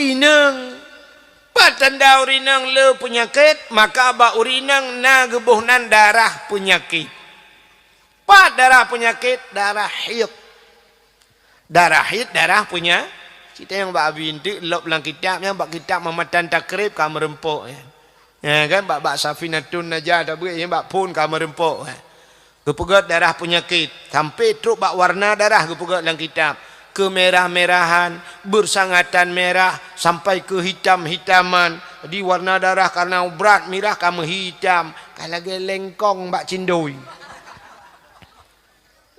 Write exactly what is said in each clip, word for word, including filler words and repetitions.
Ureueng inong. Pat tanda ureueng inong le peunyakét, maka bak ureueng inong na geuboh nan darah peunyakét. Pat darah peunyakét, darah haid. Darah haid, darah peunya-, cit nyang bak abi enteuk lop lam kitab nyan, bak kitab Mamatan Takrib ka meureumpok nyan. Ya kan, bak, bak Safinatun Najah tabeuet nyan, bak phon ka meureumpok, eh. Geupeugét darah peunyakét, sampai trok bak warna darah geupeugét lam kitab. Keumerah-merahan, bersangatan merah, sampai keuhitam-hitaman. Di warna darah karena brat mirah ka meuhitam, ka lagée lengkong bak cindoi.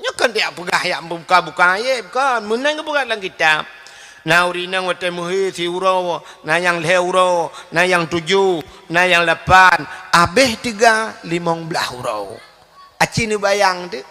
Nyoe kon tiak peugah yak buka-buka ayeb kon, meunan geupeugah lam kitab. Na ureueng inong watée meuhé siuroe, na nyang lhée uroe, na nyang tujoh, na nyang lapan, abéh teuga limong blaih uroe. Aci neubayang teuh.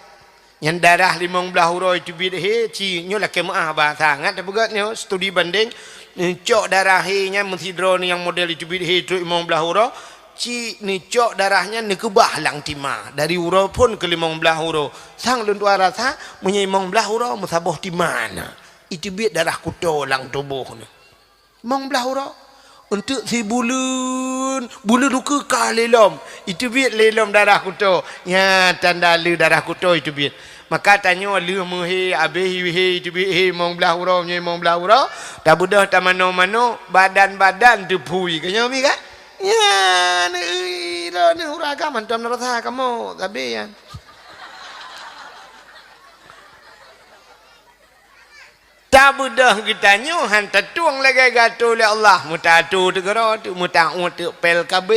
Nyang darah limong blaih uroe teubiet hé, ci nyoe lakée meuáh bahasa. Ngat tapeugét nyoe studi banding, neucok darah hé nyan meusidroe nyang model teubiet hé trok limong blaih uroe, ci neucok darah nyan neukeubah lam tima, dari uroe phon keu limong blaih uroe. Sang lôn tuan rasa, meunyoe limong blaih uroe meusaboh tima na, iteubiet darah kuto lam tuboh na. Limong blaih uroe. Eunteuk sibuleuen, buleuen ukeue ka lé lom, iteubiet lé lom darah kuto. Nyan tanda le darah kuto iteubiet. Maka tanyoe lheueh meuhé, abéh hé, iteubiet hé limong blaih uroe, meunyoe limong blaih uroe, tabeudôh tamanoe-manoe, badan-badan teuphui. Ka nyoe mi kan? Nyan, ih, droeneuh ureueng agam hantom neurasa kamoe, sabe nyan. Tabeudôh geutanyoe han tatueng lagée geuatô lé Allah, meutatu teugeuro teuk, meutaôt teuk P L K B.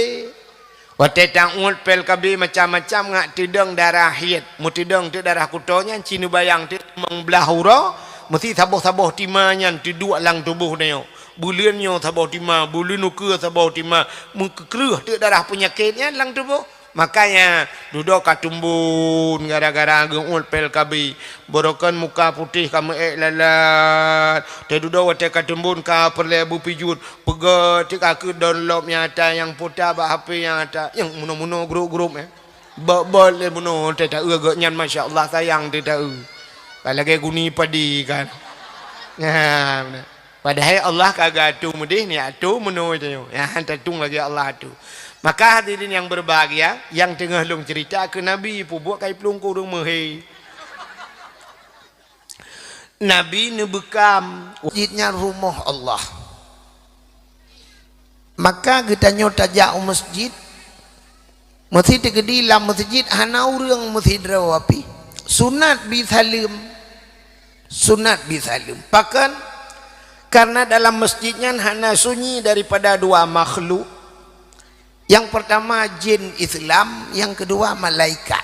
Watée taôt P L K B macam-macam ngat teudong darah haid, meuteudong teuk darah kuto nyan ci neubayang teuk limong blaih uroe, meusi saboh-saboh tima nyan teuduek lam tuboh nyoe. Buleuen nyoe saboh tima, buleuen ukeue saboh tima, meukeureuh teuk darah peunyakét nyan lam tuboh. Makanya dudoe ka teumbon gara-gara geuôt P L K B. Beurokan muka putéh ka meuék lalat. Teududoe watée ka teumbon ka peureulée beupijuet. Peugét teuk ka keu download nyang ata nyang puta bak H P nyang ata. Nyang munoe-munoe grup-grup, eh. Bot-bot lé munoe teuh taeu gét nyan, masya Allah, sayang teuh taeu. Ka lagée guni padi kan. Nah, beuna. Padahai Allah ka geuatô meudeh, ni atô meunoe tanyoe. Nyang han tatueng lagée Allah atô. Maka hadirin yang berbahagia, nyang teungoh lôn cerita keu Nabi, peubuet kai plueng keu ureueng meuhé. Nabi neubeukam, masjid nyan rumoh Allah. Maka geutanyoe tajak u masjid, meusi teukeudi lam masjid hana ureueng meusidroe pih. Sunat bi saleuem. Sunat bi saleuem. Pakon? Karena dalam masjid nyan hana sunyi daripada dua makhluk. Yang pertama jin Islam, yang kedua malaikat.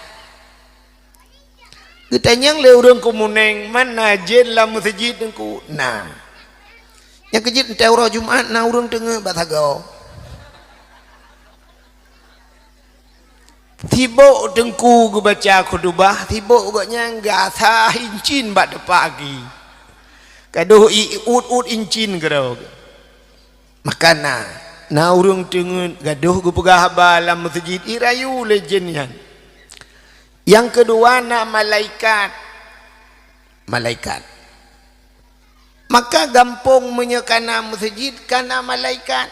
Geutanyong lé ureueng Keumuneng, "Man na jén lam meuseujid, Teungku?" "Na." Nyang keujeuet, teuntèe uroe Jumat na ureueng teungeut bak sagoe. Sibok Teungku geubaca khutubah, sibok gobnyan geuasa incin bak teumpat gaki. Gadôh i-, iut-ut incin keudroe. Maka na, na ureueng teungeut gadôh geupeugah haba lam meuseujid, irayu lé jén nyan. Nyang keudua na malaikat. Malaikat. Maka gampông meunyoe ka na meuseujid, ka na malaikat.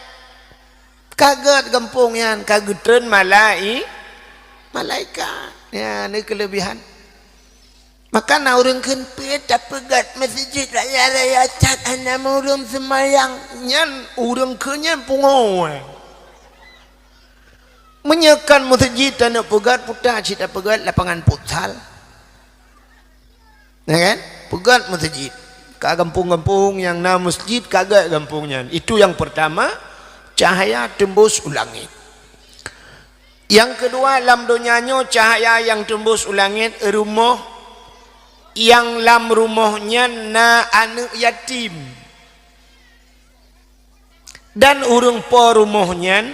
Ka gèt gampông nyan, ka geutreun malai-, malaikat. Nyan, nyan keuleubihan. Maka na ureueng kheun, "Peue tapeugèt meuseujid raya-raya that hana ureueng seumayang." Nyan ureueng kheun nyan pungo. Meunyoe kon meuseujid taneuk peugèt, peue ta cit tapeugèt lapangan futsal. Ya kan? Peugèt meuseujid. Ka gampông-gampông nyang na meuseujid, ka gèt gampông nyan. Itu yang pertama, cahaya tembus u langit. Nyang keudua, lam donya nyoe cahya nyang teumbus u langét, rumoh nyang lam rumoh nyan na aneuëk yatim. Dan ureuëng po rumoh nyan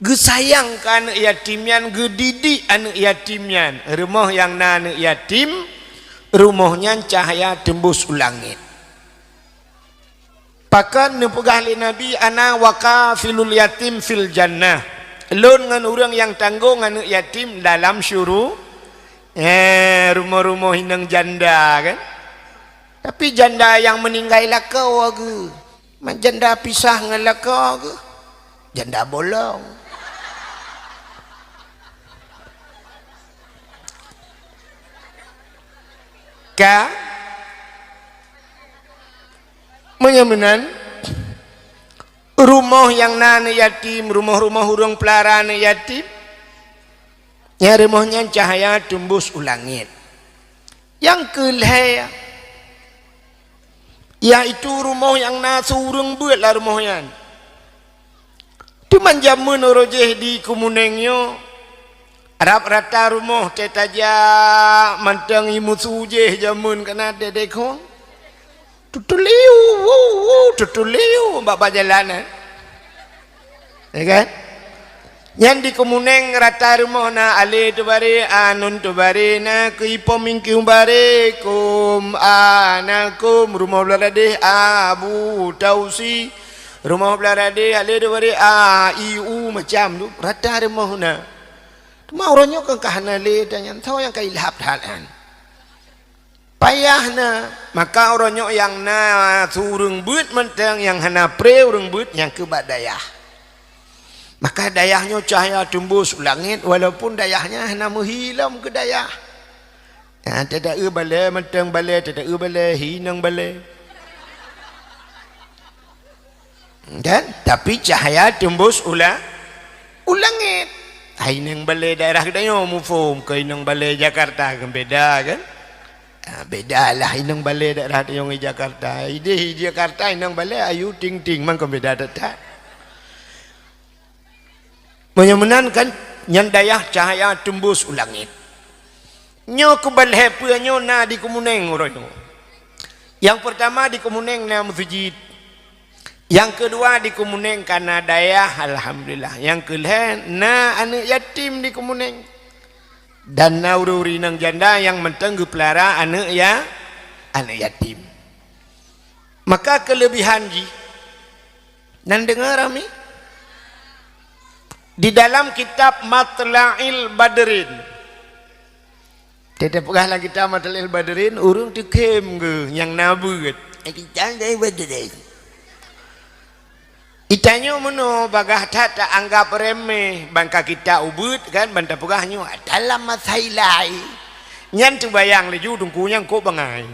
geusayang keu aneuëk yatim nyan, geudidik aneuëk yatim nyan. Rumoh nyang na aneuëk yatim, rumoh nyan cahya teumbus u langét. Pakon neupeugah lé Nabi, "Ana wa kafilul yatim fil jannah." Lôn ngon ureuëng nyang tanggong aneuëk yatim dalam syuru-, eh, rumoh-rumoh inong janda, kan? Tapi janda nyang meuninggai lakoe geuh. Man janda pisah ngon lakoe geuh, janda bolong. Ka? Meunyoe meunan, rumoh nyang na aneuk yatim, rumoh-rumoh ureuëng peulara aneuk yatim, nyang rumoh nyan cahya teumbus u langét. Nyang keu lhée, yaitu rumoh nyang na su ureuëng beuet lam rumoh nyan. Teuma jameun uroe jéh di Keumunéng nyoe, rab rata rumoh teuh tajak mantong ié musu jéh jameun kana dede khong. Tutuliu, wu, wu, tutuliu bak, bak jalan, eh. Ya kan? Nyan di Keumunéng rata rumoh na alé teubaré, a nun teubaré, na keu ipom ingkiu baré, kum, a na kum, rumoh blah radeh, a bu tausi, rumoh blah radeh, alé teubaré, a i u macam tu, rata rumoh na. Teuma uroe nyoe kan ka hana lé dan nyang tho nyang ka ilhab that nyan. Payah na, maka uroe nyoe nyang na su ureuëng beuet mantong nyang hana pré ureuëng beuet nyang keu bak dayah. Maka dayah nyoe cahya teumbus u langét walaupun dayah nyan hana meuhi lom keu dayah. Ha, teuda-eu balée mantong balée, teuda-eu balée hi inong balée. Kan? Tapi cahya teumbus u la-, u langét. Hai inong balée daerah geutanyoe muphom keu inong balée Jakarta kan beda kan? Ha, beda lah inong balée daerah tanyoe ngon Jakarta. Ideh di Jakarta inong balée ayu ting-ting mangkon beda that-that. Meunyoe meunan kan nyan dayah cahya teumbus u langét. Nyoe keubalhée peue nyoe na di Keumunéng uroe nyoe. Nyang peurtama di Keumunéng na meuseujid. Nyang keudua di Keumunéng ka na dayah, alhamdulillah. Nyang keulhée na aneuk yatim di Keumunéng. Dan na ureuëng-ureuëng inong janda nyang mantong geupeulara aneuk ya-, aneuk yatim. Maka keuleubihan jih, nan deungoe ramé? Di dalam kitab Matla'il Badrin, teupeugah lam kitab Matla'il Badrin, ureuëng teukhém geuh nyang na beuet. Eh, kita dari Badrin. Itanyoe meunoe bagah that taanggab remeh, ban ka kita ubeuet kan, ban tapeugah nyoe dalam masa ilai. Nyan teubayang laju teungku nyan kok bangai.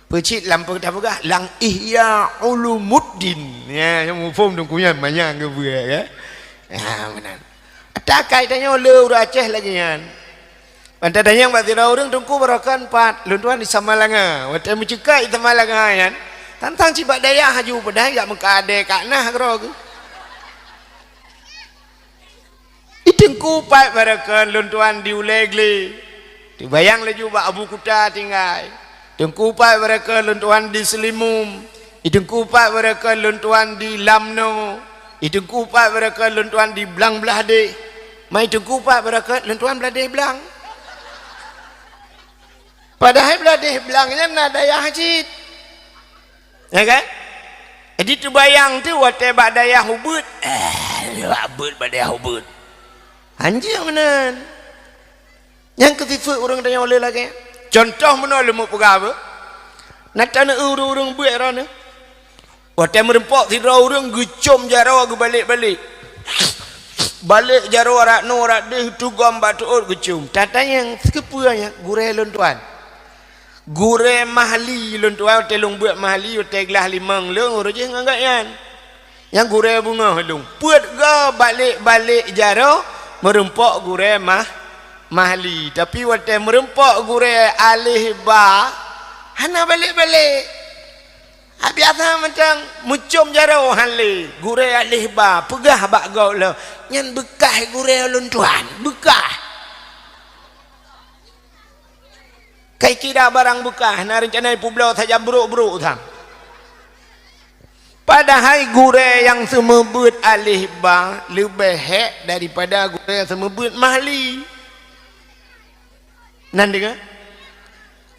Peucit lam peugah, lam Ihya Ulumuddin. Ya, nyang muphom teungku nyan manyang geubeuet, ya. Ha, meunan. Takai tanyoe le ureuëng Aceh lagée nyan. Ban tatanyong bak sidroe ureuëng teungku barokon pat, lôn tuan di Samalanga. Watée meuceukat di Samalanga nyan, tantang cibak dayah haju padahai gak meuka adé ka nah keudroe geuh. Di teungku pat barokon lôn tuan di Ulée Glé. Teubayang laju bak Abu Kuta tinggai. Teungku pat barokon lôn tuan di Seulimum. Di teungku pat barokon lôn tuan di Lamno. Di teungku pat barokon lôn tuan di Blang Blahdeh. Mai teungku pat barokon lôn tuan Blahdeh Blang. Padahai Blahdeh Blang nyan na dayah cit. Ya kan? Jadi teubayang tu watée bak dayah ubeuet. Eh, bak beuet bak dayah ubeuet. Hanjeuet meunan. Nyang keu sifeuet ureuëng tanyoe le lagée. Contoh meunoe leumo peugah beuh. Na taneu ureuëng-ureuëng beuet droeneuh. Watée meurumpok sidroe ureuëng geucom jaroe geubalek-balek. Balek jaroe rak noe rak deuh tugom bak teuôt geucom. Tatanyong, "Sikeupeue nyan?" "Gurée lôn tuan." "Gurée Mahli lôn tuan, watée lôn beuet Mahli, watée glah limong lôn, uroe jih ngon gobnyan. Nyang gurée beungoh lôn." Peuet goe balek-balek jaroe meurumpok gurée Mah-, Mahli. Tapi watée meurumpok gurée Aleh Ba, hana balek-balek. Biasa mantong meucom jaroe han lé, gurée Aleh Ba, peugah bak gob lom, "Nyan beukah gurée lôn tuan, beukah." Kai kira barang beukah, na reuncana ipubloe sajan brok-brok sang. Padahai gurée nyang seumeubeuet Aleh Ba leubeh hék daripada gurée nyang seumeubeuet Mahli. Nan deungoe?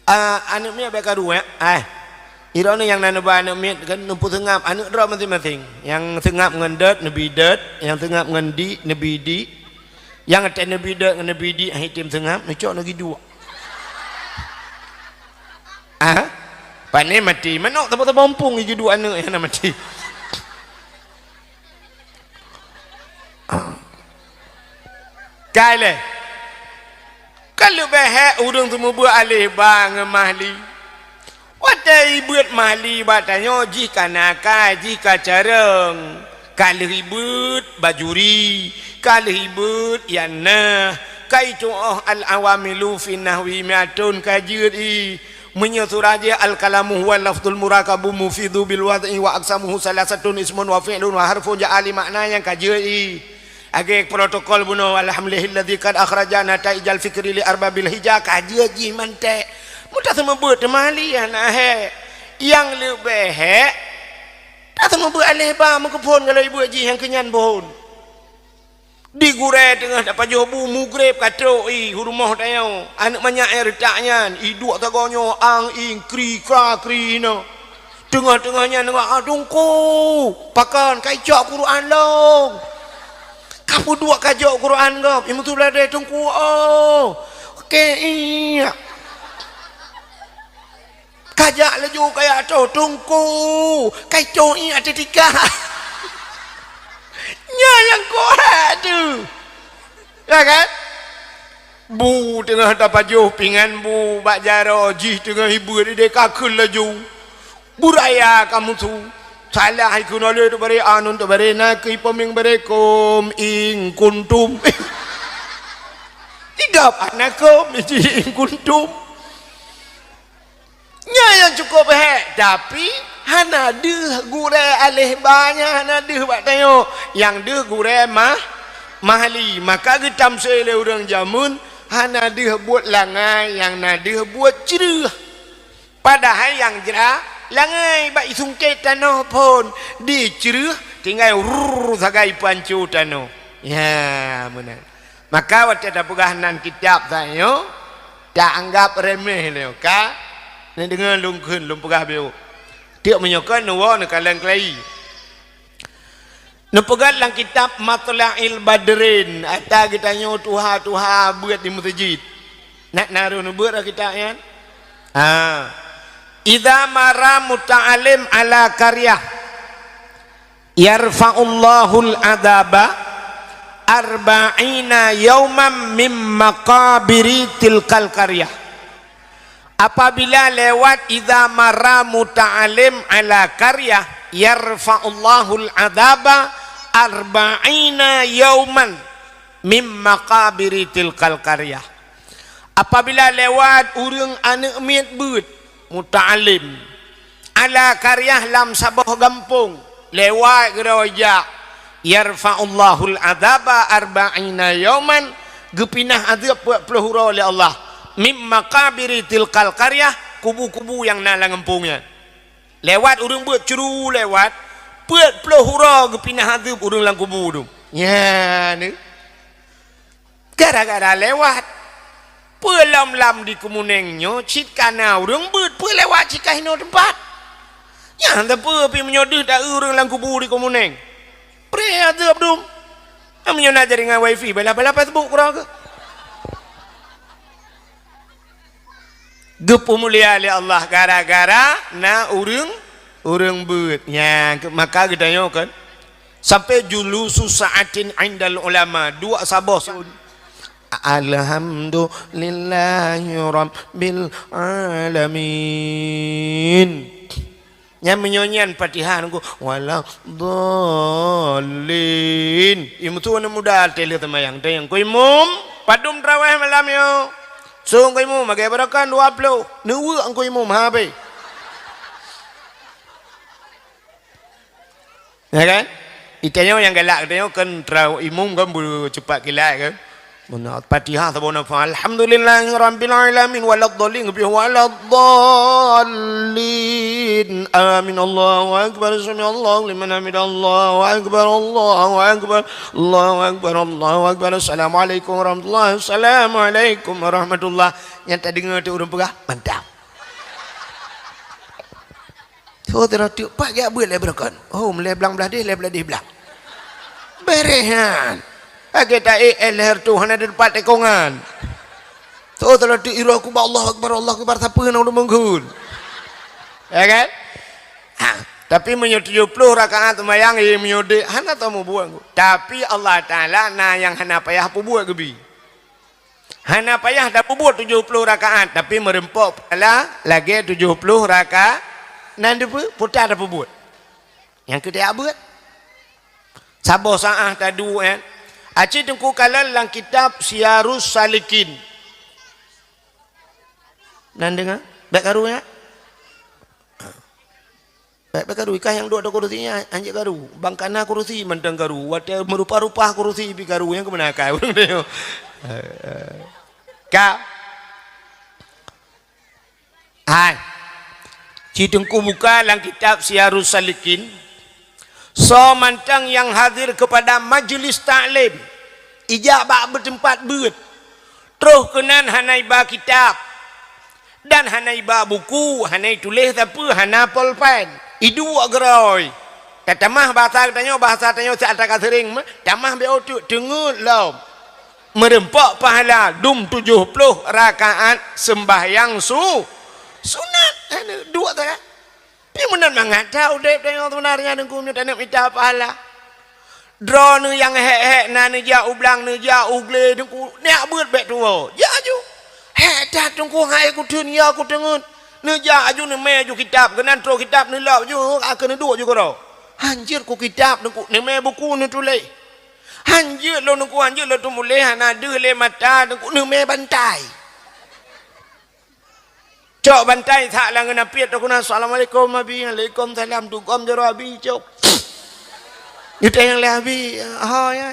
Ah, aneuk miet bèk karu, ya? Ai. Droeneuh nyang na neuba aneuk miet kan neupeuseungab aneuk droe maséng-maséng. Nyang seungab ngon dot, neubi dot, nyang seungab ngon dik, neubi dik. Nyang até neubi dot ngon neubi dik, hai tem seungab, neucok neugi duek. Ah? Pane maté, manok saboh-saboh muphom, i geuduek aneuk nyang na maté. Kai lé. Ka leubeh hék ureuëng seumeubeuet aléh ba ngon mahli. Watée ibeuet mahli bak tanyoe, jih ka na akai, jih ka carông. Ka lheueh ibeuet bajuri, ka lheueh ibeuet ianah, ka itu'oh al-awamilu fi nahwi mi'atun ka jeuet i. Meunyoe surah jih al-kalamu huwa lafzul murakabu mufidu bil wad'i wa aqsamuhu salasatun ismun wa fi'lun wa harfun ja'a li makna nyang ka jeuet i. Lagée protokol bunoe, alhamdulillahilladzi qad akhraja nataijal fikri li arbabil hija ka jeuet jih manték. Meutaseumeubeuet teuma lé hana hék. Nyang leubeh hék, taseumeubeuet aléh ba meukeupon galai beuet jih nyang keunyan bhon. Di gurée teungoh tapajoh bu mugreb ka trok i u rumoh tanyoe, aneuk manyak nyang reutak nyan, i duek sagoe nyoe ang ing kri kra kri inoe. Teungoh-teungoh nyan deungoe, "Ah, Teungku, pakon ka icok Quran lôn?" Ka peuduek ka jok Quran gob, i meusu bladée, "Teungku, oh, keu iek." Ka jak laju kaya toh, "Teungku, ka icok iek ateueh tika." Nyan nyang kok hak tu. Ya kan? Bu teungoh tapajoh pingan bu bak jaroe, jih teungoh ibeuet ideh ka kheun laju. Beuraya ka meusu. Salah ikheun oleh tu baré anun tu baré na keu ipeumieng baré kum ing kuntum. Tigab anak kum iji ing kuntum. Nyan nyang cukôp hék, tapi hana deuh gurée aléh ba nyan hana deuh bak tanyoe. Nyang deuh gurée mah, mahli. Maka geutamsé lé ureuëng jameun hana deuh buet langai, nyang na deuh buet creueh. Padahai nyang jra langai bak isungkét tanoh phon dicreueh tinggai rrrr sagai panco tanoh. Ya, meunan. Maka watée tapeugah nan kitab tanyoe, taanggab reumeh lé ka. Neudeungoe lôn kheun, lôn peugah biôh. Tiek meunyoe kon neuwoe neukalon keulayi. Neupeugah lam kitab Matla'il Badrin, ata geutanyoe tuha-tuha beuet di meuseujid. Nak na roh neubeuet lam kitab nyan? Ha. Idza mara muta'allim ala qaryah, yarfa'ullahul adzaba arba'ina yauman mim maqabiri tilkal qaryah. Apabila lewat, idza marra muta'allim ala qaryah, yarfa'ullahul adzaba arba'ina yauman mim maqabiri tilkal qaryah. Apabila lewat ureuëng aneuk miet beuet, muta'allim, ala qaryah lam saboh gampông, lewat keudroe jak, yarfa'ullahul adzaba arba'ina yauman, geupinah azeueb peuet ploh uroe lé Allah, mim maqabiri tilkal qaryah, kubu-kubu nyang na lam gampông nyan. Lewat ureuëng beuet curu lewat, peuet ploh uroe geupinah azeueb ureuëng lam kubu tu. Nyan. Gara-gara lewat. Peue lom lam di Keumunéng nyoe cit ka na ureuëng beuet, peue lewat cit ka hinoe teumpat. Nyan teupeu pih meunyoe deuh ta-eu ureuëng lam kubu di Keumunéng. Preh ateueh dum. Meunyoe na jaringan wifi, bala-bala Facebook keudroe keuh. Geupeumulia lé Allah gara-gara na ureuëng, ureuëng beuet. Nyan, maka geutanyoe kan. Sampai julusu sa'atin indal ulama, duek saboh sun. Alhamdulillahi rabbil alamin. Nyan meunyoe nyan Fatihah nunggu, "Waladdallin." Imum tu aneuk muda teuh lheueh seumayang, teuh nyang ku imum, padum traweh malam nyoe. Song ku imum, agée barokan dua ploh. Neuweuk ku imum, ha, habéh. Ya kan? Itanyoe nyang galak, itanyoe kan trau imum kan beucupat kilat kan. Meunan Fatihah saboh nafah. Alhamdulillahi rabbil alamin waladdallin. Geupih waladdallin. Amin. Allahu akbar. Sami Allahu liman hamidah. Allahu akbar. Allahu akbar. Allahu akbar. Allahu akbar. Assalamualaikum warahmatullahi. Assalamualaikum warahmatullahi. Nyang tadeungoe tu ureuëng peugah, mantap. Tho teuroh teuk pat jak beuet lé beureukan. Oh, meulée blang blah deh, lé blah deh blang. Beureh nyan. Lagée ta-ék éh leher tu hana teumpat tekongan. Tho teuroh teuk iroh kubah Allahu Akbar, Allahu Akbar, sapeue na ureuëng meunggeun. Ya kan? Ha, tapi meunyoe tujoh ploh rakaat seumayang, eh, meunyoe dek, hana tamubuet. Tapi Allah Taala na nyang hana payah peubuet geubi. Hana payah tapeubuet tujoh ploh rakaat, tapi meureumpok pahala lagée tujoh ploh rakaat. Nan deupeue, puta tapeubuet. Nyang keu tajak beuet. Saboh saát taduek, eh. Aci Teungku kalon lam kitab Siyarus Salikin. Nan deungoe? Bék karu, ya? Bék, bék karu, ikah nyang duek ateueh kurusi nyan, hanjeuet karu. Bang kana kurusi mantong karu. Watée meurupa-rupa kurusi pih karu, nyang keumeuna akai ureuëng nyoe. Ka. Hai. Ci Teungku buka lam kitab Siyarus Salikin. Soe mantong nyang hadir keupada majeulis taklim, ijak bak beuteumpat beuet, troh keunan hana iba kitab, dan hana iba buku, hana ituléh sapeue, hana polpen. Iduek geurôi. Tatamah bahasa geutanyoe, bahasa tanyoe siat ka seuring meuh, tamah B O teuk, teungeut lom. Meureumpok pahala dum tujoh ploh rakaat seumbahyang su-, sunat. Hana duek sagai. Pi meunan mangat that udeb tanyoe seubeunarnya Teungku meunyoe taneuk mita pahala. Droeneuh nyang hék-hék na neujak u blang, neujak u glé Teungku, neujak beuet bék tuwoe. Jak aju. Hék that Teungku hai kuteun ya kuteungeut. Neujak aju neumé aju kitab, keunan troh kitab neulop aju, akhé neuduek ju keudroe. Hanjeuet ku kitab Teungku, neumé buku neutuléh. Hanjeuet lôn Teungku, hanjeuet lôn teumuléh, hana deuh lé mata Teungku, neumé bantai. Cok bantai that lam ngeunapit, takuna, "Assalamualaikum, Abi." "Waalaikumsalam." Dugom jaroe Abi, cok. Geutanyoe lé Abi, "Ho, ya."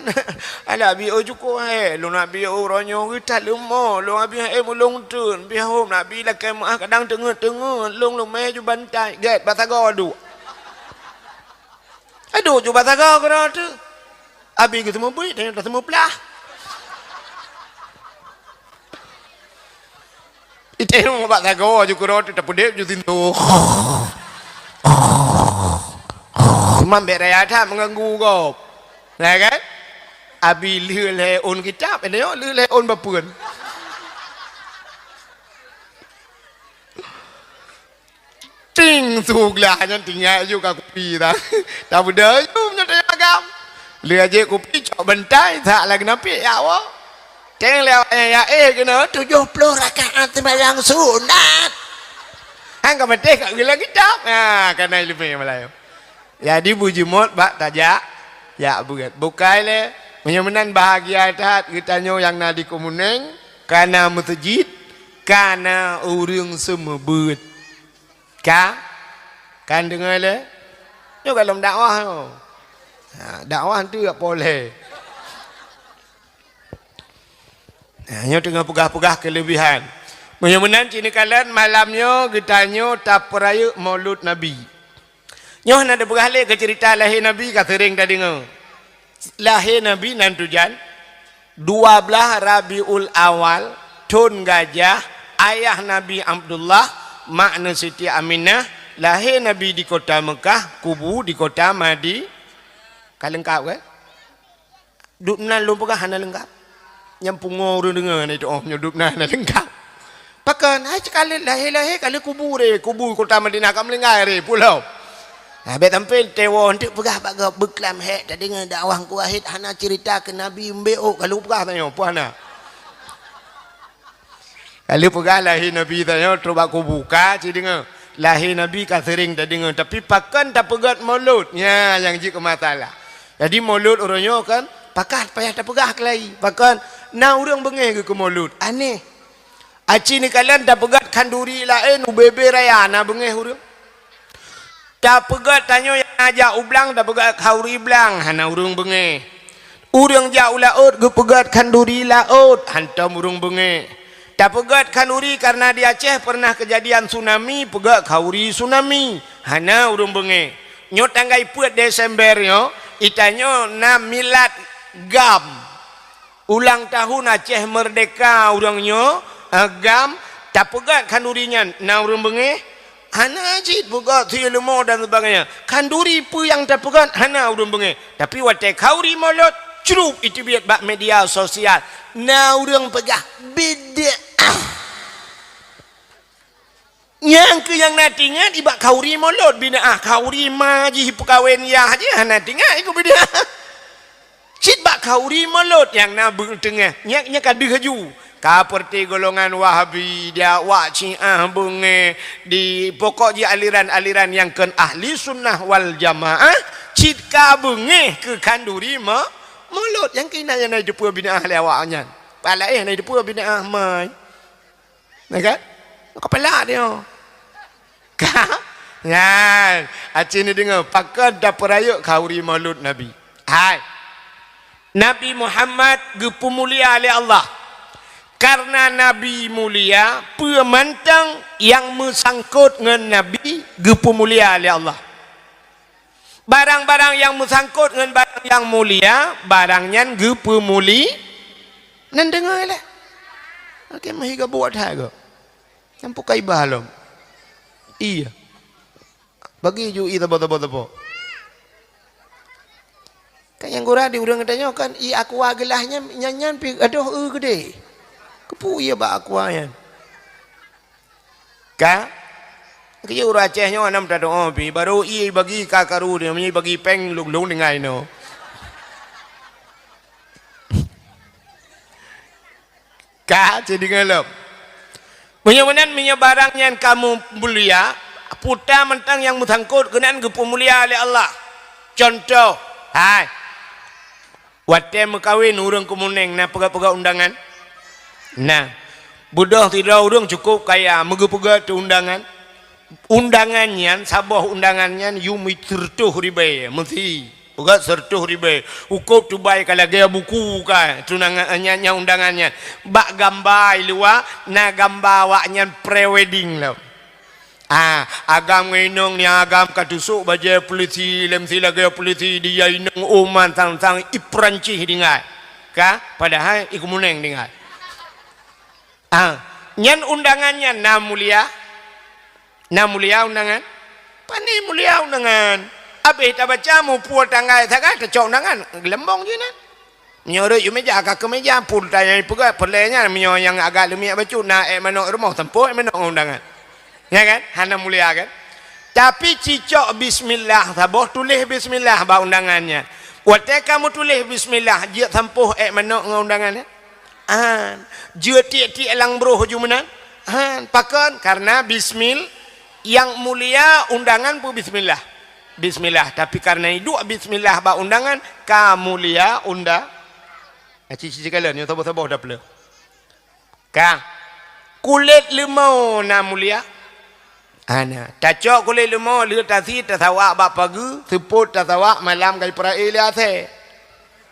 "Alah, Abi, oh, cukôp, eh. Lôn Abi, oh, uroe nyoe geutat leumo. Lôn Abi, eh, mulông teun. Bihom Abi lakée meuah kadang teungeut-teungeut. Lôn leumé ju bantai." Gét, basagoe duek. Aduh, ju basagoe keudroe teuh. Abi geuseumeubeuet, tanyoe taseumeuplah. Itéh nyoe bak sagoe ju keudroe teuh tapeudeb ju sintoe. Mambet raya that meuganggu gob. Nah kan? Abi lheueh lhée ôn kitab, itéh nyoe lheueh lhée ôn bapeuen. Ting, su glah nyan tinggai ju ka kupi tah. Tabeudôh ju meunyoe tanyong agam. Lheueh jép kupi cok bantai that lagée nyan pih ya Allah. Teng lewat nyang ya eh keunoe tujoh ploh rakaat seumayang sunat. Han ka maté ka geulang kitab. Ha, kana ileumé malam. Jadi beujeumot bak tajak, jak beuet. Bukai lé, meunyoe meunan bahagia that geutanyoe nyang na di Keumunéng, kana meuseujid, kana ureuëng seumeubeuet. Ka? Kan deungoe lé? Nyoe ka lom dakwah nyoe. Ha, dakwah tu jak polé. Ha, nyoe teungoh peugah-peugah keuleubihan. Meunyoe meunan cit neukalon malam nyoe geutanyoe tapeurayeuk Maulud Nabi. Nyoe hana teupeugah lé keu ceurita lahé Nabi ka seuréng tadeungoe. Lahé Nabi nan tujan dua blaih Rabiul Awal, thon gajah, ayah Nabi Abdullah, mak Neu Siti Aminah, lahé Nabi di kota Meukah, kubu di kota Madi-, ka leungkab kan? Dub nan lôn peugah hana leungkab. Nyang pungo ureuëng deungoe na itu oh nyoe dub nan hana leungkab. Pakon hai cit ka lheueh lahé-lahé ka lheueh kubu ré, kubu kota Madinah ka meulinggai ré pulo. Ha, bék tampé teuwoe eunteuk peugah bak gob beuklam hék tadeungoe dakwah Teungku Wahid hana ceurita keu Nabi mbek ôk ka lheueh peugah tanyoe peue hana. Ka lheueh peugah lahé Nabi tanyoe trok bak kubu ka cit deungoe. Lahé Nabi ka seuréng tadeungoe, tapi pakon tapeugét Maulud? Nyan nyang jeuet keu masalah. Jadi Maulud uroe nyoe kan pakat payah tapeugah keulai. Pakon na ureuëng beungéh geukeu Maulud? Aneh. Aci neukalon tapeugét khanduri laén u bebe raya na beungéh ureuëng. Tapeugét tanyoe nyang na jak u blang, tapeugét khanduri blang, hana ureuëng beungéh. Ureuëng jak u laôt geupeugét khanduri laôt, hántom ureuëng beungéh. Tapeugét khanduri kareuna di Aceh peureunah keujadian tsunami, peugét khanduri tsunami, hana ureuëng beungéh. Nyoe tanggai peuet Desember nyoe, itanyoe na milad GAM. Ulang tahun Aceh Merdeka ureuëng nyoe, eh, GAM, tapeugét khanduri nyan, na ureuëng beungéh? Hana cit peugét sie leumo dan sebagainya. Khanduri peue nyang tapeugét hana ureuëng beungéh. Tapi watée khanduri Maulud, crup iteubiet bak media sosial. Na ureuëng peugah bid'ah. Nyang keu nyang na tingat ibak khauri mulod bid'ah, khauri ma jih peukawen yah jih hana tingat iku bid'ah. Cit bak khauri mulod nyang na beuet teungoh, nyan, nyan ka deuh laju. Ka peureuti golongan Wahabi, di awak Syiah beungéh, di pokok jih aliran-aliran nyang kon ahli sunnah wal jamaah, cit ka beungéh keu khanduri mo-, mulod. Nyang keu inan nyang na jiteupeu bid'ah lé awak nyan. Pala éh na jiteupeu bid'ah mai. Nah kan? Kepala dia. Ka? Nyan, aci ni deungoe, pakon tapeurayeuk khauri maulud Nabi. Hai. Nabi Muhammad geupeumulia lé Allah. Karena Nabi mulia, peue mantong nyang meusangkot ngon Nabi geupeumulia lé Allah. Barang-barang nyang meusangkot ngon barang nyang mulia, barang nyan geupeumuli-, nan deungoe lé. Oke, meuhi geubuet hai go. Nyang pukai bah lom. Iya. Bagi ju i tabo-tabo-tabo. Kan nyang gura di ureuëng geutanyoe kan i aqua geulaih nyan, nyan, nyan pi adoh eu geude. Keupeue iya bak aqua nyan? Ka? Keu ureuëng Aceh nyoe hana meuta doa pi, barô ie bagi ka karu dia, meunyoe bagi péng lôn-lôn deungai nyoe. Ka, cit deungoe lom. Meunyoe meunan, meunyoe barang nyan ka mulia, puta mantong nyang meusangkot keunan geupeumulia lé Allah. Contoh, hai. Watée meukawen ureuëng keumuneng na peugah-peugah undangan? Na. Beudôh sidroe ureuëng cukup kaya, meugeupeugah teu undangan. Undangan nyan, saboh undangan nyan yum sireutôh ribée, meusi. Peugah sireutôh ribée. Ukôb tubai ka lagée buku ka tunangan nyan, nyan undangan nyan. Bak gamba i luwa, na gamba awaknyan pre-wedding lom. Ah, agam ngon inong nyang agam ka tusok bajée polisi, lem si lagée polisi, dia inong uman sang-sang i Peurancih tinggai. Ka, padahai i keumuneng tinggai. Ah, nyan undangan nyan na mulia? Na mulia undangan? Pane mulia undangan. Abéh tabaca muphom tanggai sagai tacok undangan, geulambong jih nyan. Meunyoe rhot yue meja, ka keu meja, phon tanyong peugah, peureulée nyan meunyoe nyang agak leumiek bacut na ék manok rumoh, sampôh ék manok ngon undangan. Ya kan? Hana mulia kan? Tapi cicok bismillah saboh, tuléh bismillah bak undangan nyan. Watée ka meutuléh bismillah, jeuet sampôh ék manok ngon undangan nyan? Han. Jeuet tiek-tiek lam broh ju meunan? Han. Pakon? Karena bismil-, nyang mulia undangan pun bismillah. Bismillah. Tapi karena iduek bismillah bak undangan, ka mulia unda-, Aci-ci kalon, nyoe saboh-saboh dapeuleue. Ka. Kulét leumo na mulia? Hana. Tacok kulét leumo, lheueh tasi tasawak bak pageue, seupôt tasawak malam ka jipeurai lé asée.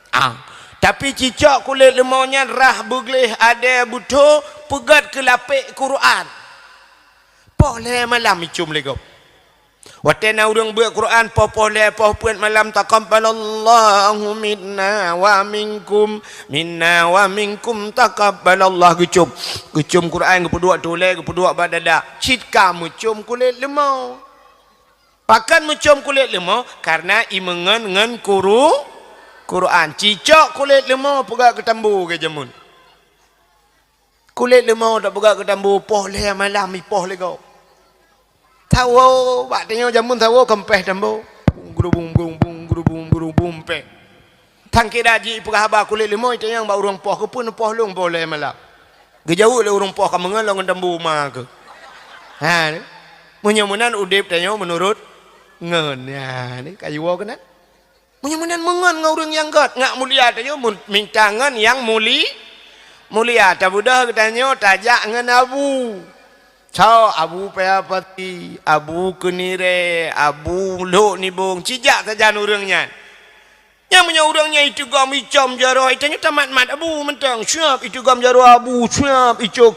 Ah. Tapi cicok kulét leumo nyan rhah beugleh adée beutho peugét keu lapék Quran. Poh lhée malam icum lé gob. Watée na ureuëng beuet Quran poh-poh lhée poh peuet malam, "Taqabbalallahu minna wa minkum, minna wa minkum taqabbalallah," geucum. Geucum Quran geupeuduek tulée, geupeuduek bak dada. Cit ka meucum kulét leumo. Pakon meucum kulét leumo? Karena i meungon ngon kuru-, Quran. Cicok kulét leumo peugah keu tambu geuh jameun. Kulét leumo tapeugah keu tambu poh lhée malam ipoh lé gob. Sawo, bak tanyoe jameun sawo keumpéh tambu. Bung, gru, bung, bung, bung, gru, bung, gru, bung, péh. Tangkira jih ipeugah haba kulét leumo itanyong bak ureuëng poh, "Keupeue neupoh lôn poh lhée malam?" Geujaweueb lé ureuëng poh, "Ka meungon lôn ngon tambu ma keuh." Ha, ni. Meunyoe meunan udeb tanyoe meunurot ngon. Ya, ni ka jiwoe keunan. Meunyoe meunan meungon ngon ureuëng nyang gét, ngat mulia tanyoe mun-, minta ngon nyang muli-, mulia. Tabeudôh geutanyoe tajak ngon abu. Cok abu paya pati, abu keunirée, abu lhok nibong, cijak sajan ureuëng nyan. Nyang meunyoe ureuëng nyan iteugom icom jaroe, itanyoe tamat-mat abu mantong. Siap iteugom jaroe abu, siap icom,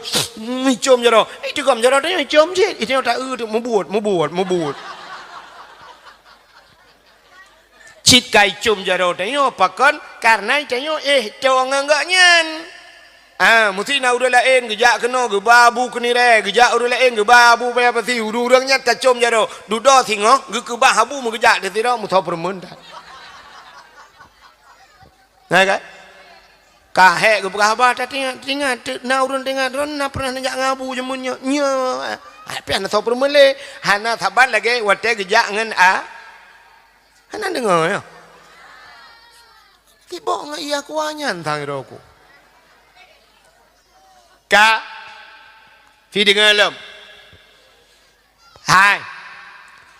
icom jaroe. Iteugom jaroe tanyoe icom cit, itanyoe ta-eu teuk mubuet, mubuet, mubuet. Cit ka icom jaroe tanyoe, pakon? Karena itanyoe éh toe ngon gobnyan. Ah, meusti na ureuëng laén geujak keunoe geuba abu keunirée, geujak ureuëng laén geuba abu paya pasi, ureuëng-ureuëng nyan tacom jaroe, dudoe singoh geukeubah abu meugeujak di sidroe musoh peurumeun that. Na kan? Ka hék geupeugah haba, tatingat, tingat, na ureuëng tingat, droe na pernah neujak ngon abu jameun nyoe. Nyoe. Tapi hana soe peureulée, hana saban lagée watée geujak ngon a. Hana deungoe, ya. Sibok ngon iya kuah nyan sang droe ku. Ka, si deungoe lom. Hai,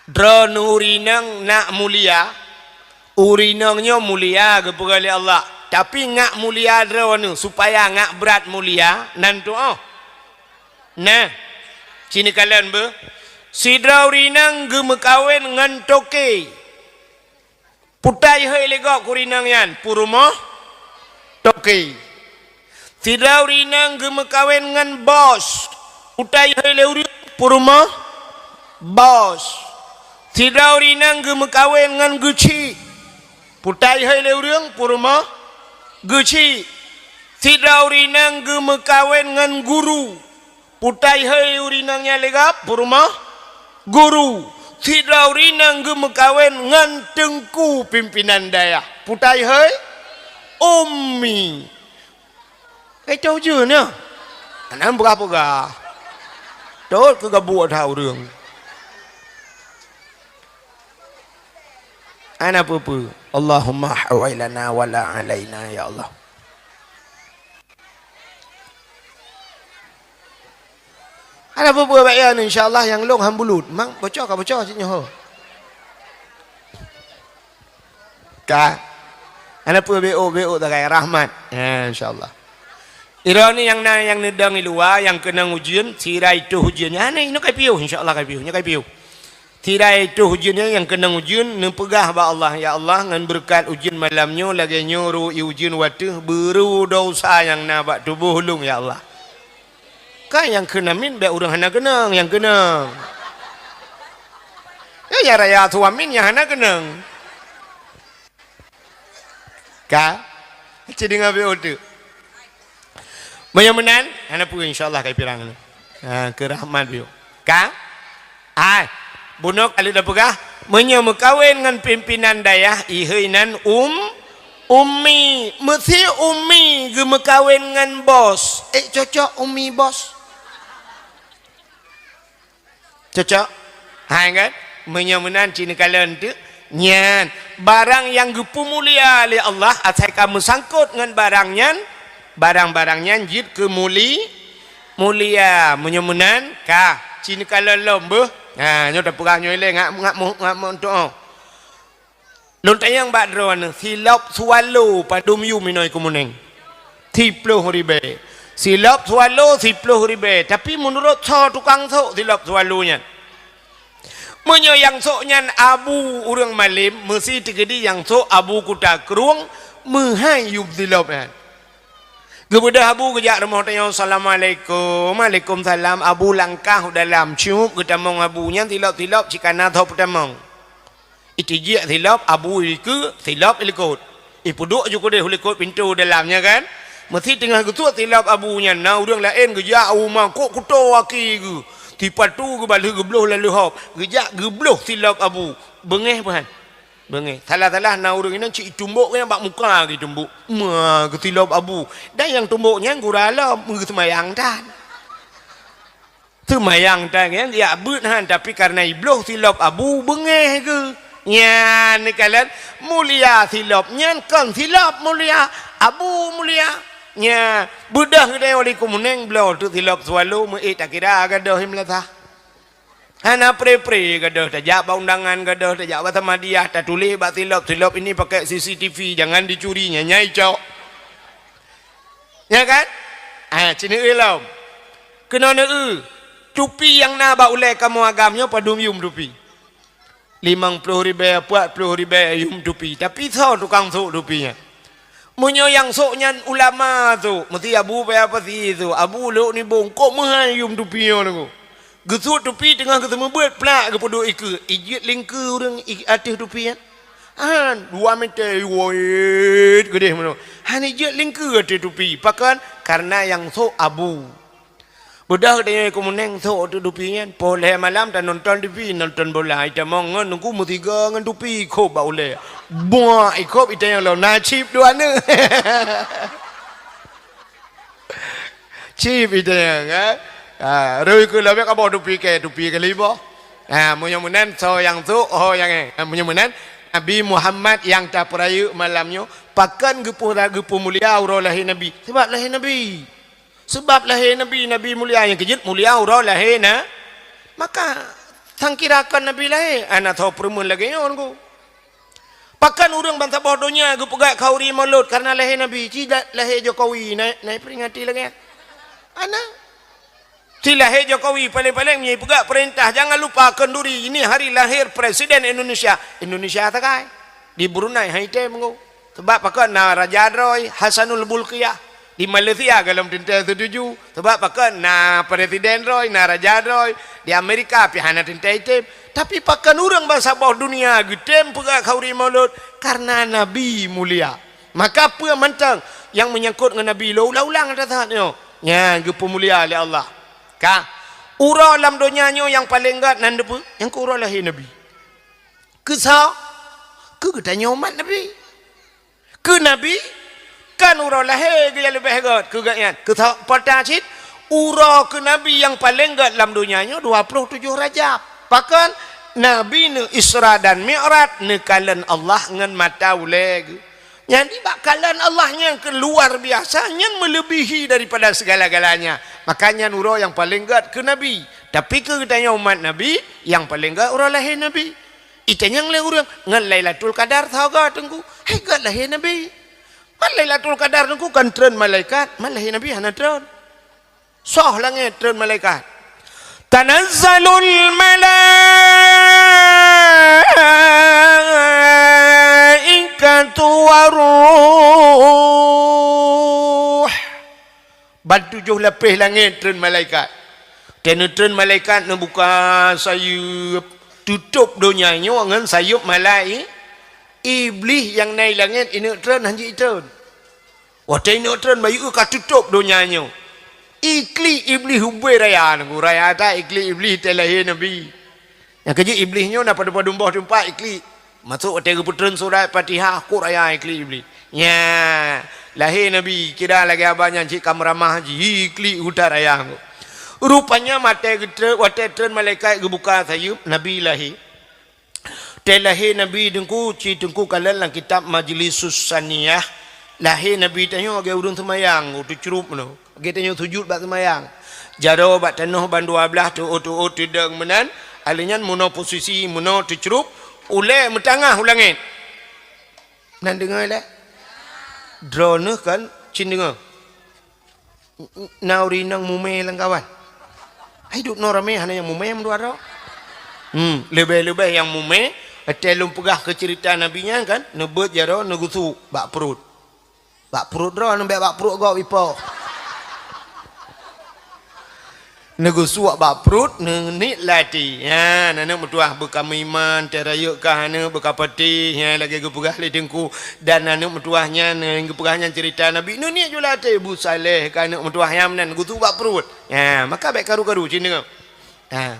droeneuh ureueng inong nak mulia, ureueng inong nyoe mulia geupeugah lé Allah. Tapi ngak mulia droeneuh, supaya ngak brat mulia, nan tuoh. Nah, sini kalon beuh. Sidroe ureueng inong geumeukawen ngon toke. Putai hôi lé gob keu ureueng inong nyan, peurumoh toke. Sidroe ureueng inong geumeukawen ngon bos. Putai hôi lé ureueng, peurumoh bos. Sidroe ureueng inong geumeukawen ngon geuchik. Putai hôi lé ureueng, peurumoh geuchik. Sidroe ureueng inong geumeukawen ngon guru. Putai hôi ureueng inong nyan lé gob, peurumoh guru. Sidroe ureueng inong geumeukawen ngon teungku pimpinan dayah. Putai hôi ummi. Kai tau jeuen nyoe. Hana peugah-peugah. Tot keu gabuk that ureueng. Hana peue-peue. Allahumma hawai lana wala alaina, ya Allah. Hana peue-peue, bak nyan, insya Allah nyang lôn han bulut. Mang boco ka boco cit nyoe. Ka. Hana peue, beu-o, beu-o tagai rahmat. Ya, insya Allah. Droeneuh nyang na nyang neudong i luwa nyang keunong ujeuen, sira itôh ujeuen nyan, hana inoe kai piôh, insya Allah kai piôh, nyoe kai piôh. Sira itôh ujeuen nyan nyang keunong ujeuen, neupeugah bak Allah, "Ya Allah, ngon beureukat ujeuen malam nyoe lagée nyoe ru i ujeuen wateuh, beuru desya nyang na bak tuboh ulôn, ya Allah." Kan nyang kheun amin bék ureueng hana keunong, nyang keunong. Ya, nyang raya su amin nyang hana keunong. Ka? Cit deungoe beu-o teuk. Meunyoe meunan, hana peue, insya Allah kai pirang. Ha, keu rahmat beu-o. Ka? Hai, bunoe ka lheueh tapeugah, meunyoe meukawen ngon pimpinan dayah, ihôi nan um, ummi. Meusi ummi geumeukawen ngon bos. Eh, cocok ummi bos. Cocok? Hai kan? Meunyoe meunan cit neukalon teuk. Nyan, barang nyang geupeumulia lé Allah, asai ka meusangkot ngon barang nyan, barang-barang nyan jeuet keu muli-, mulia. Meunyoe meunan, ka, cit neukalon lom beuh. Ha, nyoe tapeugah nyoe ilée ngak, ngak, ngak, ngak, Lôn tanyong bak droeneuh, silop swallow padum yum inoe i Keumeuneung? Siploh ribée. Silop swallow siploh ribée. Tapi meunurot soe tukang sôk silop swallow nyan? Meunyoe nyang sôk nyan abu ureuëng malém, meusi teukeudi nyang sôk abu kuta krueng meuhai yum silop nyan. Geubeudôh abu geujak rumoh tanyong, "Assalamualaikum." "Waalaikumsalam." Abu langkah u dalam, cup geutamong abu nyan silop-silop cit kana tho peutamong. Itijik silop abu ikeue, silop ilikot. Ipeuduek ju keudeh u likot pintoe dalam nyan kan. Meusi teungoh geusuet silop abu nyan, na ureuëng laén geujak u rumoh kok kuto aki geuh. Sipatu geubalheueh geubloh lalu hop. Geujak geubloh silop abu. Beungéh peuhan. Beungéh. Salah-salah na ureuëng inong cit itumbok nyan bak muka geutumbok. Ma geusilop abu. Dan nyang tumbok nyan gura lom, geuseumayang tan. Seumayang tangieng jak beuet han, tapi kareuna ibloh silop abu beungéh geuh. Nyan neukalon mulia silop nyan kon silop mulia, abu mulia. Nya, beudôh geutanyoe di Keumeuneung bloe teuk silop swallow meuék takira gadôh i meulasah. Hana pre-pre gadôh tajak bak undangan gadôh tajak bak Samadiyah tatuléh bak silop, "Silop ini pakai C C T V, jangan dicuri," nyan nyai cok. Nya kan? Ah, cit neueu lom. Keunoe neueu, tupi nyang na bak ulée kamoe agam nyoe padum yum tupi? Limong ploh ribée, peuet ploh ribée yum tupi. Tapi soe tukang sôk tupi nyan? Meunyoe nyang sôk nyan ulama sôk, meusi abu paya pasi sôk, abu lhok nibong, kok meuhai yum tupi nyoe lagoe? Geusuet tupi teungoh geuseumeubeuet, plak geupeuduek ikeue, ijeuet lingkeue ureuëng i ateueh tupi nyan. Han, dua meter, woit, geudeh meunoe. Han ijeuet lingkeue ateueh tupi. Pakon? Kareuna nyang sôk abu. Beudôh tanyoe i Keumeuneung sôk ateueh tupi nyan. Poh lhée malam tanonton T V, nonton bola. Itamong ngon nunggu meusigoe ngon tupi ikhôb bak ulée. Buak ikhôb itanyong lom, na cip dua neuk. Cip itanyong, kan? Ha, rhoi keu lom ka boh tupi kèe, tupi kali boh. Ha, meunyoe meunan, soe nyang sôk, ho nyang éh. Ha, meunyoe meunan, Nabi Muhammad nyang tapeurayeuk malam nyoe, pakon geupeu-, geupeumulia uroe lahé Nabi? Sabab lahé Nabi. Sabab lahé Nabi, Nabi mulia, nyang keujeuet mulia uroe lahé na. Maka, sangkira kon Nabi lahé, hana soe peureumeun lagèe nyoe, Teungku. Pakon ureueng bansaboh donya geupeugah khanduri Maulud kareuna lahé Nabi, ci lahé Jokowi, na, na peuringati lagèe nyan? Hana. Ci lahé Jokowi, paléng-paléng meunyoe peugah peurintah, jangan lupa khanduri, ini hari lahir Presiden Indonesia. Indonesia sagai. Di Brunei han item, Teungku. Sabab pakon na raja droe, Hasanul Bolkiah. Di Malaysia golom teuntèe setuju. Sabab pakon na presiden droe, na raja droe. Di Amerika pih hana teuntèe item. Tapi pakon ureueng bansaboh donya geutem peugah khanduri Maulud? Kareuna Nabi mulia. Maka peue mantong nyang meunyangkot ngon Nabi, lôn ulang-ulang that-that nyoe, nyan geupeumulia lé Allah. Ka, uroe lam donya nyoe nyang paléng gèt nan dipeue? Nyang keu uroe lahé Nabi. Keu soe? Keu geutanyoe umat Nabi. Keu Nabi, kan uroe lahé geuh nyang leubeh gèt keu gobnyan. Keu soe? Peue cit, uroe keu Nabi nyang paléng gèt lam donya nyoe dua ploh tujoh Rajab. Pakon? Nabi neu-Isra dan Mi'raj, neukalon Allah ngon mata ulèe geuh. Jadi, bak kalon Allah nyang keu luar biasa, nyan meulebihi daripada segala-galanya. Maka nyan uroe nyang paléng gèt keu Nabi. Tapi keu geutanyoe umat Nabi, nyang paléng gèt uroe lahé Nabi. Itanyong lé ureueng, "Ngon Lailatul Qadar soe gèt, Teungku?" Hai gèt lahé Nabi. Man Lailatul Qadar, Teungku, kan treun malaikat, man lahé Nabi hana treun. Soh langèt treun malaikat. Tanazzalul malaikatu war ruh. Ban tujoh lapéh langèt treun malaikat. Watèe neutreun malaikat neubuka sayeuep, tutôp donya nyoe ngon sayeuep malai-, Iblih nyang na i langèt ineuk treun, han jeuet treun. Watèe ineuk treun, bayeue ka tutôp donya nyoe. Iklik Iblih ubé raya, Teungku, raya that iklik Iblih watèe lahé Nabi. Nyang keujeuet Iblih nyoe na padum-padum boh teumpat iklik. Masôk watèe geupeutreun surat Fatihah, kok raya iklik Iblih. Nya, lahé Nabi, kira lagèe haba nyan cit ka meuramah jih, iklik utak raya. Rupanya watèe geutreun, watèe treun malaikat geubuka sayeuep, Nabi lahé. Watèe lahé Nabi, Teungku, ci Teungku kalon lam kitab Majlisus Saniyah, lahé Nabi tanyoe lagèe ureueng seumayang, teucrup meunoe. Lagèe tanyoe sujut bak seumayang. Jaroe bak tanoh ban dua blaih, teuôt-teuôt teudong meunan, lheuh nyan meunoe posisi, meunoe teucrup, ulèe meutangah u langèt. Nan deungö lé? Droeneuh kan cit deungö. Na ureueng inong mumè lam kawan. Hai, dum noe ramè hana nyang mumè meudua droe. Hmm, leubeh-leubeh nyang mumè, watèe lôn peugah keu ceurita Nabi nyan kan, neubeuet jaroe neugusuk bak pruet. Bak pruet droe, neubèk bak pruet gob ipoh. Neugusuk bak pruet, neuniet lam até. Nyan, aneuk meutuah beuka meuiman, teuh rayeuk kah aneuk beuka patéh, nyan lagèe geupeugah lé Teungku. Dan aneuk meutuah nyan, nyang geupeugah nyan ceurita Nabi, neuniet ju lam até, beusaleh kah aneuk meutuah nyan meunan, gusuk bak pruet. Nyan, maka bèk karu-karu cit deungö. Ha.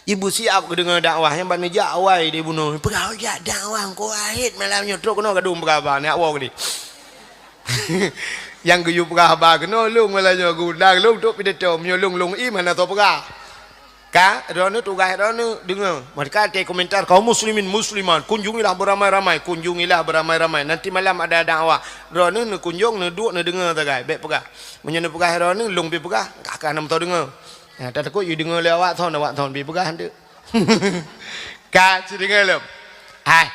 Ibu siap geudeungö dakwah, nyan ban neujak awai di bunoe. Peugah, "Oh, jak dakwah, engko ahét malam nyoe trok keunoe gadôh peugah haba, neujak woe keudéh." Nyang geuyue peugah haba keunoe lôn, malam nyoe geuundang lôn trok pidato, meunyoe lôn, lôn ié hana soe peugah. Ka, droeneuh tugaih droeneuh deungö. Meureuka teuh komentar, "Kaum muslimin muslimat, kunjungilah beramai-ramai, kunjungilah beramai-ramai. Nanti malam ada dakwah." Droeneuh neukunjong, neuduek, neudeungö sagai, bèk peugah. Meunyoe neupeugah droeneuh, lôn pih peugah, ka, ka hana meusoe deungö. Nyan, tatakot jideungö lé awak thon, awak thon pih peugah eunteuk. Ka, ci deungö lom. Hai,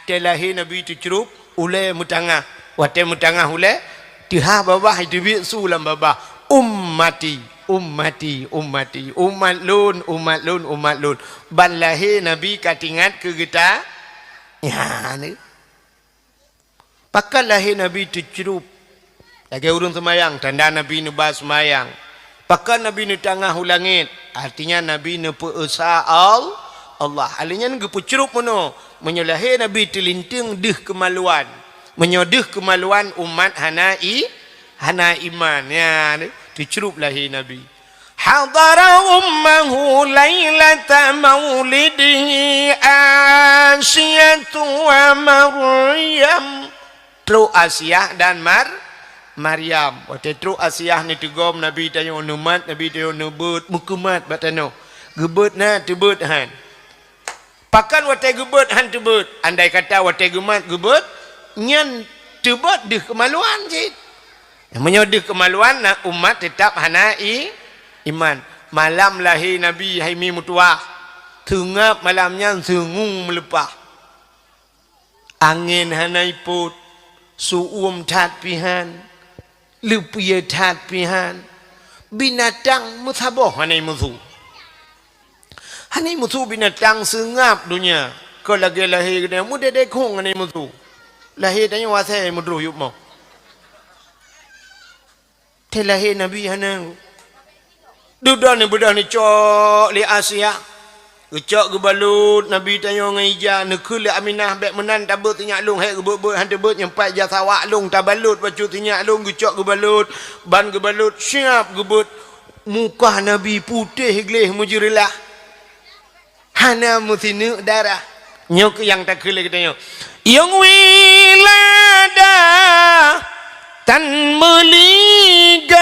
watèe lahé Nabi teucrup, ulèe meutangah. Watèe meutangah ulèe, teuhah babah, jiteubiet su lam babah. "Ummati, ummati, ummati, umat lôn, umat lôn, umat lôn." Ban lahé Nabi ka teuingat keu geuta-, nyan. Pakon lahé Nabi teucrup lagèe ureueng seumayang, tanda Nabi neuba seumayang. Pakon Nabi neutangah u langèt, artinya Nabi neupeu-esa Al-, Allah. Lheuh nyan geupeucrup meunoe, meunyoe lahé Nabi teulinteung deuh keumaluan. Meunyoe deuh keumaluan, umat hana i-, hana iman. Nyan, teucrup lahé Nabi. Hadara ummahu lailata maulidihi Asiyatu wa Maryam. Trok Asiah dan Mar-, Maryam. Watée trok Asiah neuteugom Nabi tanyoe, neumat Nabi tanyoe, neubeuet, meukeumat bak tanoh. Geubeuet na, teubeuet han. Pakon watée geubeuet han teubeuet? Andai kata watée geumat geubeuet, nyan teubeuet deuh keumaluan cit. Meunyoe deuh keumaluan, na umat teutab hana i-, iman. Malam lahé Nabi hai mi meutuwah, seungab malam nyan seungue meuleupah. Angén hana ipot, su-uem that pih han, leupie that pih han, binatang meusaboh hana imusu. Hana imusu binatang seungab donya. Kon lagée lahé geutanyoe meudedek khueng hana imusu. Lahé tanyoe asai meudroh yup moh. Teuh lahé Nabi hana. Dudoe neubeudôh neucok lé Asiah. Geucok geubalot Nabi tanyoe ngon ija, neukheun lé Aminah, bék meunan tabeuet sinyak lôn, hék geubeuet-beuet han teubeuet, nyang pat ija sawak lôn tabalot bacut sinyak lôn, geucok geubalot, ban geubalot siab geubeuet. Muka Nabi putéh gleh meujeureulah. Hana meusineuk darah. Nyoe keuh nyang takheun lé geutanyoe. Yôh wiladah tan meuligan,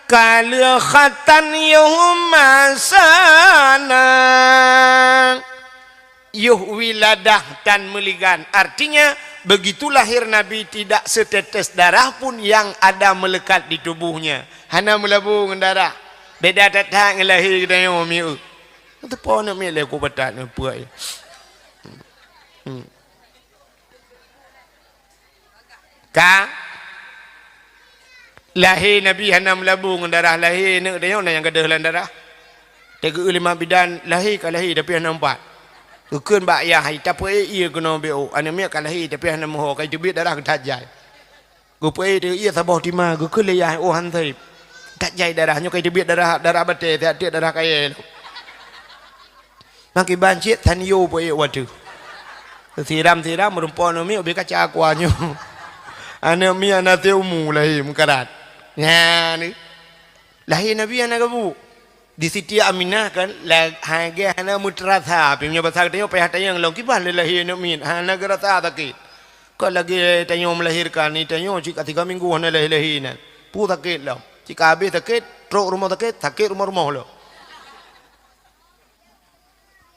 ka lheueh khatan yôh masana. Yôh wiladah tan meuligan. Artinya, begitu lahir Nabi tidak setetes darah pun yang ada melekat di tubuhnya. Hana meulabô ngon darah. Beda that-that ngon lahé geutanyoe miet. Teupo aneuk miet lé ku batat ngon peuet. Hmm. Ka lahé Nabi hana meulabô ngon darah, lahé aneuk tanyoe na nyang gadôh lam darah. Teugeu lima bidan lahé ka lahé tapi hana meupat. Geukheun bak yah hai tapeuék ié keunoe B O. Aneuk miet ka lahé tapi hana meuho, ka iteubiet darah geuthat jai. Geupeuék teuk ié saboh tima, geukheun lé yah, oh han sép. That jai darah nyoe ka iteubiet darah, darah batée, tiek-tiek darah kayée lom. Makiban cit tanyo peuék watée. Siram-siram meurumpok aneuk miet ubé kaca aqua nyoe. Aneuk miet hana teumu lahé meukarat. Nyan. Lahé Nabi hana gabuk. Di Siti Aminah kan, la-, lagée hana meuteurasa, tapi meunyoe basa geutanyoe payah tanyong lom, kiban lé lahé aneuk miet, hana geurasa sakét. Kon lagée tanyoe meulahirkan, tanyoe cit ka tiga minggu hana lahé-lahé nan. Peue sakét lom. Cit ka habéh sakét, trok rumoh sakét, sakét rumoh-rumoh lom.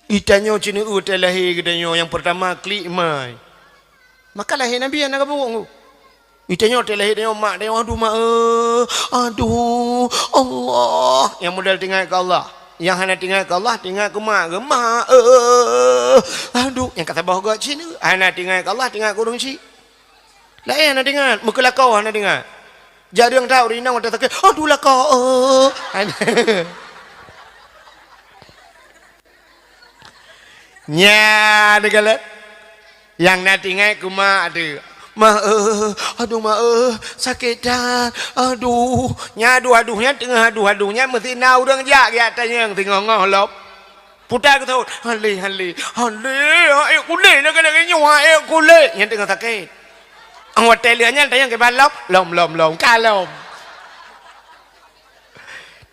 Geutanyoe cit neu-eu teu lahé geutanyoe nyang peurtama klik mai. Maka lahé Nabi hana gabuk. Geutanyoe teu lahé tanyoe mak tanyoe, "Aduh, mak, eh, aduh, Allah." Nyang modal teuingat keu Allah. Nyang hana teuingat keu Allah, teuingat keu mak, keu mak, eh, aduh. Nyang ka saboh göt cit neu-eu, hana teuingat keu Allah, teuingat keu ureueng chik. Laén hana teuingat, meukeulakau hana teuingat. Jak deueng that ureueng inong watée sakét, "Aduh, lakau, eh." Nyan teugalak. Nyang na teuingat keu mak teuh. "Mak, eh, aduh, mak, eh, sakét that. Aduh." Nyan aduh-aduh nyan teungoh aduh-aduh nyan meusti na ureueng jak geutanyong teungoh-ngoh lom. Puta geuthot, "Halé, halé, halé, aék kulét lagée-lagée nyoe, aék kulét." Nyan teungoh sakét. Watée lheueh nyan tanyong kiban lom, "Lom, lom, lom, ka lom."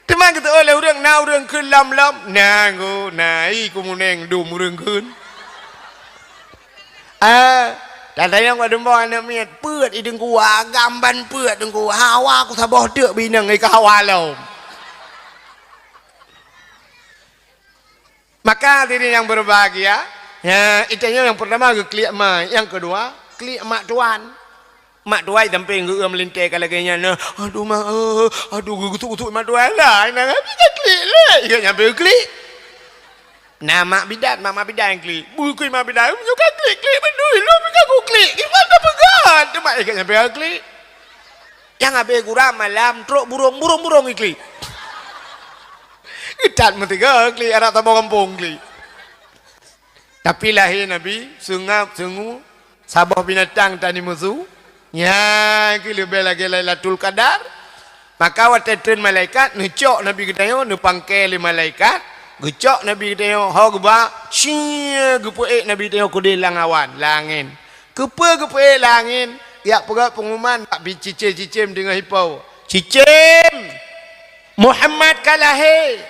Teuma geuteu'oh lé ureueng, na ureueng kheun lom-lom, na ngô, na i keumuneng dum ureueng kheun. Ah, tatanyong bak dumboe aneuk miet, peuet i teungku, agam ban peuet teungku, hawa ku saboh teuk bak inong i ka hawa lom. Maka hadirin yang berbahagia, ya, geutanyoe nyang peurtama geuklik ma, nyang keudua klik mak tuan. Mak tuan sampoe geu-eu meulintée ka lagée nyan, "Aduh, mak, eh, aduh," geugusut-gusut mak tuan lah. Nah, pih ka klik lé, ikot nyang pih klik. Nah, mak bidan, mak, mak bidan klik. Bukui mak bidan, "Meunyoe ka klik-klik beudui, lôn pih ka kuklik. Kiban ka peugah?" Teuma ikot nyang pih klik. Nyang habéh gura malam trok burông, burông-burông iklik. Geutat meuteugah klik, adak saboh gampông klik. Tapi lahé Nabi, seungab, seungue, saboh binatang tan imusu. Nyan keuh leubeh lagée Lailatul Qadar. Maka watée treun malaikat, neucok Nabi geutanyoe, neupangke lé malaikat, geucok Nabi geutanyoe, ho geuba, cie, geupeuék Nabi geutanyoe keudeh lam awan, lam angén. Keupeue geupeuék lam angén? Jak peugah peungumuman bak cicém-cicém teungoh ipo. "Cicém! Muhammad ka lahé!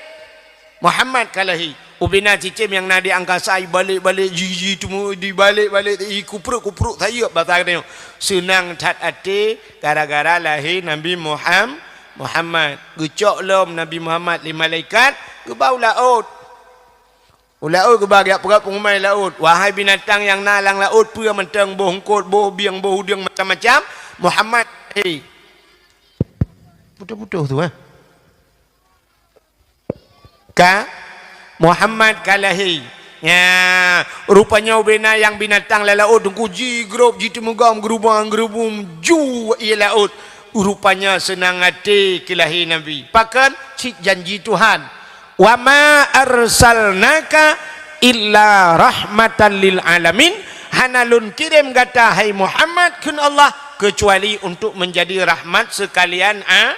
Muhammad ka lahé!" Ubena cicém nyang na di angkasa, ibalek-balek, ji, ji, teumu, dibalek-balek, ikupruk-kupruk sayeup basa geutanyoe. Seunang that até gara-gara lahé Nabi Muham-, Muhammad. Geucok lom Nabi Muhammad lé malaikat, geuba u laôt. U laôt geuba geujak peugah peungumai laôt, "Wahai binatang nyang na lam laôt, peue mantong, boh eungkôt, boh bieng, boh udeueng, macam-macam, Muhammad lahé." Putôh-putôh tu, eh. Ka? Muhammad ka lahé. Nya, rupanya ubena nyang binatang lam laôt teungku jigrob, jiteumeugam, geurubang-geurubum, ju ie laôt. Rupanya seunang até keu lahé Nabi. Pakon? Cit janji Tuhan. "Wa ma arsalnaka illa rahmatan lil alamin." Hana lôn kirém gata, hai Muhammad, kheun Allah, keucuali untuk menjadi rahmat sekalian a-,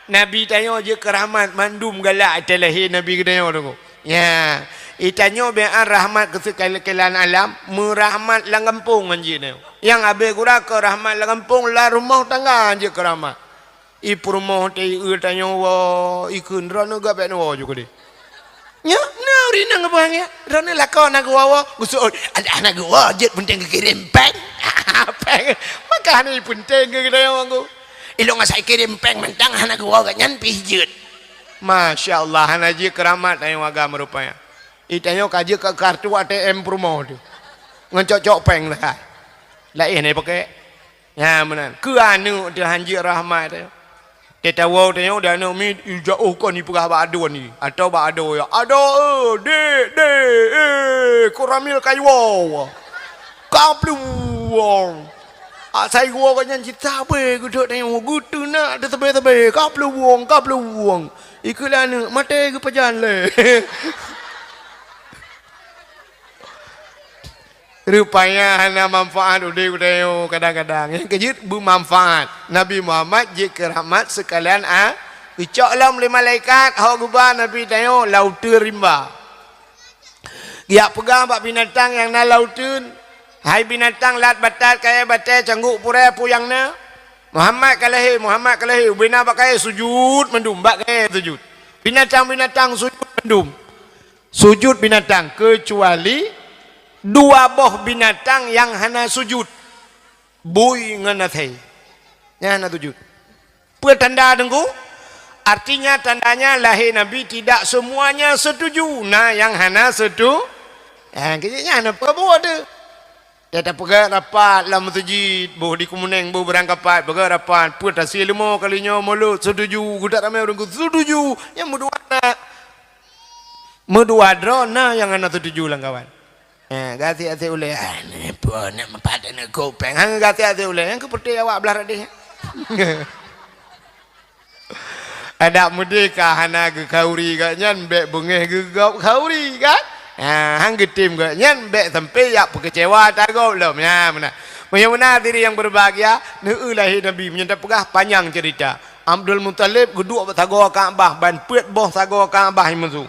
Nabi tanyoe jeuet keu rahmat, mandum galak até lahé Nabi geutanyoe teungku. Ya, itanyoe bian rahmat keu sekalian alam, meurahmat lam gampông ngon jih nyoe. Nyang abéh gura keu rahmat lam gampông, lam rumoh tangga jeuet keu rahmat. I peurumoh teuh i eu tanyoe woe, ikheun droeneuh gabét neuwoe ju keudeh. Nyoe, nyoe ureueng inong geupeugah nyan. Droeneuh lakoe na geuwoe-woe, geuseuôt, "Alah na geuwoe jeuet, peunteng geukirém péng." Péng. Maka hana peunteng keu geutanyoe, Teungku. Ilôn asai kirém péng mantong hana geuwoe gobnyan pih jeuet. Masya Allah, hana jeuet keu rahmat tanyoe agam rupanya. Itanyoe ka jeuet keu kartu A T M peurumoh teuh. Ngon cok-cok péng leuhai. Laén hana ipaké. Nyan meunan. Keu aneuk teuh han jeuet rahmat teuh. Teuh tawoe tanyoe di aneuk miet, i jaoh kon ipeugah bak aduen i, atawa bak adoe, "Adoe, eh, dek, dek, eh, koramil ka iwoe. Ka plueng." Asai geuwoe gobnyan cit sabe geuduek tanyoe, geuteunak teuh sabe-sabe, "Ka plueng, ka plueng." Ikheun lé aneuk, "Maté geupajan lé." Rupanya hana manfaat udeb geutanyoe kadang-kadang. Nyang keu jeuet beumanfaat. Nabi Muhammad jeuet keu rahmat sekalian a-, geucok lom lé malaikat, hok geuba Nabi tanyoe lam uteuen rimba. Geujak peugah bak binatang nyang na lam uteuen, "Hai binatang lat batat, kayèe batèe, cangguk purèe, peue nyang na? Muhammad ka lahé, Muhammad ka lahé." Ubena bak kayèe sujut mandum, bak kayèe sujut. Binatang-binatang sujut mandum. Sujut binatang, keucuali dua boh binatang nyang hana sujut, bui ngon asèe. Nyan hana sujut. Peue tanda, Teungku? Artinya, tandanya lahé Nabi tidak semuanya setuju. Na nyang hana setu-, ha, keu jih nyan hana peue buet teuh. Teuh tapeugah rapat lam meuseujid, boh di Keumeunéng, boh Beurangkapat, peugah rapat, peue tasie leumo kali nyoe mulod, setuju, geudak ramé ureueng setuju, nyang meudua na. Meudua droe na nyang hana setuju lam kawan. Eh, gasien-gasien ulèe, "Ah, ni peue nak meupat neuk kupeng?" Han gasien-gasien ulèe, nyang keupeuteh awak blah radeh. Adak meudeh ka hana geukhauri gobnyan, bèk beungèh geugop khauri, kan? Ha, han geutem gobnyan, bèk sampai jak peukeucewa ata gob lom. Nyan meunan. Meunyoe meunan hadirin yang berbahagia, neueu lahé Nabi, meunyoe tapeugah panyang ceurita. Abdul Muthalib geuduek bak sagoe Ka'bah, ban peuet boh sagoe Ka'bah imusu.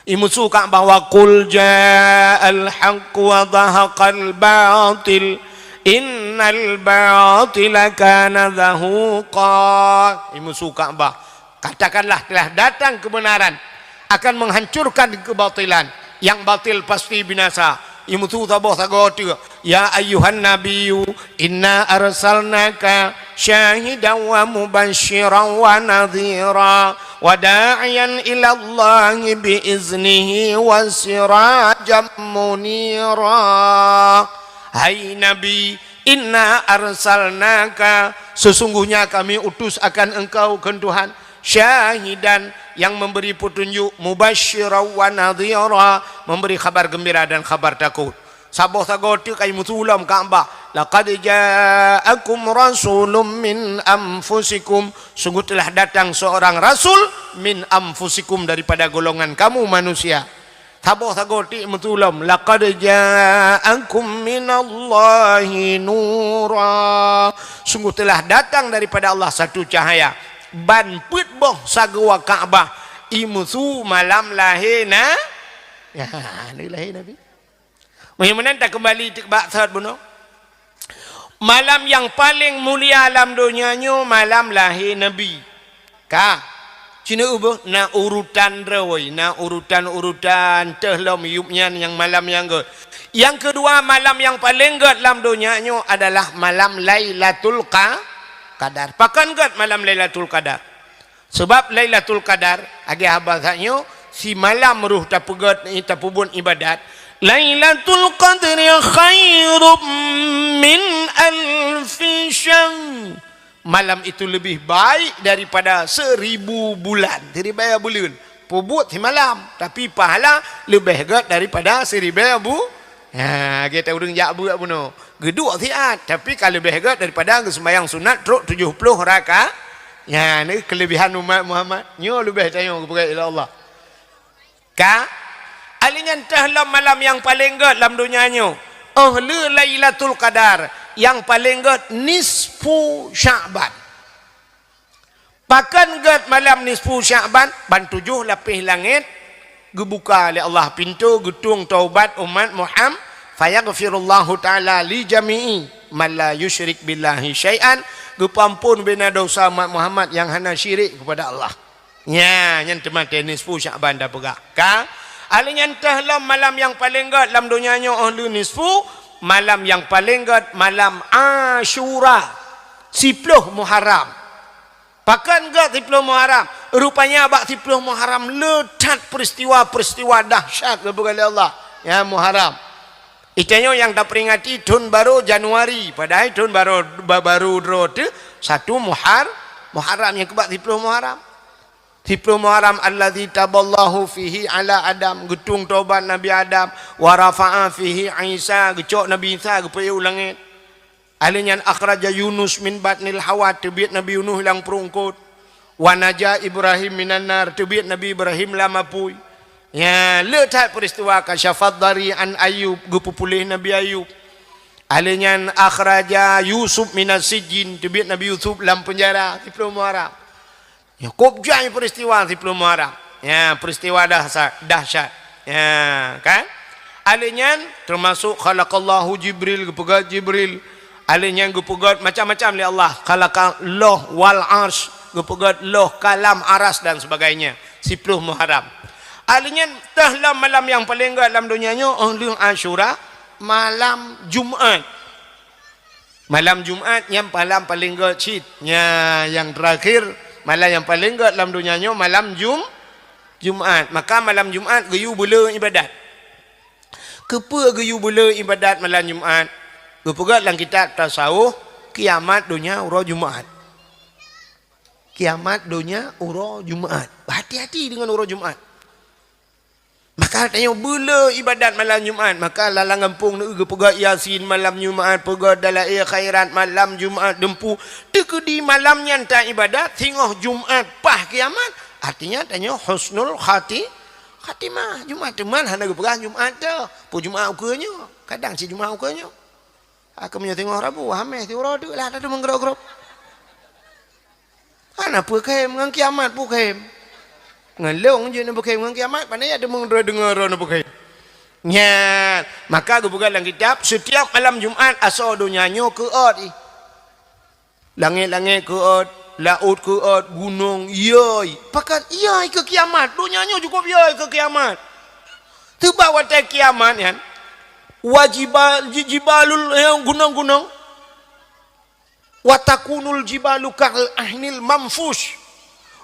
Imusu Ka'bah, "Wa qul ja'al haqq wa zahaqal batil, innal batila kana zahuqa." Imusu Ka'bah, "Katakanlah telah datang kebenaran, akan menghancurkan kebatilan. Yang batil pasti binasa." Imusu saboh sagoe teuk, "Ya ayyuhan nabiyyu, inna arsalnaka syahidan wa mubasysyiran wa nadhira, wa da'iyan ilallahi bi iznihi wa sirajan munira." Hai Nabi, "Inna arsalnaka, sesungguhnya kami utus akan engkau," kheun Tuhan, "syahidan," yang memberi petunjuk, "mubasysyiran wa nadhira," memberi khabar gembira dan khabar takut. Saboh sagoe teuk ka imusu lom Ka'bah, "Laqad ja'akum rasulun min anfusikum," sungguh telah datang seorang rasul, "min anfusikum," daripada golongan kamu manusia. Saboh sagoe teuk imusu lom, "Laqad ja'akum minallahi nura," sungguh telah datang daripada Allah satu cahaya. Ban peuet boh sagoe Ka'bah imusu malam lahé na-, ya, lahé Nabi. Meunyoe meunan takeumbali teuk bak sot bunoe. Malam nyang paleng mulia lam donya nyoe malam lahé Nabi. Ka. Jinoe beuh, na urutan droe, na urutan-urutan teuh lom yup nyan nyang malam nyang gét. Nyang keudua, malam nyang paleng gét lam donya nyoe adalah malam Lailatul Qa-, Qadar. Pakon gét malam Lailatul Qadar? Sabab Lailatul Qadar, lagée haba that nyoe, simalam roh tapeugét, tapeubuet ibadat. Lailatul Qadri khairum min alfi syahr. Malam itu lebih baik daripada seribu bulan, siribée buleuen. Peubuet simalam, tapi pahala leubeh gét daripada siribée bu-, ha, kita ureuëng jak buet bunoe. Geuduek siat, tapi ka leubeh gét daripada geuseumayang sunat trok tujoh ploh raka-, nyan keulebihan umat Muhammad. Nyoe leubeh tanyoe geupeugah lé Allah. Ka? Alheuh nyan teuh lom malam nyang paleng gét lam donya nyoe. Óh lheueh Lailatul Qadar, nyang paleng gét nisfu Sya'ban. Pakon gét malam nisfu Sya'ban? Ban tujoh lapéh langét geubuka lé Allah pintoe geutueng taubat umat Muhammad, fayaghfirullahu ta'ala li jami'i man la yusyrik billahi syai'an, geupeuamphon bina dosa umat Muhammad nyang hana syirik kepada Allah. Nya, nyan teuma teuh nisfu Sya'ban tapeugah. Ka? Alheuh nyan teuh lom malam nyang paleng gét lam donya nyoe óh lheueh nisfu, malam nyang paleng gét malam Asyura, siploh Muharram. Pakon gét siploh Muharram? Rupanya bak siploh Muharram le that peristiwa-peristiwa dahsyat geupeugah lé Allah. Ya, Muharram. Itanyoe nyang taperingati thon barô Januari, padahai thon barô, ba-, barô droe teuh satu Muhar-, Muharram nyang keubak siploh Muharram. Siploh Muharram, allazi taballahu fihi ala Adam, geutueng taubat Nabi Adam, wa rafa'a fihi Isa, geucok Nabi Isa geupeuék u langét. Alheuh nyan akhraja Yunus min batnil hawa, teubiet Nabi Yunus lam pruet eungkôt. Wa naja Ibrahim minan nar, teubiet Nabi Ibrahim lam apui. Nya, le that peristiwa kasyafad dari an Ayub, geupeupuléh Nabi Ayub. Alheuh nyan akhraja Yusuf minas sijjin, teubiet Nabi Yusuf lam penjara, siploh Muharram. Ya, kôb jai peristiwa siploh Muharram. Ya, peristiwa dahsyat, dahsyat. Ya, kan? Alheuh nyan, termasuk khalaqallahu Jibril, geupeugét Jibril. Alheuh nyan geupeugét macam-macam lé Allah. Khalaqa loh wal arsh, geupeugét loh kalam aras dan sebagainya. Siploh Muharram. Alheuh nyan, teuh lom malam nyang paleng gét lam donya nyoe, óh lheueh Asyura, malam Jumat. Malam Jumat nyang malam paleng gét cit. Nya, nyang terakhir, malam nyang paleng gét lam donya nyoe malam Jum-, Jumat. Maka malam Jumat geuyue beule ibadat. Keupeue geuyue beule ibadat malam Jumat? Geupeugét lam kitab tasawuf, kiamat donya uroe Jumat. Kiamat donya uroe Jumat. Hati-hati deungon uroe Jumat. Maka tanyoe beule ibadat malam Jumat, maka lam gampông neu geupeugét Yasin malam Jumat, peugét Dalail Khairat malam Jumat, deumpu teukeudi malam nyan ta ibadat singoh Jumat paih kiamat, artinya tanyoe husnul khati-, khatimah. Jumat teuma hana geupeugah Jumat teuh, peue Jumat ukeue nyoe, kadang cit Jumat ukeue nyoe. Aku meunyoe singoh Rabu, Hameh siuroe teuk lah, tadu meugrôp-grôp. Hana peue khem, ngon kiamat peue khem. Ngon lôn jeuet neupeukhem, ngon kiamat, pane ya deungoe droe deungoe droe neupeukhem. Nyan, maka geupeugah lam kitab, setiap malam Jumat asoe donya nyoe keuôt ih. Langét-langét keuôt, laôt keuôt, gunong yôi. Pakat yôi keu kiamat, donya nyoe cukup yôi keu kiamat. Teuma watée kiamat nyan, wa jiba-, ji-, jibalul, eh, gunong-gunong. Wa takunul jibalu kal ahnil manfush.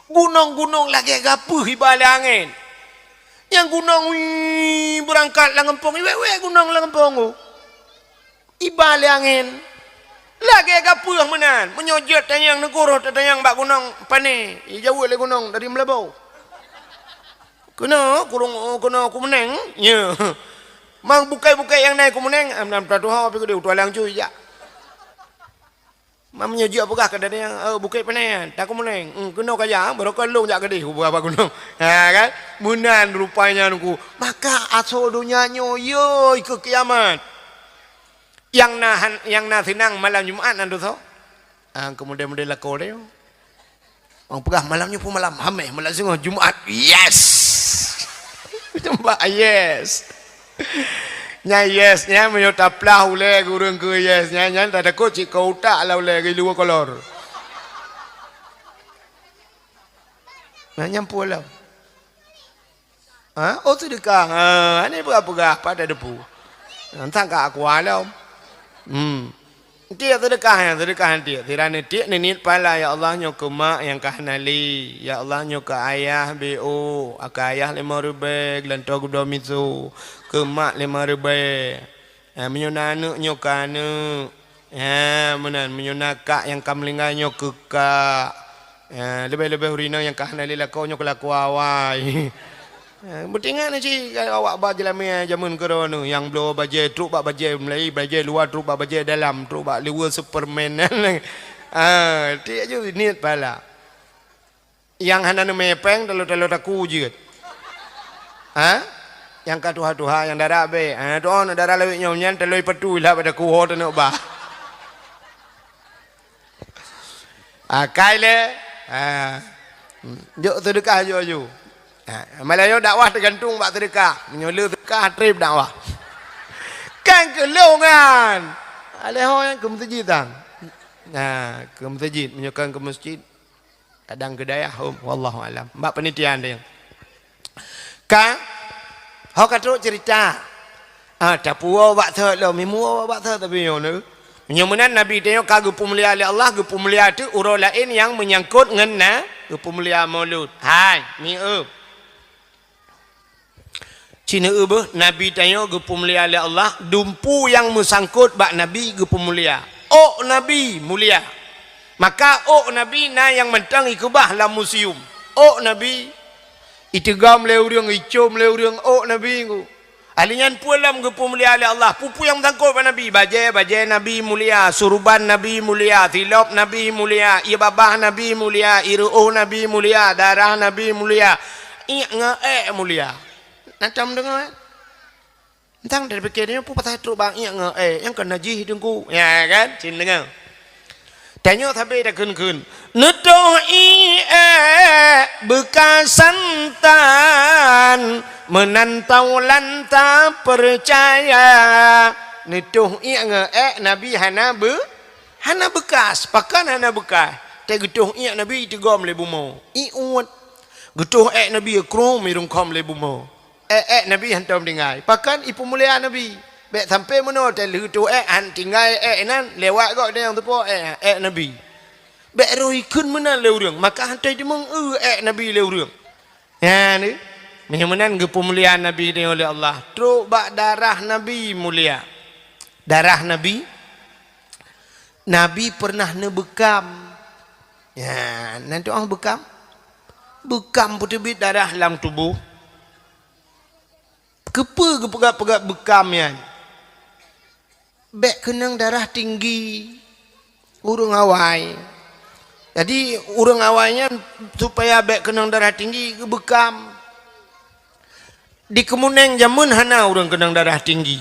Gunong-gunong lagée gapeuh iba lé angén. Nyang gunong, wii, beurangkat lam gampông, iwék-wék gunong lam gampông. Iba lé angén. Lagée gapeuh meunan. Meunyoe jeuet tanyong neuguroh tatanyong bak gunong pane, ijaweueb lé gunong dari Meulaboh. Keunoe kurong, keunoe kumeuneng. Nya. Mang bukét-bukét nyang na i kumeuneng, am, nam tatuho pih keudeh, utua lang cui jak. Mam nyoe jeuet peugah keu datang, eh, bukét pane, ta kumeuneng. Hmm, keunoe kajak, barokon lôn jak keudeh, kupeugah bak gunong. Ha, kan? Meunan rupanya nungku. Maka asoe donya nyoe, yoi, keu kiamat. Nyang na han-, nyang na seunang malam Jumat nan dosa. Ah, keumudian-mudian lakoe lé. Orang peugah malam nyoe pun malam Hameh, malam singoh Jumat. Yes. Tembak yes. Nya yes, nya meunyoe taplah ulée gureueng keu yes, nya, nya tatakot cit keu utak lah ulée geuh luwa kolor. Nah, nyan peue lom. Ha? Oh, seudeukah. Ha, hana peugah-peugah, pat tateupeue. Nyan sang ka aqua lom. Hmm. Tiek seudeukah nyan, seudeukah nyan tiek. Sira neutiek neuniet pahala, "Ya Allah, nyoe keu mak nyang ka hana lé. Ya Allah, nyoe keu ayah B O, keu ayah limong ribèe, geulantoe geudoe miseue. Keu mak limong ribèe." Ha, meunyoe na aneuk, nyoe keu aneuk. Ha, meunan, meunyoe na kak nyang ka meuninggai, nyoe keu kak. Ha, leubeh-leubeh ureueng inong nyang ka hana lé lakoe, nyoe keu lakoe awai. Ha, beutingat na cit awak ba jeulamé jameun keudroe nyoe, nyang bloe bajèe trok bak bajèe meulai, bajèe luwa trok bak bajèe dalam, trok bak liweue Superman. Ha, tiek ju niet pahala. Nyang hana neumè pèng, talo-talo taku jeuet. Ha? Nyang ka tuha-tuha, nyang dara abèe. Ha, tu'oh na dara lawét nyoe nyan, talo ipatui lah bak taku ho taneuk ba. Akai lé. Ha. Jok seudeukah aju-aju. Ha, malam nyoe dakwah teugantung bak seudeukah. Meunyoe le seudeukah, trép dakwah. Kan keu lôn nyan. Alèh ho nyan keu meuseujid tan. Ha, keu meuseujid. Meunyoe kan keu meuseujid, kadang keu dayah, hom, wallahu alam. Bak peunitian deh. Ka, ho ka trok ceurita. Ah, tapuwoe bak thot lom, imuwoe bak thot tapi nyoe nyoe. Nyoe meunan Nabi tanyoe ka geupeumulia lé Allah, geupeumulia teuk uroe laén nyang meunyangkot ngon na, geupeumulia Maulud. Hai, mieup. Ci neueu beuh, Nabi tanyoe geupeumulia lé Allah, dumpu nyang meusangkot bak Nabi geupeumulia. Ôk Nabi mulia. Maka ôk Nabi na nyang mantong ikeubah lam museum. Ôk Nabi iteugom lé ureueng, icôm lé ureueng ôk Nabi nyoe. Ahli nyan peue lom geupeumulia lé Allah. Peue-peue nyang meusangkot bak Nabi. Bajèe, bajèe Nabi mulia. Suruban Nabi mulia. Silop Nabi mulia. Ié babah Nabi mulia. Ié reuôh Nabi mulia. Darah Nabi mulia. Iék ngon èk mulia. Na tom deungoe? Entang dari pikir nyoe peue pasai trok bak iék ngon èk nyang ka najih teungku. Ya kan? Cit deungoe. Tanyoe sabe takheun-kheun. Neutoh iék beukasan tan meunan taulan tapeucaya. Neutoh iék ngon èk Nabi hana beu-, hana beukas. Pakon hana beukas? Teuh geutoh iék Nabi iteugom lé bumoe. Ié uet. Geutoh èk Nabi krom irungkhom lé bumoe. Èk-èk Nabi hantom tinggai. Pakon ipeumulia Nabi. Bèk sampai meunoe teuh lheueh toh èk han tinggai èk nan lewat gok dayang teupo èk, èk Nabi. Bèk roh ikheun meunan lé ureueng, maka hantom jimeung eu èk Nabi lé ureueng. Nyan, meunyoe meunan geupeumulia Nabi tanyoe lé Allah. Trok bak darah Nabi mulia. Darah Nabi, Nabi pernah neubeukam. Ya, nan tu'oh beukam? Beukam peuteubiet darah lam tuboh. Keupeue geupeugah-peugah beukam nyan? Bèk keunong darah tinggi ureueng awai. Jadi, ureueng awai nyan supaya bèk keunong darah tinggi geubeukam. Di Keumeunéng jameun hana ureueng keunong darah tinggi.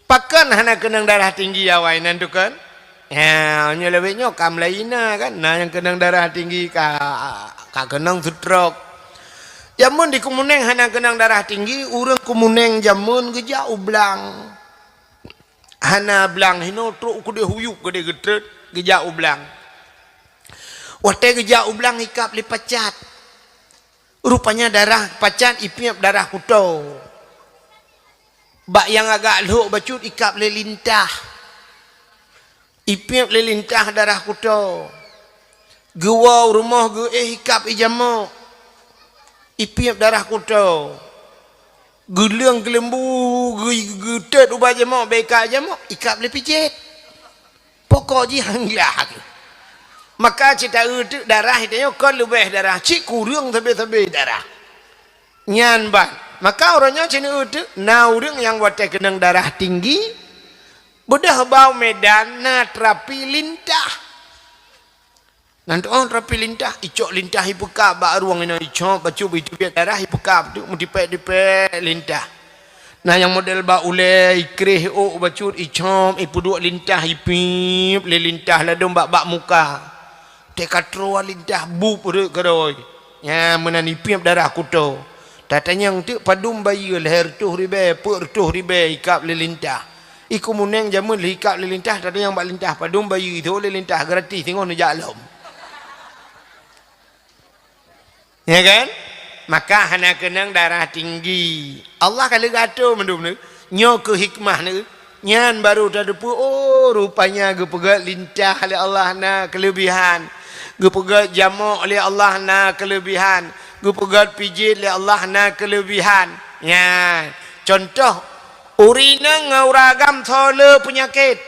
Pakon hana keunong darah tinggi awai nan tukon? Ya, nyoe lawét nyoe ka meulayeue na kan, na nyang keunong darah tinggi ka, ka keunong stroke. Jameun di Keumeunéng hana keunong darah tinggi, ureueng Keumeunéng jameun geujak u blang. Hana blang hinoe trok u keudeh huyub keudeh geutreut geujak u blang. Watèe geujak u blang ikab lé pacat. Rupanya darah pacat ipiep darah kuto. Bak nyang agak lhok bacut ikab lé lintah. Ipiep lé lintah darah kuto. Geuwoe u rumoh geuéh ikab ijamok. Ipiep darah kuto. Geuleueng keuleumbu geu-, geutet ubak jamok, bèk ikab jamok, ikab lé pijet. Pokok jih han glah. Maka cit taeu teuk darah tanyoe kon leubeh darah, cit kureueng sabe-sabe darah. Nyan ban. Maka uroe nyoe cit neueu teuk na ureueng nyang watèe keunong darah tinggi, beudôh bak u Medan na terapi lintah. Nan tu'oh terapi lintah, icok lintah ipeukab bak rueng inoe, icok bacut iteubiet darah ipeukab teuk meutipèk-tipèk lintah. Na nyang model bak ulèe, ikréh ôk bacut, icok, ipeuduek lintah, ipiep lé lintah ladôm bak, bak muka. Teuka troe lintah bup rhot keudroe. Nyan meunan ipiep darah kuto. Tatanyong teuk padum bayeue lhèe reutôh ribèe, peuet reutôh ribèe ikab lé lintah. I Keumeunéng jameun lheuh ikab lé lintah, tatanyong bak lintah padum bayeue, itho lé lintah gratis singoh neujak lom. Ya kan? Maka hana keunong darah tinggi. Allah ka lheueh geuatoe mandum nyoe. Nyoe keuh hikmah nyoe. Nyan baru tateupeue, oh, rupanya geupeugét lintah lé Allah na keuleubihan. Geupeugét jamok lé Allah na keuleubihan. Geupeugét pijet lé Allah na keuleubihan. Nyan. Contoh, ureueng inong ngon ureueng agam soe le peunyakét.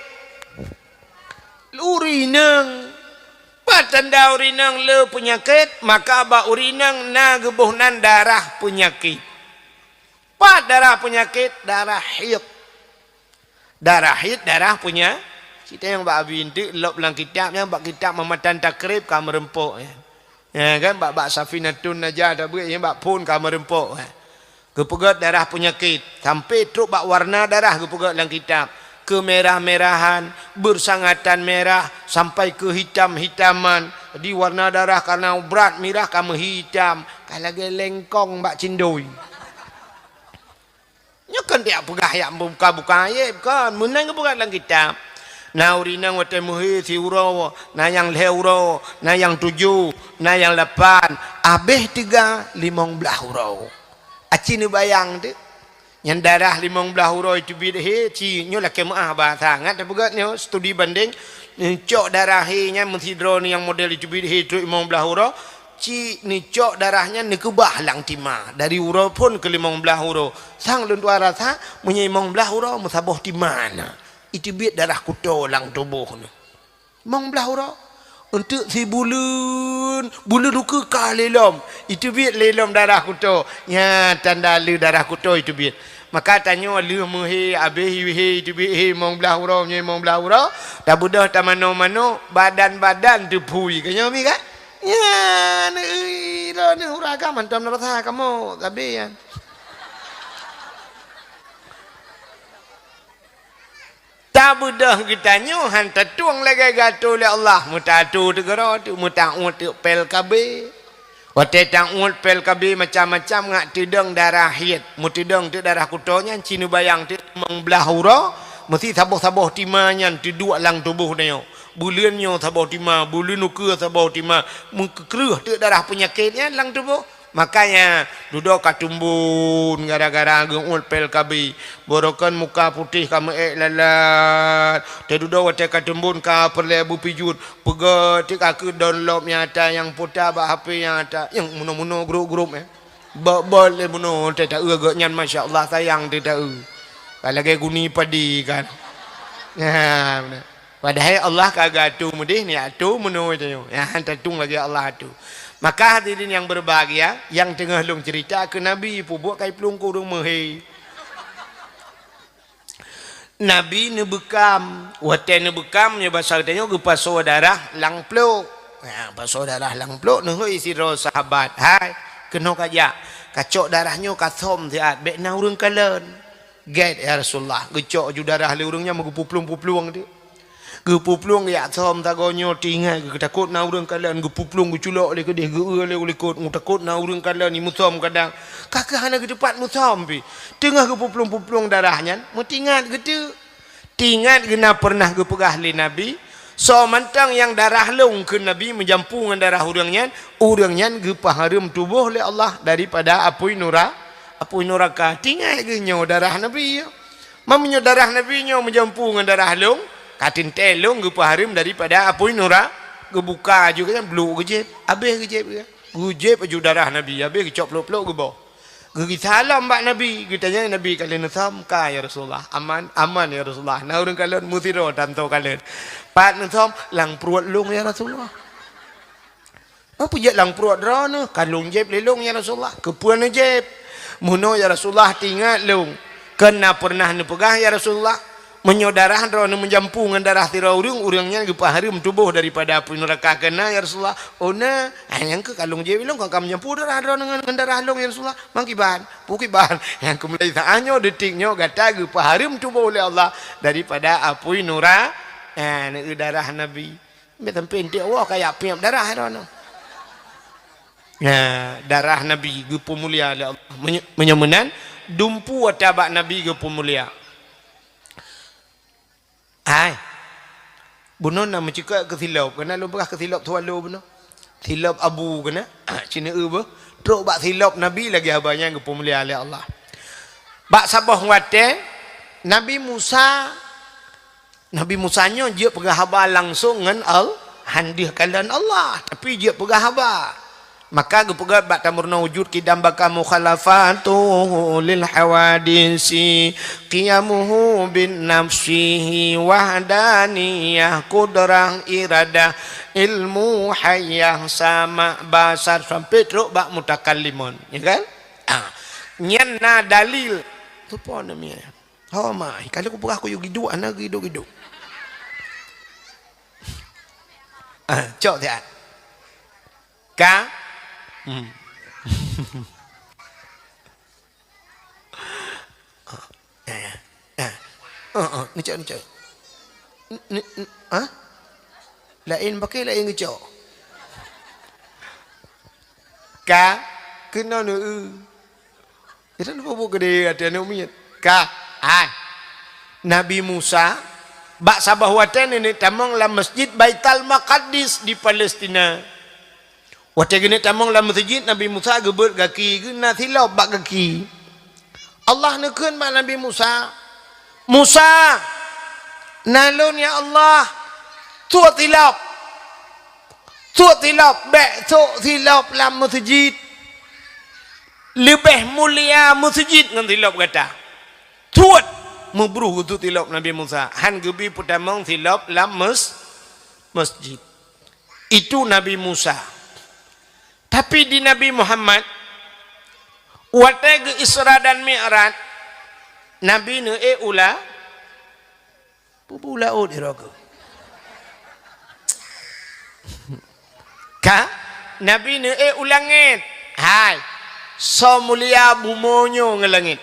Ureueng inong. Pat tanda ureueng inong le peunyakét, maka bak ureueng inong na geuboh nan darah peunyakét. Pat darah peunyakét, darah haid. Darah haid, darah peunya-, cit nyang bak abi enteuk lop lam kitab nyan, bak kitab Mamatan Takrib ka meureumpok nyan. Ya kan, bak, bak Safinatun Najah tabeuet nyan, bak phon ka meureumpok nyan. Geupeugét darah peunyakét, sampai trok bak warna darah geupeugét lam kitab. Keumerah-merahan, bersangatan merah, sampai keuhitam-hitaman. Jadi warna darah karena brat mirah ka meuhitam, ka lagée lengkong bak cindoi. Nyoe kon tiak peugah yak buka-buka ayat, kon. Meunan geupeugah lam kitab. Na ureueng inong watée meuhé siuroe, na nyang lhée uroe, na nyang tujoh, na nyang lapan, abéh teuga limong blaih uroe. Aci neubayang teuh. Nyan darah limong blaih uroe teubiet hé, ci nyoe lakée meuáh bahasa. Ngat tapeugét nyoe studi bandeng, neucok darah hé nyan meusidroe nyang model teubiet hé trok limong blaih uroe, ci neucok darah nyan neukeubah lam tima dari uroe phon keu limong blaih uroe. Sang lôn tuan rasa, meunyoe limong blaih uroe meusaboh tima na, iteubiet darah kuto lam tuboh nyoe. Limong blaih uroe. Eunteuk sibuleuen, buleuen ukeue ka lé lom. Iteubiet lé lom darah kuto. Nyan tanda le darah kuto iteubiet. Maka tanyoe lheueh meuhé, abéh hé iteubiet hé limong blaih uroe, nyoe limong blaih uroe, tabeudôh tamanoe-manoe, badan-badan teuphui. Ka nyoe mi kan? Nyan, ih, droeneuh ureueng agam hantom na rasa kamoe, sabe nyan. Tabeudôh geutanyoe han tatueng lagée geuatoe lé Allah, meutatu teugoro tu, meutaôt teuk P L K B. Watée taôt P L K B macam-macam ngat teudong darah haid, meuteudong teuk darah kuto nyan ci neubayang teuk limong blaih uroe, meusi saboh-saboh tima nyan teuduek lam tuboh tanyoe. Buleuen nyoe saboh tima, buleuen ukeue saboh tima, meukeureuh teuk darah peunyakét nyan lam tuboh. Makanya dudoe ka teumbon gara-gara geuôt P L K B. Borokan muka putéh ka meu-ék lalat. Teududoe watée ka teumbon ka peureulée beupijuet. Peugét teuk ka keu download nyata nyang puta bak H P nyata. Nyang munoe-munoe grup-grup, eh. Bot-bot lé munoe teuh taeu geuh nyan, masya Allah, sayang teuh taeu. Ka lagée guni padi kan. Nah, beuna. Padahai Allah ka geuatoe meudeh, ni atoe meunoe tanyoe. Nyan tatueng lagée Allah atoe. Maka hadirin yang berbahagia, nyang teungoh lôn ceurita keu Nabi, peubuet kai plueng keu ureueng meuhé. Nabi neubeukam. Watée neubeukam, nyoe basa geutanyoe geupasoe darah lam plok. Ha, pasoe darah lam plok, neuhôi sidroe sahabat, "Hai, keunoe kajak, kacok darah nyoe kasöm siat, bék na ureueng kalon." "Gét, ya Rasulullah." Geucok ju darah lé ureueng nyan meugeupuplueng-puplueng teuh. Geupuplueng geujak söm sagoe nyoe, teuingat geuh takot na ureueng kalon, geupuplueng geuculok lé keudeh, geu-eu lé u likot, takot na ureueng kalon, imeusöm kadang. Ka keuh hana geuteupat meusöm pih. Teungoh geupuplueng-puplueng darah nyan, meuteuingat geuteuk. Teuingat geuh na peureunah geupeugah lé Nabi, "Soe mantong nyang darah lôn," kheun Nabi, "meujampu ngon darah ureueng nyan, ureueng nyan geupeuhareuem tuboh lé Allah daripada apui nura-, apui nuraka." Teuingat geuh nyoe darah Nabi nyoe. Meunyoe darah Nabi nyoe meujampu ngon darah lôn, ka teuntée lôn geupeuhareuem daripada apui nura-, geubuka aju geuh nyan, bluk geujieb, abéh geujieb geuh. Geujieb aju darah Nabi, abéh geucok plok-plok geuboh. Geugisa lom bak Nabi, geutanyong Nabi, "Ka lheueh neusöm?" "Ka, ya Rasulullah." "Aman?" "Aman, ya Rasulullah." "Na ureueng kalon?" "Meusidroe tanto kalon." "Pat neusöm?" "Lam pruet lôn, ya Rasulullah." "Oh, peujeuet lam pruet droeneuh?" "Ka lôn jieb lé lôn, ya Rasulullah." "Keupeue neujieb?" "Meunoe, ya Rasulullah, teuingat lôn, kon na peureunah neupeugah, ya Rasulullah, 'Meunyoe darah droeneuh meujampu ngon darah sidroe ureueng, ureueng nyan geupeuhareuem tuboh daripada apui nuraka.' Kon na, ya Rasulullah?" "Oh, na." "Ah, nyang keuh ka lôn jieb lé lôn, kon ka meujampu darah droeneuh ngon, ngon darah lôn, ya Rasulullah." "Mangkiban?" "Pue kiban?" "Nyang keuh mulai saát nyoe, detik nyoe, gata geupeuhareuem tuboh lé Allah daripada apui nura-, ah, neu-eu darah Nabi." Sampai-sampai eunteuk woe kajak piep darah droeneuh. Nah, darah Nabi geupeumulia lé Allah. Meunyo-, meunyoe meunan, dumpeue ata bak Nabi geupeumulia. Hai, bunoe na meucukôp keu silop, keunan lôn peugah keu silop swallow bunoe. Silop abu keunan, cine eu beuh. Trok bak silop Nabi lagée haba nyang geupeumulia lé Allah. Bak saboh watée, Nabi Musa, Nabi Musa nyoe jeuet peugah haba langsong ngon Al-, han deuh kalon Allah, tapi jeuet peugah haba. Maka geupeugah bak tameurunoe wujud kidam baka mukhalafatuhu lil hawadisi, qiyamuhu bin nafsihi wahdaniyah, qudrah, iradah, ilmu, hayah, sama', basar, sampai trok bak mutakallimun, ya kan? Ah, nyan na dalil. Tu pon namanya. Ho mai, kalau kupeugah kuyue giduk, hana giduk-giduk. Ah, cok siat. Ka? Hmm. Ah, ah, ah. Ah, ah, ngecok, ngecok. N-, n-, n-, ah? Laén pakai, laén ngecok. Ka? Keunoe neu-, eu. Itu peubuet geude até aneuk miet. Ka, hai. Nabi Musa, bak saboh watée nenek tamong lam Masjid Baitul Maqdis di Palestina. Watée geuneuk tamong lam meuseujid, Nabi Musa geubeuet gaki geuh na silop bak gaki. Allah neukheun bak Nabi Musa, "Musa, na lôn ya Allah, tuet silop." Tuet silop, bék tuet silop lam meuseujid. Leubeh mulia meuseujid ngon silop gata. Tuet, meubruh geutuet silop Nabi Musa. Han geubi peutamong silop lam mes-, meuseujid. Itu Nabi Musa. Tapi di Nabi Muhammad, watée geu Isra dan Mi'raj, Nabi neuék u la-, Pubu laôt di rogo. Ka? Nabi neuék u langét. Hai, soe mulia bumoe nyoe ngon langét?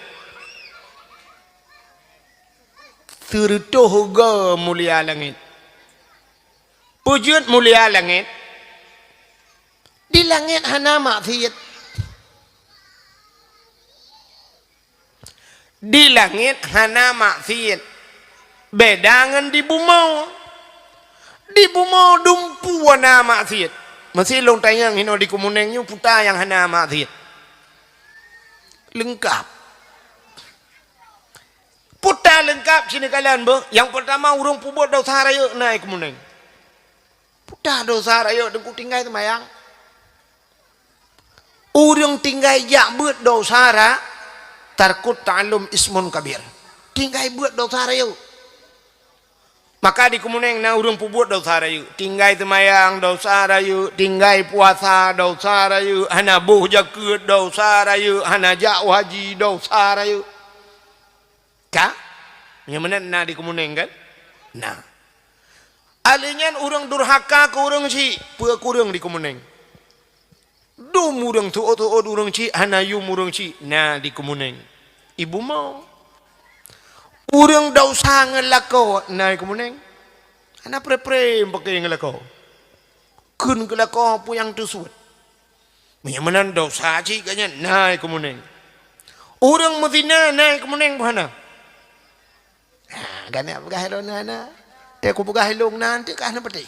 Sireutôh goe mulia langét. Peue jeuet mulia langét? Di langét hana maksiet. Di langét hana maksiet, beda ngon di bumoe. Di bumoe dumpeue na maksiet. Meusi lôn tanyong hinoe di Keumeuneung nyoe peue nyang hana maksiet? Leungkap. Peue leungkap sineukala beuh. Nyang peurtama, ureuëng peubuet desya rayeuk na i Keumeuneung. Peue desya rayeuk, Teungku, tinggai seumayang. Ureuëng tinggai jak beuet desya ra-, tarkut ta'allum ismun kabir. Tinggai beuet desya rayeuk. Maka di Keumeuneung na ureuëng peubuet desya rayeuk. Tinggai seumayang desya rayeuk, tinggai puasa desya rayeuk, hana boh jakeuet desya rayeuk, hana jak haji desya rayeuk. Ka? Nyang meunan na di Keumeuneung kan? Na. Ahli nyan ureuëng durhaka keu ureuëng chik, peue kureueng di Keumeuneung. Dum ureuëng tuôt-tuôt ureuëng chik, hana yum ureuëng chik, na di Keumeuneung. I bumoe. Ureuëng desya ngon lakoe, na i Keumeuneung. Hana pre-pre meupaké ngon lakoe. Kheun keu lakoe peue nyang teusuet. Meunyoe meunan desya cit gobnyan na i Keumeuneung. Ureuëng meuzina na i Keumeuneung peue hana? Ha, gobnyan peugah lôn na, na. Teuh kupeugah lôn na, teuh ka hana patéh.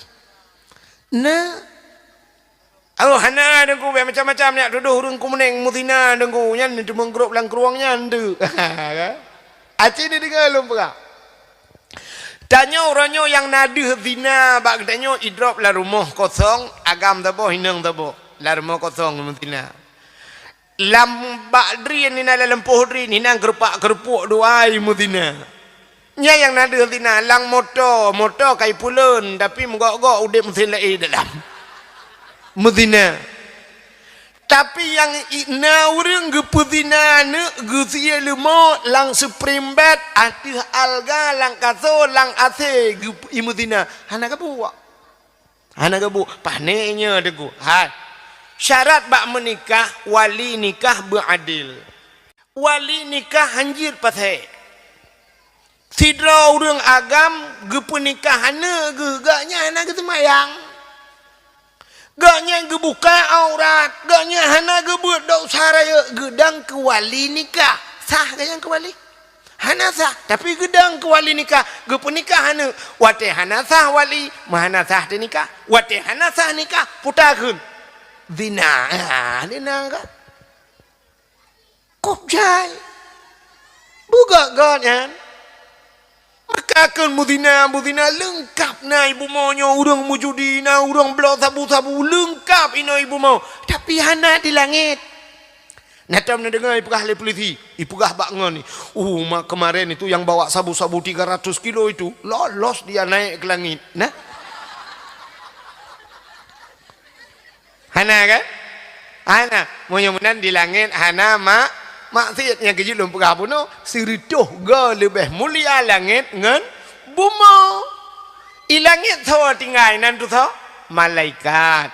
Na. Oh, hana, Teungku, macam-macam nyak tudoh ureuëng Keumeuneung meuzina, Teungku. Nyan teumeugrôp lam krueng nyan teuh. Aci ni deungoe lôn peugah. Tanyoe uroe nyoe nyang na deuh zina bak geutanyoe idrop lam rumoh kosong, agam saboh, inong saboh. Lam rumoh kosong meuzina. Lam bak drien inan, lam lampôh drien inan, keurupak-keurupuek dua i meuzina. Nyan nyang na deuh zina, lam moto, moto kai puleuen, tapi meugok-gok udeb meusén laén dalam. Meuzina. Tapi nyang i-, na ureuëng geupeuzina aneuk geusie leumo lam seuprim bed, ateueh alga, lam kaso, lam asé geup-, i meuzina. Hana gabuek. Hana gabuek. Pané nyoe Teungku. Hai. Syarat bak meunikah, wali nikah beuadil. Wali nikah hanjeuet pasék. Sidroe ureuëng agam geupeunikah aneuk geuh, gobnyan hana geuseumayang. Gobnyan geubuka aurat, gobnyan hana geubeuet desya rayeuk, geudong keu wali nikah. Sah gobnyan keu wali? Hana sah, tapi geudong keu wali nikah, geupeunikah aneuk. Watée hana sah wali, meuhana sah teunikah. Watée hana sah nikah, puta kheun. Zina. Ah, zina kan? Kop jai. Beugot-got nyan. Maka kheun muzina, muzina leungkap na ibu mo nyoe, ureuëng meujudi na, ureuëng bloe sabu-sabu, leungkap inoe ibu mo. Tapi hana di langét. Na tom neudeungoe ipeugah lé polisi, ipeugah bak ngon ni, "Uh, ma-, kemarin itu yang bawa sabu-sabu tiga ratus kilo itu, lolos dia naik ke langit." Nah. Hana kan? Hana. Meunyoe meunan di langét hana mak-, maksiat. Nyang keujeuet lôn peugah bunoe, sireutôh goe leubeh mulia langét ngon bumoe. I langét soe tinggai nan tu soe? Malaikat.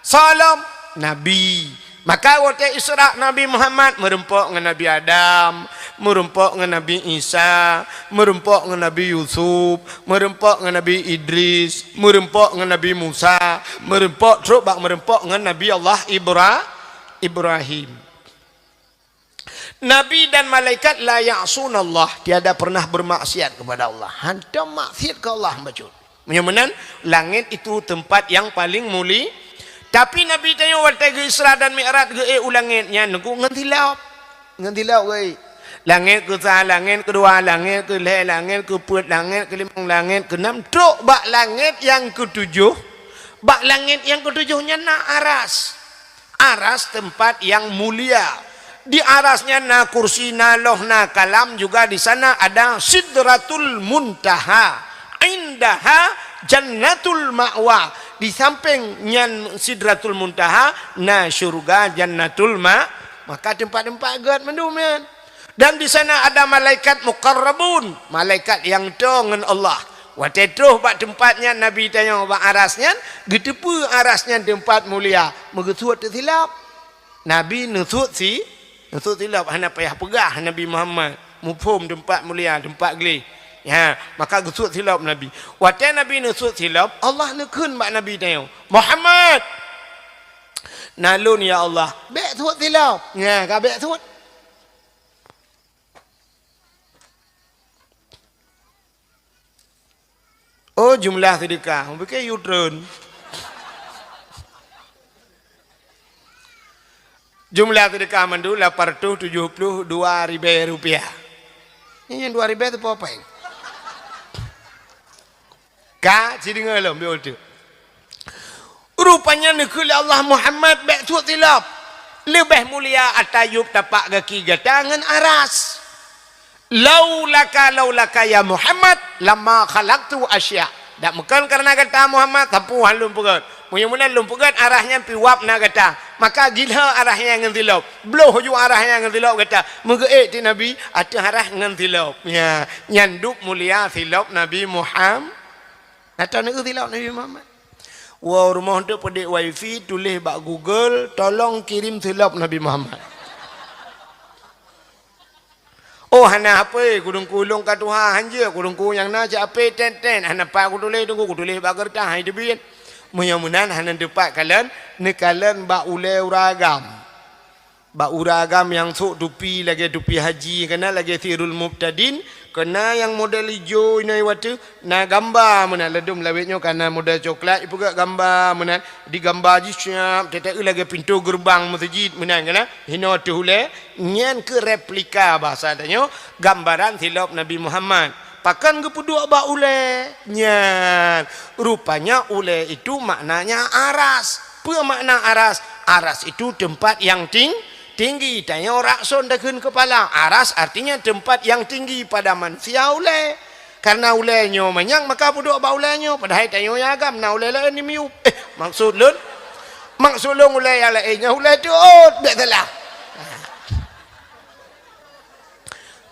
Soe lom? Nabi. Maka watée Isra Nabi Muhammad meurumpok ngon Nabi Adam, meurumpok ngon Nabi Isa, meurumpok ngon Nabi Yusuf, meurumpok ngon Nabi Idris, meurumpok ngon Nabi Musa, meurumpok trok bak meurumpok ngon Nabi Allah Ibra-, Ibrahim. Nabi dan malaikat la ya'sunallah, tiada pernah bermaksiat kepada Allah. Hantom maksiat keu Allah bacut. Meunyoe meunan, langét itu tempat yang paling muli. Tapi Nabi tanyoe watée geu-Isra dan Mi'raj geuék u langét nyan ngon silop. Ngon silop geuék. Langét keusa, langét keudua, langét keulhée, langét keupeuet, langét keulimong, langét keunam, trok bak langét nyang keutujoh. Bak langét nyang keutujoh nyan na aras. Aras tempat yang mulia. Di aras nyan na kursi, na loh, na kalam, juga di sana ada Sidratul Muntaha. Indaha Jannatul Ma'wa. Di samping nyan Sidratul Muntaha na syurga Jannatul Ma-, maka tempat-tempat gét mandum nyan. Dan di sana ada malaikat muqarrabun, malaikat nyang toe ngon Allah. Watée troh bak teumpat nyan Nabi tanyoe bak aras nyan, geuteupeue aras nyan teumpat mulia, meugeusuet teusilop. Nabi neusuet si-, neusuet silop, hana payah peugah Nabi Muhammad, muphom teumpat mulia, teumpat gleh. Ya, maka geusuet silop Nabi. Watée Nabi neusuet silop, Allah neukheun bak Nabi tanyoe, "Muhammad!" "Na lôn, ya Allah." "Bék suet silop." Nya, ka bék suet. Oh, jumlah sedekah. Mungkin U-turn. Jumlah sedekah mandum lapan ratus tujuh puluh dua ribée rupiah. Ini yang dua ribée tu apa? Ka, ci deungoe lom, biôh teuk. Rupanya neukheun lé Allah, "Muhammad, bék suet silop. Leubeh mulia ata yup tapak gaki gata ngon aras. Laulaka, laulaka ya Muhammad, lama khalaqtu asya." Dak meukon kareuna gata Muhammad, sapeue han lôn peugét. Meunyoe meunan lôn peugét, aras nyan pih wab na gata. Maka gila aras nyan ngon silop. Bloh ju aras nyan ngon silop gata. Meugeuék teuk Nabi ateueh aras ngon silop. Ya, nyan dub mulia silop Nabi Muham-, na tom neueu silop Nabi Muhammad. Woe rumoh teuk peudeh wifi, tuléh bak Google, "Tolong kirim silop Nabi Muhammad." Oh, hana hapé, kudungku lôn ka tuha, hanjeuet kudungku nyang na cit hapé tét-tét, hana pat kutuléh, dungku kutuléh bak keureutah, hai teubiet. Meunyoe meunan hana teupat kalon, neukalon bak ulée ureuëng agam. Bak ureuëng agam nyang sôk tupi lagée tupi haji, kana lagée Sirul Mubtadin, kana nyang model ijo inoe watée, na gamba meunan, ladôm lawét nyoe kana model coklat, ipeugét gamba meunan, digamba jih siap, teuteue lagée pintoe geureubang meuseujid meunan kana, hinoe teuh ulée, nyan keuh replika bahasa tanyoe, gambaran silop Nabi Muhammad. Pakon geupeuduek bak ulée? Nyan, rupanya ulée itu maknanya aras. Peue makna aras? Aras itu tempat yang ting-, tinggi. Tanyoe rakson takheun keupala. Aras artinya tempat yang tinggi pada manusia ulée. Karena ulée nyoe manyang, maka peuduek bak ulée nyoe. Padahai tanyoe nyang agam na ulée laén di miyueb. Eh, maksud lôn, maksud lôn ulée nyang laén nyan ulée teuôt, bék salah.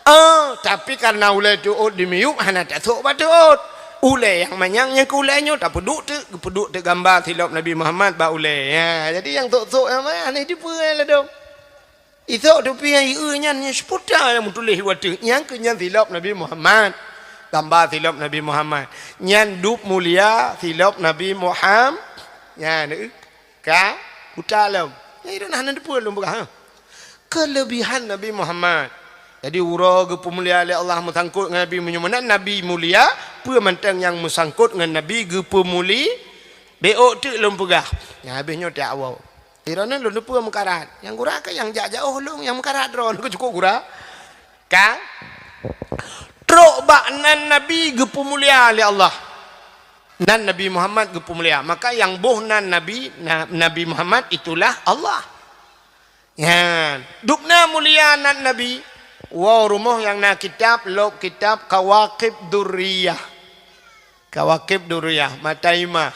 Ah, tapi karena ulée teuôt di miyueb hana tasôk bak teuôt. Ulée nyang manyang nyang keu ulée nyoe tapeuduek teuk, geupeuduek teuk gamba silop Nabi Muhammad bak ulée. Ya, jadi nyang sôk-sôk nyang manyang hana jiteupeue ladôm. Isôk tupi nyang ieu nyan, nyan seuputa nyang meutuléh watée. Nyang keu nyan silop Nabi Muhammad. Gamba silop Nabi Muhammad. Nyan dub mulia silop Nabi Muham-, nyan, eh, ka, buta lom. Nyang ireuna hana teupeue lôn peugah, ha. Keulebihan Nabi Muhammad. Jadi, uroe geupeumulia lé Allah meusangkot ngon Nabi, meunyoe meunan Nabi mulia, peue mantong nyang meusangkot ngon Nabi geupeumuli-, bék teuk lôn peugah. Nyang habéh nyoe tiak awai. Di droeneuh lôn teupeue meukarat. Nyang gura keuh nyang jak jaoh lôn, nyang meukarat droeneuh keuh cukôp gura. Ka? Trok bak nan Nabi geupeumulia lé Allah. Nan Nabi Muhammad geupeumulia. Maka nyang boh nan Nabi, na-, Nabi Muhammad itulah Allah. Nyan. Dubna mulia nan Nabi. Woe rumoh nyang na kitab, lôb kitab Kawakib Durriyah. Kawakib Durriyah, mata imah.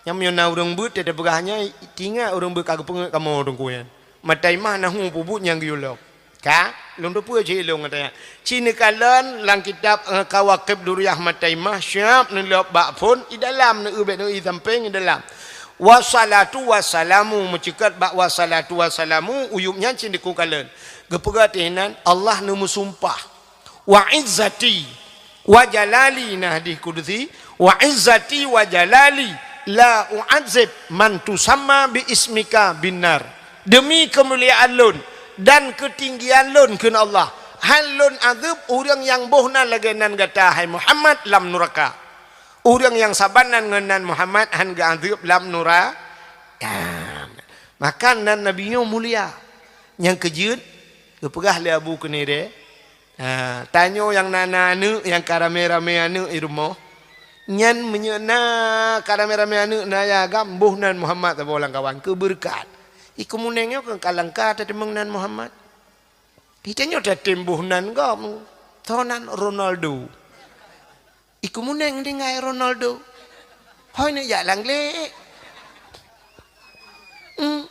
Nyang meunyoe na ureuëng beuet teupeugah nyan, tingat ureuëng beuet ka geupeungeut kamoe teungku nyan. Mata imah na hu peubuet nyang geuyue lom. Ka, lôn teupeue cit lôn gata nyan. Ci neukalon lam kitab, eh, Kawakib Durriyah mata imah, siap neulôb bak phon, i dalam neu-eu bék neu-eu i sampéng i dalam. Wassalatu wassalamu, meuceukat bak wassalatu wassalamu, uyueb nyan ci neukalon. Geupeugah teuh inan, Allah neumeusumpah. Wa izzati wa jalali, nah, hadis kudusi, "Wa izzati wa jalali la u'adzib man tusamma bi ismika binnar." Demi keumuliaan lôn dan keutinggian lôn, kheun Allah, hán lôn azeueb ureuëng nyang boh nan lagée nan gata, hai Muhammad, lam nuraka. Ureuëng nyang saban nan ngon nan Muhammad hán geuazeueb lam nuraka. Maka nan Nabi nyoe mulia. Nyang keujeuet, geupeugah lé Abu Keunirée, Ha, tanyoe nyang na, na aneuëk nyang ka ramé-ramé aneuëk i rumoh. Nyan meunyoe na ka ramé-ramé aneuëk na yah agam, boh nan Muhammad saboh lam kawan, keu beureukat. I keumuneng nyoe ka langka tateumeung nan Muhammad. Di tanyoe tatem boh nan gob, soe nan Ronaldo. I keumuneng tinggai Ronaldo. Hôi neujak lam glé. Hmm.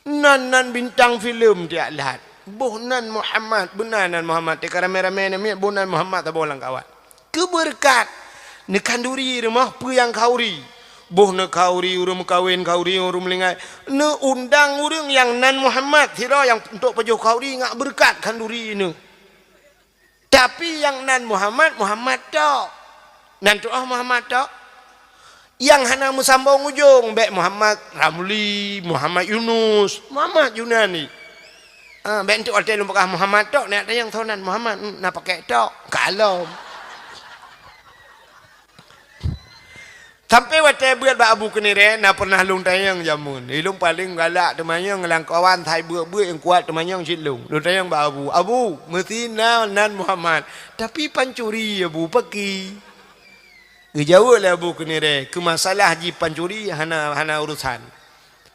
Nan, nan bintang filem tiak lhat. Boh nan Muhammad, beuna nan Muhammad. Teuka ramé-ramé namiet boh nan Muhammad saboh lam kawan. Keu beureukat. Neukhanduri rumoh peue nyang khanduri. Boh neukhanduri ureuëng meukawen, khanduri ureuëng meulinggai. Neuundang ureuëng nyang nan Muhammad. Sidroe nyang untuk pajoh khanduri ngat beureukat khanduri neu. Tapi nyang nan Muhammad, Muhammad tok. Nan tuoh Muhammad tok. Nyang hana meusambong ujong, bék Muhammad Ramli, Muhammad Yunus, Muhammad Yunani. Ah, bék enteuk watée lôn peugah Muhammad tok, neujak tanyong soe nan Muhammad, hmm, na pakék tok, kalom. Sampai watée beuet bak Abu Keunirée, na pernah lôn tanyong jameun. Ilôn paleng galak teumanyong lam kawan, hai beuet-beuet nyang kuat teumanyong cit lôn. Lôn tanyong bak Abu, "Abu, meusti na nan Muhammad, tapi pancuri, Abu, pakri?" Geujaweueb lé Abu Keunirée, "Keu masalah jipancuri hana, hana urusan.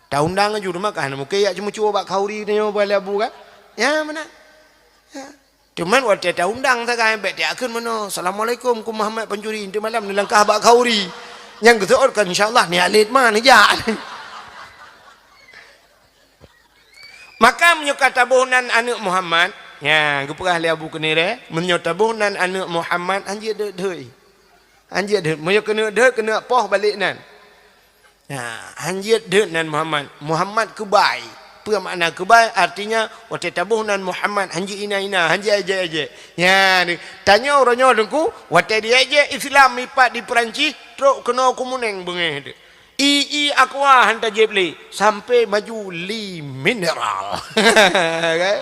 Taundang laju teuma ka hana mungken jak ceumeucue bak khanduri tanyoe bak lé Abu kan?" Ya, meunan. Ya. Teuma watée taundang sagai, bék tajak kheun meunoe, "Assalamualaikum, ku Muhammad pancuri," enteuk malam neulangkah bak khanduri. Nyang geuseuôt kan, "Insya Allah, ni Alét ma neujak." Maka meunyoe ka taboh nan aneuëk Muhammad, nya, geupeugah lé Abu Keunirée, meunyoe taboh nan aneuëk Muhammad, hanjeuet deuet-deuet. Hanjeuet deuet. Meunyoe keuneuk deuet, keuneuk poh balek nan. Nah, hanjeuet deuet nan Muhammad. Muhammad keubai. Peue makna keubai? Artinya, watée taboh nan Muhammad, hanjeuet hina-hina, hanjeuet ejek-ejek. Nya, tanyoe uroe nyoe Teungku, watée diejek Islam ipat di Perancis, trok keunoe keumuneng beungéh teuh. I, i Aqua han tajieb lé, sampai maju li mineral. Kan?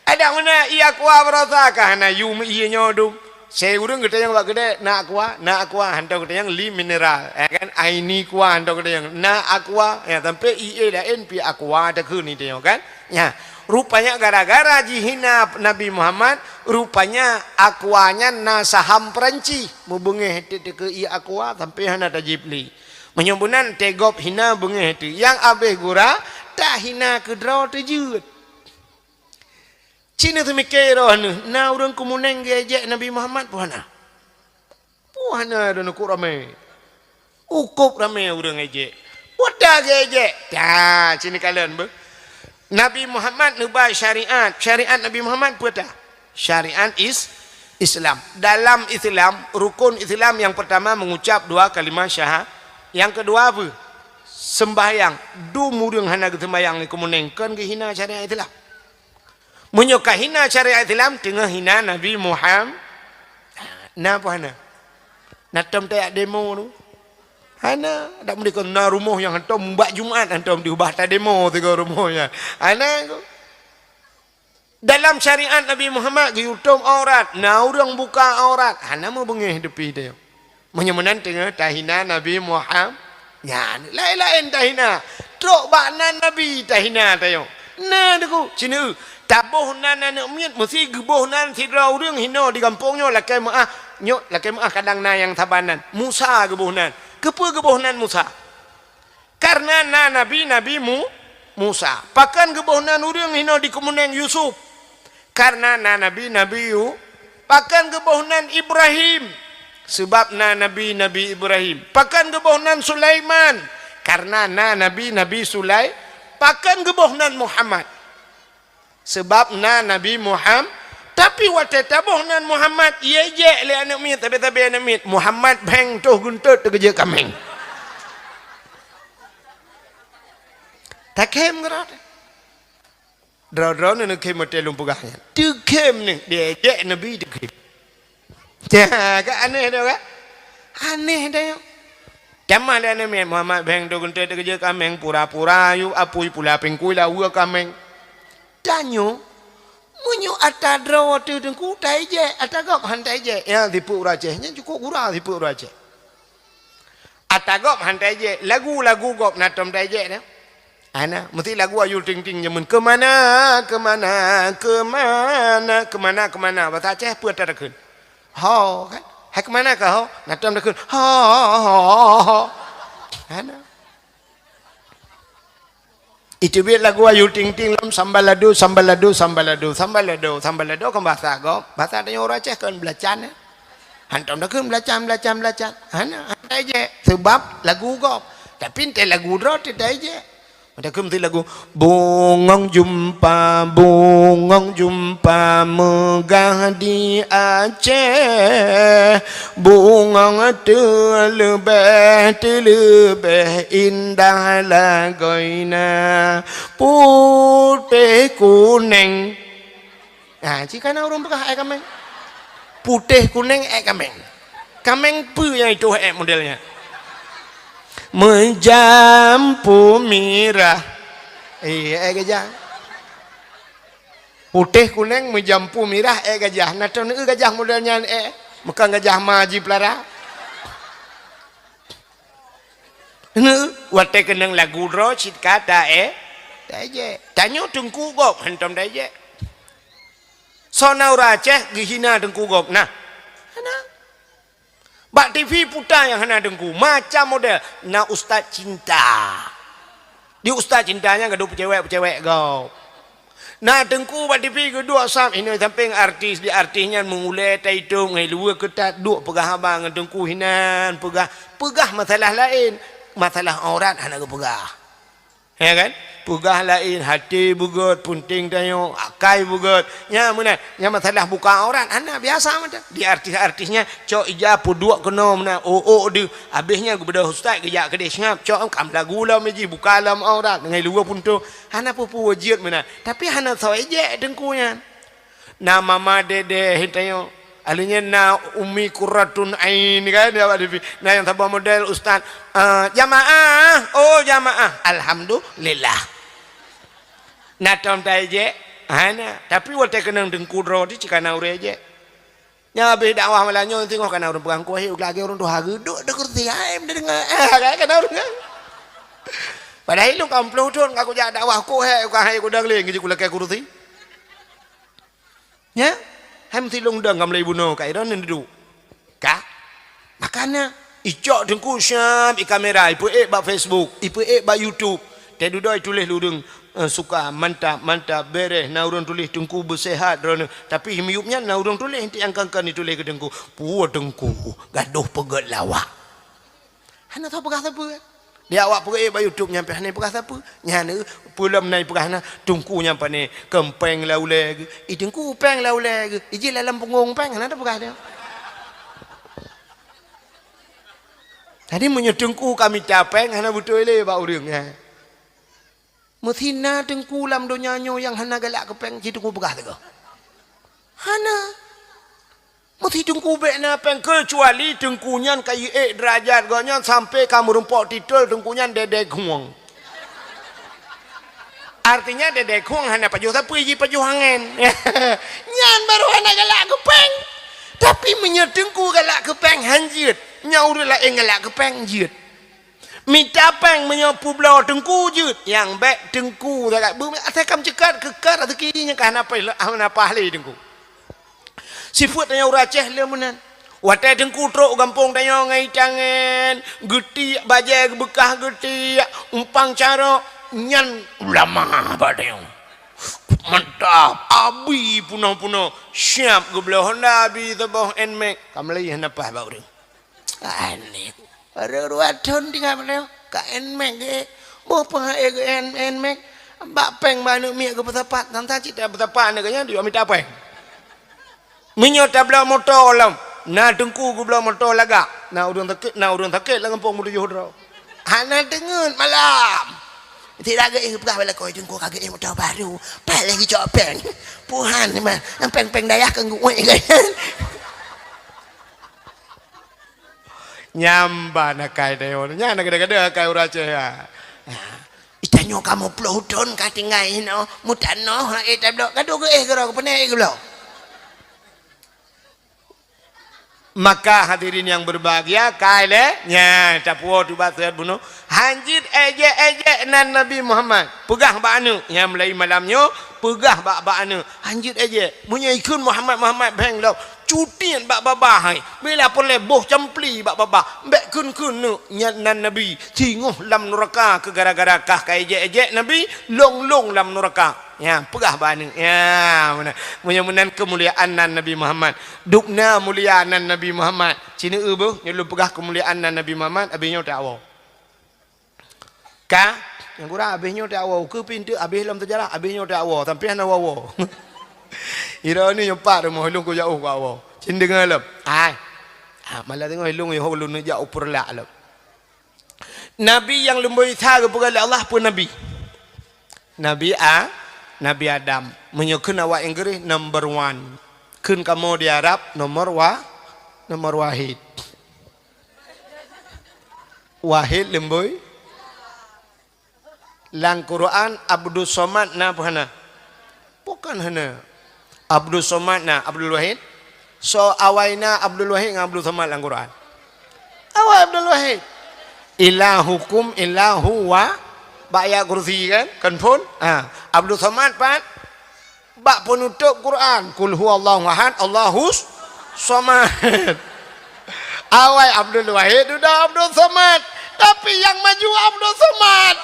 Adak meunan i Aqua barosa ka hana yum ié nyoe dum. Sei ureuëng geutanyong bak keudè, "Na Aqua?" "Na Aqua," hantom geutanyong li mineral. Ya kan? Aini Aqua hantom geutanyong. "Na Aqua?" Ya, sampai ié laén pi Aqua takheun itanyong kan? Ya. Rupanya gara-gara jihina Nabi Muhammad, rupanya Aqua nyan na saham Perancis. Mubeungéh teuh keu i Aqua sampai hana tajieb lé. Meunyoe meunan teugob hina beungéh teuh. Nyang abéh gura, tahina keudroe teujeuet. Ci neuseumiké roh neuh, na ureuëng keumuneng geuejek Nabi Muhammad peue hana? Peue hana droeneuh kok ramé? Ukop ramé ureuëng ejek. Peue ta geuejek? Ta, ci neukalon beuh. Nabi Muhammad neuba syariat. Syariat Nabi Muhammad peue ta? Syariat is-, Islam. Dalam Islam, rukun Islam yang pertama mengucap dua kalimah syaha-, yang kedua apa? Sembahyang. Dum ureuëng hana geuseumbahyang keumuneng, kon geuhina syariat Islam. Meunyoe ka hina syariat Islam, teungoh hina Nabi Muhammad. Na peue hana? Na tom tajak demo tu? Hana. Dak meudeh kon na rumoh nyang hantom bak Jumat hantom diubah tademo sigoe rumoh nyan. Hana ko. Dalam syariat Nabi Muhammad geuyue tom aurat, na ureuëng buka aurat, hana mubeungéh teuh pi teuh. Meunyoe meunan teungoh tahina Nabi Muhammad. Nyan, laén-laén tahina. Trok bak nan Nabi tahina tanyoe. Na Teungku, cina, taboh nan aneuk miet, meusi geuboh nan sidroe ureuëng hinoe di gampông nyoe lakée meuáh, nyoe lakée meuáh kadang na nyang saban nan. Musa geuboh nan. Keupeue geuboh nan Musa? Kareuna na Nabi, Nabi Mu-, Musa. Pakon geuboh nan ureuëng hinoe di keumuneng Yusuf? Kareuna na Nabi, Nabi Yu-, pakon geuboh nan Ibrahim? Seubab na Nabi, Nabi Ibrahim. Pakon geuboh nan Sulaiman? Kareuna na Nabi, Nabi Sulai-, pakon geuboh nan Muhammad? Seubab na Nabi Muham-, tapi watée taboh nan Muhammad, ié jek lé aneuk miet, sabe-sabe aneuk miet, Muhammad bheng toh geuntot teukeujeuet kaméng. Takhém keudroe. Droe-droe neuneuk khém watée lôn peugah nyan. Teukhém nyoe, dié jek Nabi teukhém. Ka aneh dah kan? Aneh dah nyoe. Tamah lé aneuk miet, Muhammad bheng toh geuntot teukeujeuet kaméng, pura-pura yue apui pula pingkui lawa kaméng. Tanyoe, meunyoe ata droe teuh Teungku taijek, ata gob han taijek. Ya, sipeuet ureuëng Aceh. Nyan cukôp gura sipeuet ureuëng Aceh. Ata gob han taijek, lagu-lagu gob na tom taijek dah. Hana, meusti lagu Ayu Ting Ting jameun, "Keumana, keumana, keumana, keumana, keumana." Basa Aceh peue ata takheun? Ho, kan? Hai keumana kah ho? Na tom takheun, "Ho, ho, ho, ho, ho." Hana. Iteubiet lagu Ayu Ting Ting lom, sambalado, sambalado, sambalado, sambalado, sambalado kan basa gob. Basa tanyoe ureuëng Aceh kan beulacan, eh. Han tom takheun beulacan, beulacan, beulacan. Hana, han taijek. Seubab lagu gob. Tapi entée lagu droe teuh taijek. Meutakheun meusti lagu, "Bungong jumpa, bungong jumpa meugah di Aceh. Bungong teuleubeh, teuleubeh indah lagoina. Putéh kuneng." Ha, ci kana ureuëng peugah ék kaméng. Putéh kuneng ék kaméng. Kaméng peue nyang ituh ék model nyan? Meujampu mirah. Eh, ék gajah. Putéh kuneng meujampu mirah ék gajah. Na tom neueu gajah model nyan ék. Meukan gajah ma jipeulara. Heuh, watée keunong lagu droe cit ka ta-, eh, taijek. Tanyoe teungku gob han tom taijek. Soe na ureuëng Aceh geuhina teungku gob? Na. Hana. Bak T V puta nyang hana teungku, macam model. Na ustaz cinta. Di ustaz cinta nyan gadôh peucewek-peucewek gob. Na teungku bak T V geuduek sab, inoe sampéng artis, di artis nyan meungulée taitong, ngai luweue keutat duek peugah haba ngon teungku hinan, peugah, peugah masalah laén, masalah aurat hana geupeugah. Ya kan? Peugah laén, até beugét, peunteng tanyoe, akai beugét. Nya meunan, nya masalah buka aurat hana biasa mantong. Di artis-artis nyan cok ija peuduek keunoe meunan, oh, oh deuh. Habéh nyan geubeudôh ustaz geujak keudeh seungab, cok kam lagu lom jih, buka lom aurat, ngai luweue peunteng. Hana peue-peue jeuet meunan, tapi hana soe ijek teungku nyan. Na mama Dede tanyoe, ahli nyan na Umi Qurratun Ain kan, ya, Pak Devi. Na nyang saboh model ustaz, eh, jamaah, oh jamaah, alhamdulillah. Na tom taijek, hana. Tapi watée keunong teungku droe teuh cit kana ureuëng ijek. Nyan habéh dakwah malam nyoe singoh kana ureuëng peugah, "Keuh hai lagée ureuëng tuha geuduek di kursi hai meudeungoe." Eh, kana ureuëng. Padahai lôn ka ploh thon ka kujak dakwah, keuh hai, keuh hai kudang lé ngeujak kulakée kursi. Nya? Hai meusilong dong ka mulai bunoe ka iron neuduek. Ka? Makana icok teungku siab i kamera, ipeuék bak Facebook, ipeuék bak YouTube. Teududoe ituléh lé ureuëng, eh, suka, mantap, mantap, bereh, na ureuëng tuléh teungku beusehat droeneueh. Tapi miyueb nyan na ureuëng tuléh inti angka-angka ituléh keu teungku. Puwoe teungku, gadôh peugét lawak. Hana tapeugah sapeue. Di awak peugét bak YouTube nyan pih hana peugah sapeue. Nyan, eh, peulom na peugah na teungku nyan pane keu péng lam ulée geuh. I teungku péng lam ulée geuh. Ijih lam punggong péng hana tapeugah dia. Jadi meunyoe teungku ka mita péng hana beutôi lé bak ureuëng, ya. Meusi na teungku lam donya nyoe nyang hana galak keu péng, ci teungku peugah sigoe. Hana. Meusi teungku bék na péng, keucuali teungku nyan ka iék deurajat gobnyan sampai ka meurumpok titel teungku nyan Dede Khueng. Artinya Dede Khueng hana pajoh sapeue, jipajoh angén. Nyan baru hana galak keu péng. Tapi meunyoe teungku galak keu péng, han jeuet. Nyan ureuëng laén galak keu péng, jeuet. Mita péng meunyoe peubloe teungku jeuet, nyang bék teungku sagai. Beu asai kam ceukat keu ka raseuki nyang ka hana paih, hana paih lé teungku. Sifeuet tanyoe ureueng Aceh lé meunan. Watée teungku trok u gampông tanyoe ngon itangen, geutiek bajée geubeukah geutiek, umpang carok, nyan ulama bak tanyoe. Mantap, abi punoh-punoh, siap geubloe Honda, abi saboh Nmax. Ka meulayeue hana paih bak ureueng. Aneh. Baru dua thon tinggai pada ka Nmax ge. Boh peuha e ge N-, Nmax. Bak péng bak aneuk miet geupeusapat. Tang-tang cit peusapat aneuk nyan, dia mita péng. Meunyoe tabloe moto lom, na teungku geubloe moto lagak. Na ureueng sakét, na ureueng sakét lam gampông meutujoh droe. Hana teungeut malam. Tidak ge peugah bak lakoe teungku ka ge moto baru. Paih lé geucok péng. Puhan mah, péng-péng dayah keu geuwék ge. Nyan ban akai tanyoe. Nyan na gada-gada akai ureueng Aceh, ya. Itanyoe kamoe ploh thon ka tinggai inoe, meutanoh, ha, eh, tabloe. Ka duek geuéh keudroe, keupeue na éh geubloe? Maka hadirin yang berbahagia, kai lé, nyan, tapuwoe tubat seuhat bunoe. Hanjeuet éjék-éjék nan Nabi Muhammad. Peugah bak aneuk, nyang mulai malam nyoe, peugah bak, bak aneuk. Hanjeuet éjék. Meunyoe ikheun Muhammad, Muhammad, bheng lom. Cutiet bak babah hai. Bila peureulée boh campli bak babah. Bék kheun-kheun neuk nyan nan Nabi. Singoh lam nuraka keu gara-gara kah ka éjék-éjék Nabi, lôn-lôn lam nuraka. Ya, peugah bak aneuk. Ya, meunan. Meunyoe meunan keumuliaan nan Nabi Muhammad. Dubna mulia nan Nabi Muhammad. Cine eu beuh, nyoe lôn peugah keumuliaan nan Nabi Muhammad, abéh nyoe tawoe. Ka, nyang kurang abéh nyoe tawoe, ukeue pinteuk abéh lom seujarah, abéh nyoe tawoe, sampoe hana woe-woe. Ira ni nyoe pat rumoh lôn kujak uh kawak woe. Cin deungoe lom. Ai. Ha, malah deungoe lôn yoh lôn jak u Peureulak lom. Nabi nyang lumbôi sa geupeugah lé Allah peue nabi? Nabi A, Nabi Adam. Meunyoe kheun awak Inggris, number one. Kheun kamoe di Arab, nomor wa-, nomor wahid. Wahid lumbôi. Lam Quran, Abdus Somad na peue hana? Bukan hana. Abdus Somad na, Abdul Wahid. So awai na Abdul Wahid ngon Abdul Somad lam Quran? Awai Abdul Wahid. Ilahukum ilahu wa, bak ayat kursi kan? Kan phon? Ha. Abdul Somad pat? Bak peunutôb Quran, "Qul huwallahu ahad, Allahus somad." Awai Abdul Wahid dudoe Abdul Somad, tapi nyang maju Abdul Somad.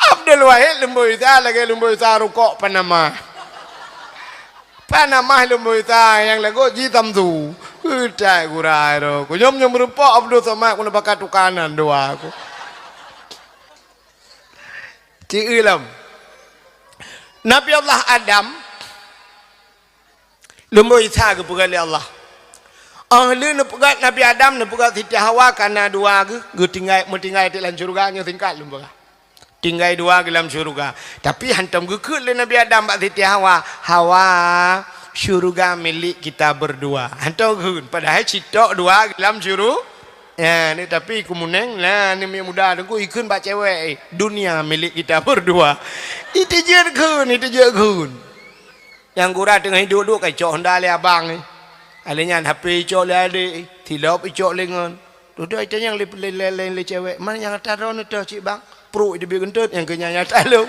Abdul Wahid lumbôi sa lagée lumbôi sa rukok Panama. Panama lumbôi sa nyang lagot ji Samsu. Utai gura ro. Kunyom nyom rumpok Abdul Somad keuneuk pakat tukanan dua ku. Ci-, eu lom. Nabi Allah Adam, lumbôi sa geupeugah lé Allah. Oh lheueh neupeugah Nabi Adam, neupeugah Siti Hawa ka na dua geuh, geutinggai, meutinggai teuk lam syeuruga nyoe singkat lôn peugah. Tinggai dua geuh lam syeuruga. Tapi hantom geukheun lé Nabi Adam bak Siti Hawa, "Hawa, syeuruga milék kita berdua." Hantom geukheun, padahai sitok dua geuh lam syeuruga. Ya, ni tapi kumuneng, nah, ni mi muda teungku ikheun bak cewek, eh, "Dunia milik kita berdua." Itu jeuet kheun, itu jeuet kheun. Nyang gura teungoh duek-duek ka icok honda lé abang, eh. Alé nyan H P icok lé adék, eh. Tilop icok lé ngon. Dudoe itanyong lé, lé, lé, lé, lé cewek, "Man nyang ata droeneuh toh cit bang?" Pruek teubiet geunteut nyang keu nyan nyata lom.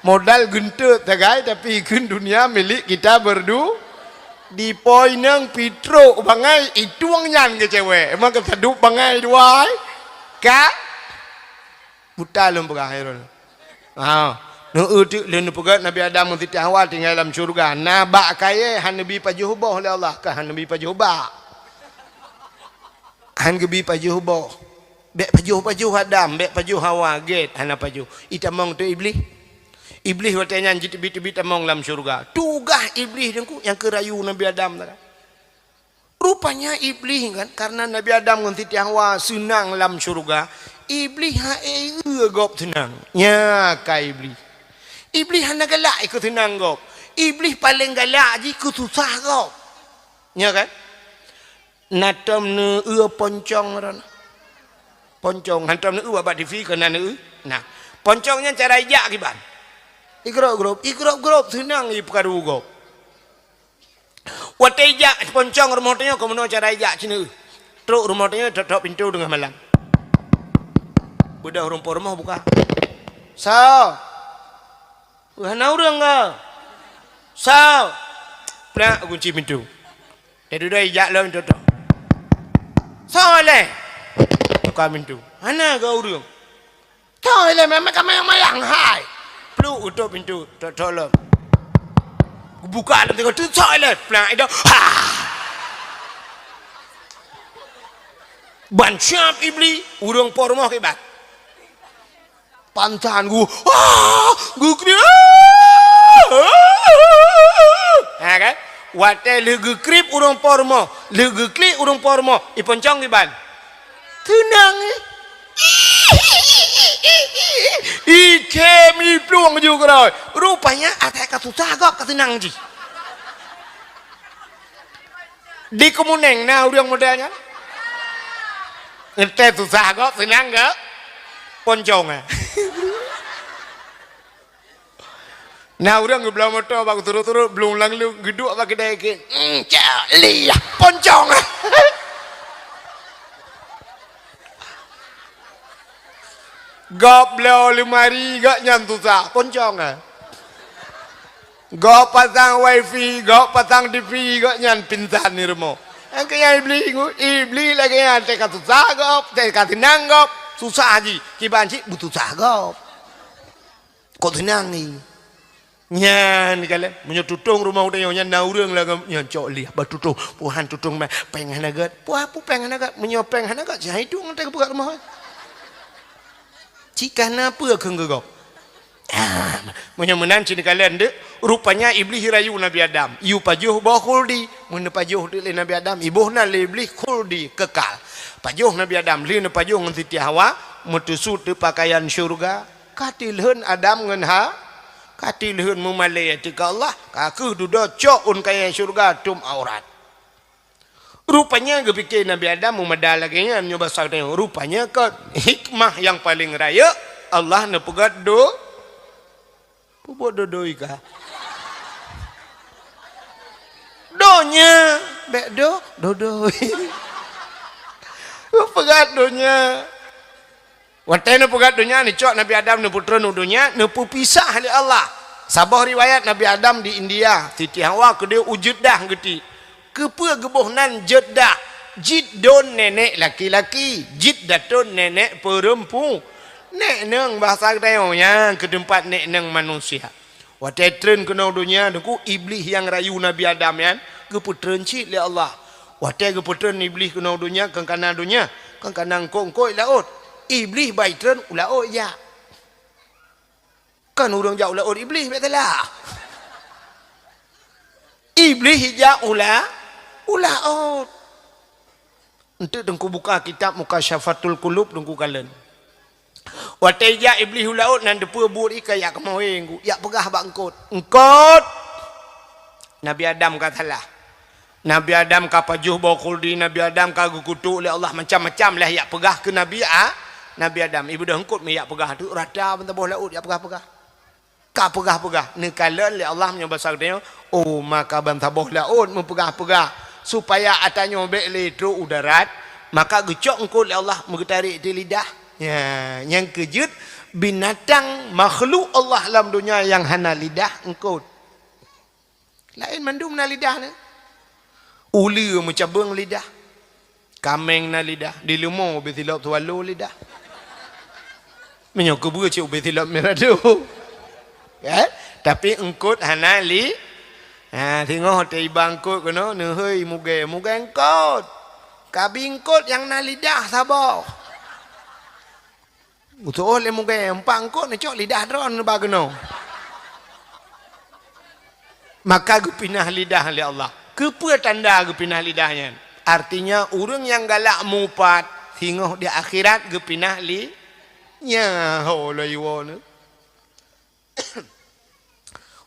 Modal geunteut sagai tapi kheun dunia milik kita berdu-, dipoinong pitrok bangai ituang nyan keu cewek. Emang keu sadup bangai dua ai? Ka? Buta lom peugah hai droeneuh. Ha. Neueu teuk lheueh neupeugah Nabi Adam ngon Siti Hawa tinggai lam syeuruga. Na bak kayée hana neubi pajoh boh lé Allah, ka hana neubi pajoh bak. Han geubi pajoh boh. Bék pajoh-pajoh Adam, bék pajoh Hawa, gét hana pajoh. Itamong teuk Iblih. Iblih watée nyan jiteubiet-teubiet tamong lam syeuruga. Tugaih Iblih teungku nyang keu rayu Nabi Adam tadi. Rupanya Iblih kan, karena Nabi Adam ngon Siti Hawa seunang lam syeuruga, Iblih hana eu gob seunang. Nya ka Iblih. Iblih hana galak ikeu seunang gob. Iblih paleng galak jih keu susah gob. Nya kan? Na tom neueu poncong ron. Poncong, hantom neueu bak T V keu na neueu. Nah, poncong nyan cara ijak kiban. Igrop-grop, igrop-grop seunang ipeukaru gob. Watèe ijak poncong rumoh tanyoe, keu meunoe cara ijak sineuk. Trok rumoh tanyoe, tok-tok pintoe teungoh malam. Beudôh ureueng po rumoh buka. "Soe?" "Hana ureueng ka." "Soe?" Plak, gunci pintoe. Teududoe ijak lom tok-tok. "Soe lé?" Buka pintoe. "Hana ka ureueng." "Soe lé, memang ka mayang-mayang hai." Pluk, tutup pintoe, tok-tok lom. Buka lom tengok tu, "Soe lé?" Plak, ida. Ha! Ban siap Iblih, ureueng po rumoh kiban. Pantan gu, ah, geukriek. Ha kan? Watèe lheueh geukriek ureueng po rumoh, lheueh geukriek ureueng po rumoh, iponcong kiban. Teunang, eh. Ikhem iplueng ju keudroe. Rupanya asai ka susah gob ka seunang jih. Di Kemuneng na ureueng model nyan? Ngeteh susah gob, seunang gob. Poncong, eh. Na ureueng geubloe moto bak turot-turot, blung lam lôn, geuduek bak keudè keuh. "Hmm, cak liah, poncong." Gob bloe leumari, gobnyan susah, poncong, eh. Gob pasang wifi, gob pasang TV, gobnyan pingsan di rumoh. Nyang keu nyan Iblih, Iblih lagèe nyan, teuka susah gob, teuka seunang gob, susah jih, kiban cit beususah gob. Kok seunang ni? Nyan kalon, meunyoe tutong rumoh tanyoe nyan na ureueng lam, nyan cok liah, ba tutong, "Puhan tutong mah, péng hana gèt." Puhan peue péng hana gèt? Meunyoe péng hana gèt, siat hidong teuka peugöt rumoh. Cit ka na peue kheun keu gob. Ah, meunyoe meunan cit kalon deuh, rupanya Iblih rayu Nabi Adam. Yue pajoh boh khuldi, meuneupajoh teuk lé Nabi Adam, iboh nan lé Iblih khuldi kekal. Pajoh Nabi Adam, lheueh neupajoh ngon Siti Hawa, meuteusut teuk pakaian syeuruga. Ka tilheun Adam ngon Ha, ka tilheun meumalèe ateueh keu Allah, ka kheueh dudoe cok ôn kayèe syeuruga tom aurat. Rupanya geupike Nabi Adam meumada lagèe nyan nyoe basa geutanyoe. Rupanya kon hikmah nyang paleng rayeuk Allah neupeugöt do-, peubuet dodoi ka. Donya, bèk do-, dodoi. Peugöt donya. Watèe neupeugöt donya, neucok Nabi Adam neupeutreun u donya, neupeupisah lé Allah. Saboh riwayat Nabi Adam di India, Siti Hawa keudeh u Jeddah geutiek. Keupeue geuboh nan Jeddah? Jiddon nènèk laki-laki, jiddatun nènèk peurempu-, nèk neng bahasa geutanyoe nyan keu teumpat nèk neng manusia. Watèe treun keunoe donya, Teungku, Iblih nyang rayu Nabi Adam nyan geupeutreun cit lé Allah. Watèe geupeutreun Iblih keunoe donya, kon kana donya, kon kana eungkôt-eungkôt laôt. Iblih bai treun u laôt jak. Kon ureueng jak u laôt Iblih, bèk salah. Iblih jak u la-, u laôt. Enteuk Teungku buka kitab Mukasyafatul Qulub, Teungku kalon. Watèe jak Iblih u laôt, nan teupeue buet ié ka jak kamoe, jak peugah bak eungkôt. "Eungkôt! Nabi Adam ka salah. Nabi Adam ka pajoh boh khuldi, Nabi Adam ka geukutok lé Allah macam-macam lah jak peugah keu Nabi A-, Nabi Adam." Ibeudôh eungkôt mé jak peugah teuk rata bansaboh laôt jak peugah-peugah. Ka peugah-peugah, neukalon lé Allah meunyoe basa geutanyoe, oh, maka bansaboh laôt meupeugah-peugah, supaya ata nyoe bèk lé trok u darat, maka geucok eungkôt lé Allah meugeutarek di lidah. Nya, nyang keujeuet binatang makhluk Allah lam donya nyang hana lidah eungkôt. Laén mandum na lidah nyan. Uleue meucabeueng lidah. Kaméng na lidah. Di leumo ubé silop swallow lidah. Meunyoe keubeue cit ubé silop mirado. Kan? Tapi eungkôt hana li-, ha, singoh teuiba eungkôt keunoe, neuhôi mugée, mugée eungkôt. Kabi eungkôt nyang na lidah saboh. Geutu'oh lé mugée, empat eungkôt neucok lidah droe neuba keunoe. Maka geupinah lidah lé Allah. Keupeue tanda geupinah lidah nyan? Artinya, ureuëng nyang galak mupat, singoh di akhirat geupinah li-, nya ho lôn iwoe nyoe.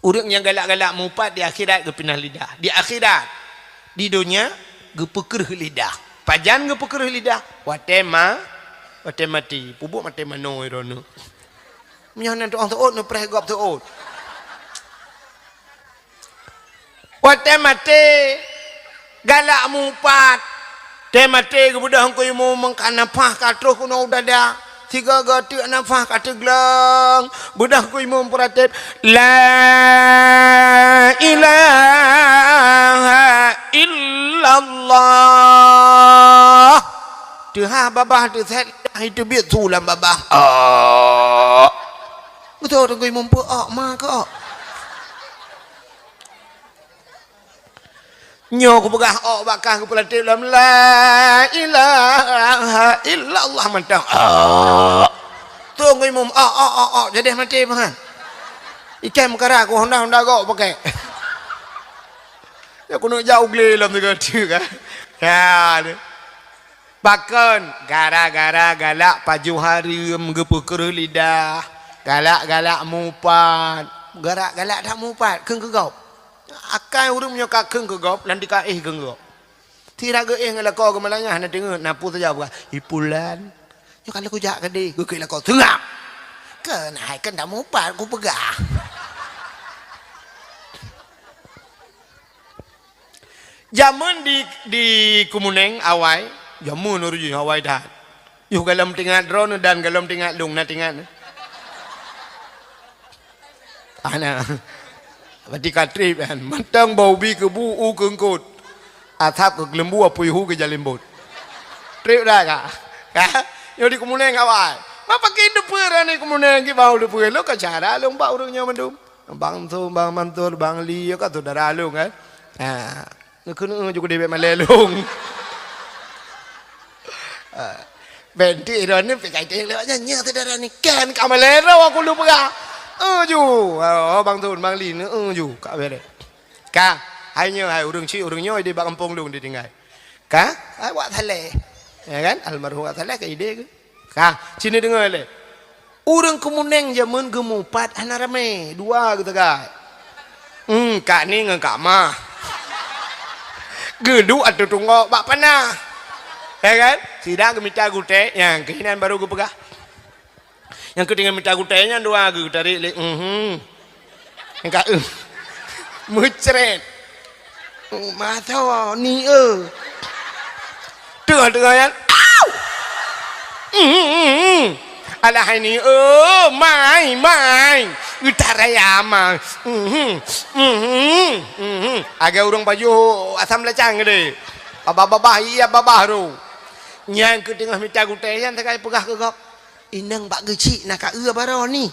Ureuëng nyang galak-galak mupat di akhirat geupinah lidah. Di akhirat, di donya geupeukreueh lidah. Pajan geupeukreueh lidah? Watée ma-, watée maté. Peubuet maté manoe droeneuh. Meunyoe na tu'oh seuôt, neupreh gob seuôt. Watée maté, Galak mupat. Teumaté geubeudôh Teungku Imum, ka nafah ka troh keunoe u dada. Sigoe-goe teuk nafah ka teugleueng. Beudôh Teungku Imum peuratéb, "La ilaha illallah." Teuhah babah teusét lidah, iteubiet su lam babah. Oh. Beutôi Teungku Imum, peu-ok ma keu-ok. Nyoe kupeugah ok bak kah, kupeulatéb lom, "La ilaha illallah," mantong. Ok. Teungku Imum, ok, ok, ok, ok, jadeh maté meuhan. Ikan meukara ku honda-honda gok pakai. Ya, keuneuk jak u glé lom sigoe teuk, kan. Ya, ni. Pakon? Gara-gara galak pajoh hareuem, geupeukreuh lidah, galak-galak mupat. Galak-galak that mupat, kheun keu gob. Akai ureuëng meunyoe ka kheun keu gob, lam tikaéh kheun keu gob. Sira geuéh ngon lakoe geumeulanyah, na teungeut, na peue saja peugah, "Ipulan, nyoe ka lheueh kujak keudeh," geukheun lakoe, "Seungab! Keuhai keu that mupat kupeugah." Jameun di, di Keumeunéng awai, jameun ureuëng jih awai that. Yoh galom teuingat droeneuh dan galom teuingat lôn, na teuingat? Hana. Berarti ka treb nyan. Mantong bak ubi keubu u keungkot. Asab keu keuleumbu, apui hu keu jalembot. Treb dah ka? Ka? Nyoe di Keumeunéng awai. Ma pakri teupeue droeneuh Keumeunéng, kiban teupeue. Lôn ka cara lôn bak ureuëng nyoe mandum. Bang Su, Bang Mansur, Bang Li, ka saudara lôn, kan? Ha. Neukeuneuk jukudeh bèk malèe lôn. Ha. Bèk nteuk droeneuh pih ka itém lewat nyan, nyan saudara ni. Kan ka malèe droe aku lôn peugah. Eh, ju. Oh, Bang Su, Bang Li, eh, ju. Ka bèrèh. Ka, hai nyoe, hai ureuëng chik, ureuëng nyoe idéh bak gampông lôn ditinggai. Ka, hai Wak Saleh. Ya kan? Almarhum Wak Saleh ka idéh keu. Ka, sini deungoe lé. Ureuëng Keumeunéng jameun geumupat hana ramé, dua geusagai. Hmm, Kak Ni ngon Kak Mah. Geuduek ateueh tunggok bak panah. Ya kan? Sida geumita gutèe, nyang keuh inan barô geupeugah. Nyang keuh tinggai mita gutèe nyan dua geutarek lé, mhm. Nyang ka, eh. Meucret. Masa ni, eh. Teuh, teuh nyan. Au! Mhm, mhm. Alah ni, eh, mai, mai. Utaraya mai. Mhm, mhm, mhm. Agak ureuëng pajoh asam lacang geude. Babah-babah, iya babah tu. Nyang keuh teungoh mita gutèe nyan sagai peugah keu gob. Inong bak geuchik na ka eu baroe ni.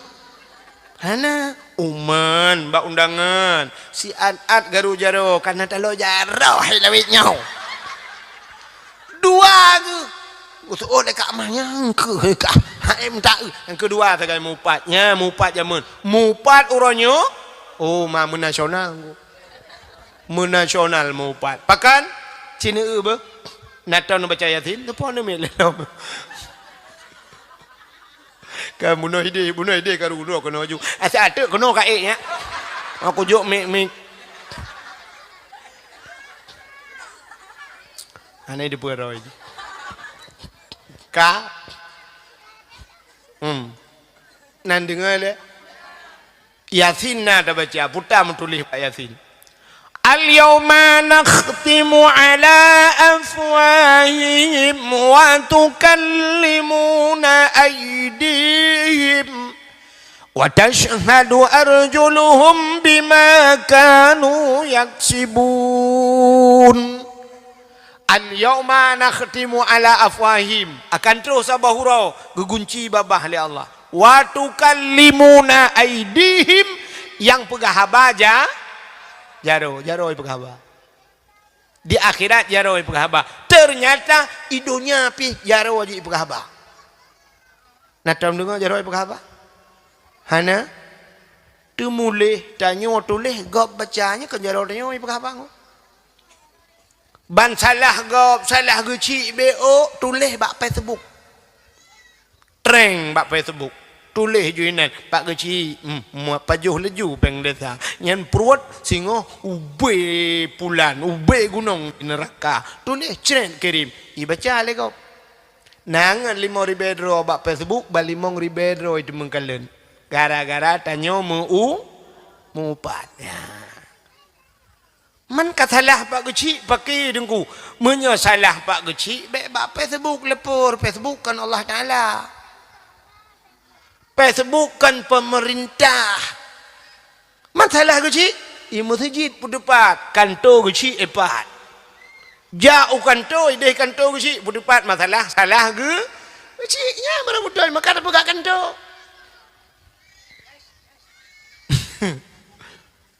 Hana, uman bak undangan. Si at-at garu jaroe, ka na taloe jaroe hai lawét nyoe. Dua geuh. Useuôt lé Kak Mah nyang keuh ka. Hai mita eu. Nyang keudua sagai mupat. Nya mupat jameun. Mupat uroe nyoe. Oh, ma meunasional. Meunasional mupat. Pakon? Cina eu beuh. Na tom neubaca Yasin, teupon neumiet lé lom. Ka bunoe idéh, bunoe idéh ka rudoh keunoe ju. Asa ateuk keunoe ka ék nyak. Aku jok mik-mik. Hana dipeuroi. Ka. Hmm. Nan deungoe lé. Yasin na tabaca, peue ta meutuléh bak Yasin. Al-yauma nakhtimu ala afwahihim wa tukallimuna aydihim wa tashhadu arjuluhum bima kanu yaksibun. Al-yauma nakhtimu ala afwahihim, akan troh saboh uroe geugunci babah lé Allah. Wa tukallimuna aydihim, nyang peugah haba ja-, jaroe, jaroe peugah haba. Di akhirat jaroe peugah haba. Ternyata i donya pih jaroe jipeugah haba. Na tom deungoe jaroe peugah haba? Hana? Teumuléh tanyoe tuléh gob baca nyoe kon jaroe tanyoe peugah haba ngon. Ban salah gob, salah geuchik B O tuléh bak Facebook. Treng bak Facebook. Tuléh ju inan bak geuchik, hmm, mua pajoh laju péng desa. Nyan pruet singoh ubé pulan, ubé gunong di neuraka. Tuléh cret kirim, ibaca lé gob. Na ngon limong ribée droe bak Facebook, ban limong ribée droe teumeung kalon. Gara-gara tanyoe meu-, meuupat. Ya. Man ka salah Pak Geuchik paké Teungku. Meunyoe salah Pak Geuchik, bèk bak Facebook leupor. Facebook kon Allah Taala. Facebook kon peumeurintah. Man salah Geuchik, i meuseujid peuteupat, kanto Geuchik i pat. Jak u kanto, idéh kanto Geuchik peuteupat masalah, salah Geu-, Geuchik. Nyan barô beutôi, maka tapeugah kanto.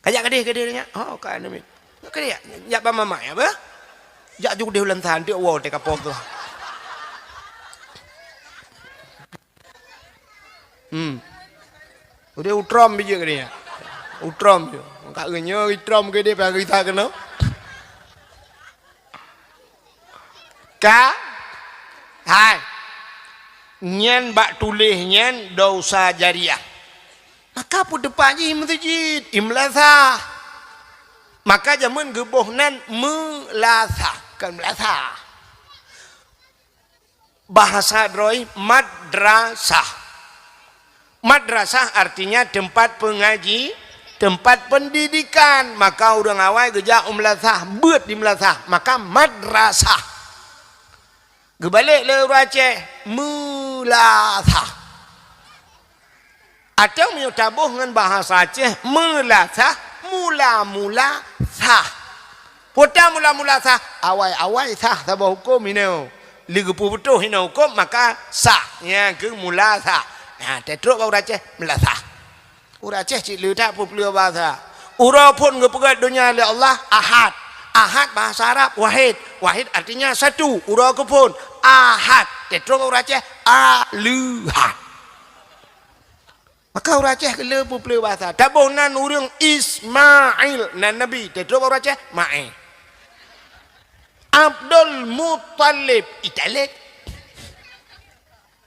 Kajak keudéh, keudéh nyan. Oh, ka neumit. Keudéh jak, jak bak mamak ya, bah? Jak ju keudéh ulang saha, anteuk woe teuka poh tu. Hmm. Udeh utrom bijéh keudéh nyan. Utrom je. Ka geunyoe itrom keudéh, payah gisa keunoe. Ka? Hai. Nyan bak tuléh nyan dosa jariah. Maka peuteupat jih i meuseujid, i meulasah. Maka jameun geuboh nan meulasah, kon meulasah. Bahasa droe madrasah. Madrasah artinya tempat pengaji, tempat pendidikan. Maka ureuëng awai geujak u meulasah, beuet di meulasah, maka madrasah. Geubalek lé ureuëng Aceh, meulasah. Atawa meunyoe taboh ngon bahasa Aceh, meulasah, mula-mula sah. Peue ta mula-mula sah, awai-awai sah saboh huköm inoe. Lé geupeubeutôh inoe huköm, maka sah. Nyan keuh mula sah. Nah, teutrok bak ureuëng Aceh, meulasah. Ureuëng Aceh cit le that peupleue bahasa. Uroe phon geupeugét donya lé Allah, Ahad. Ahad bahasa Arab, wahid. Wahid artinya satu. Uroe keuphon, Ahad. Teutrok bak ureuëng Aceh, Aleuhad. Maka ureuëng Aceh keu le peupleue bahasa. Taboh nan ureuëng Ismail, nan Nabi. Teutrok bak ureuëng Aceh, Mae. Abdul Muttalib, Italib.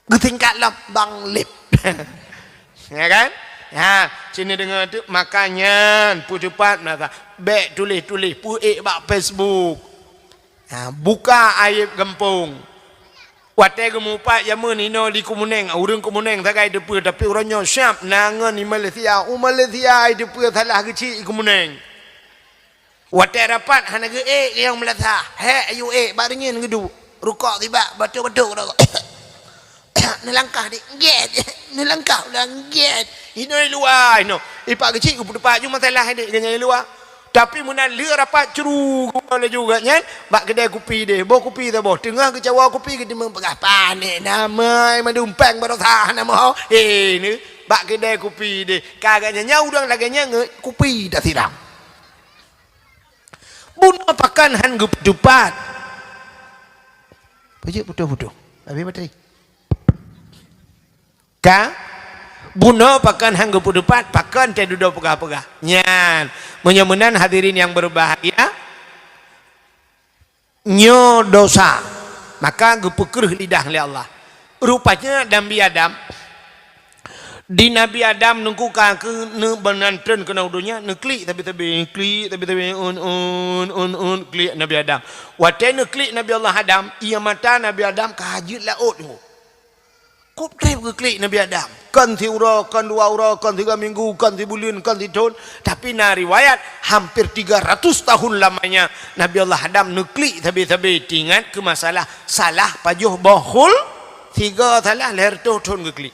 Geutingkat lom Bang Lib. Ya kan? Ha, sini deungoe tu, maka nyan peuteupat meulasah. Bèk tuléh-tuléh, peuék bak Facebook. Ha, buka aéb gampông. Watée geumupat jameun inoe di Keumeunéng, ureuëng Keumeunéng sagai teupeue, tapi uroe nyoe siab na ngon i Malaysia. U Malaysia ai teupeue salah Geuchik i Keumeunéng. Watée rapat hana geuék nyang meulasah. Hék, ayu ék, bak reunyeun geuduek. Rukok sibak, batuk-batuk rukok. Neulangkah di, gét. Neulangkah ulang, gét. Inoe i luwa inoe. I Pak Geuchik geupeuteupat ju masalah dék geuh nyan i luwa. Tapi meunan lheueh rapat curu geuh laju geuh nyan bak keudè kupi deh. Boh kupi saboh. Teungoh geucawa kupi geuteumé peugah, "Panéh namai madumpéng baroesa hana moho." Eh, ni bak keudè kupi deh. Ka geuh nyan, nyan ureuëng lagée nyan ngon kupi tasiram. Bunoe pakon han geupeuteupat. Peujeuet putôh-putôh. Habéh bateri. Ka? Bunoe pakon han geupeuteupat, pakon teududoe peugah-peugah. Nyan. Meunyoe meunan hadirin nyang beubahgia, nyoe dosa. Maka geupeukreuh lidah lé Allah. Rupanya Nabi Adam, di Nabi Adam neungku ka keu neubeunan treun keunoe donya, neuklik sabe-sabe, klik sabe-sabe, un, un, un, un, klik Nabi Adam. Watée neuklik Nabi Allah Adam, ié mata Nabi Adam ka jeuet laôt nyoe. Kôb treb geuklik Nabi Adam. Kon siuroe, kon dua uroe, kon tiga minggu, kon sibuleuen, kon sithon. Tapi na riwayat, hampir tiga ratus tahun lamanya Nabi Allah Adam neuklik sabe-sabe teuingat keu masalah salah pajoh boh khul, sigoe salah lhèe reutôh thon geuklik.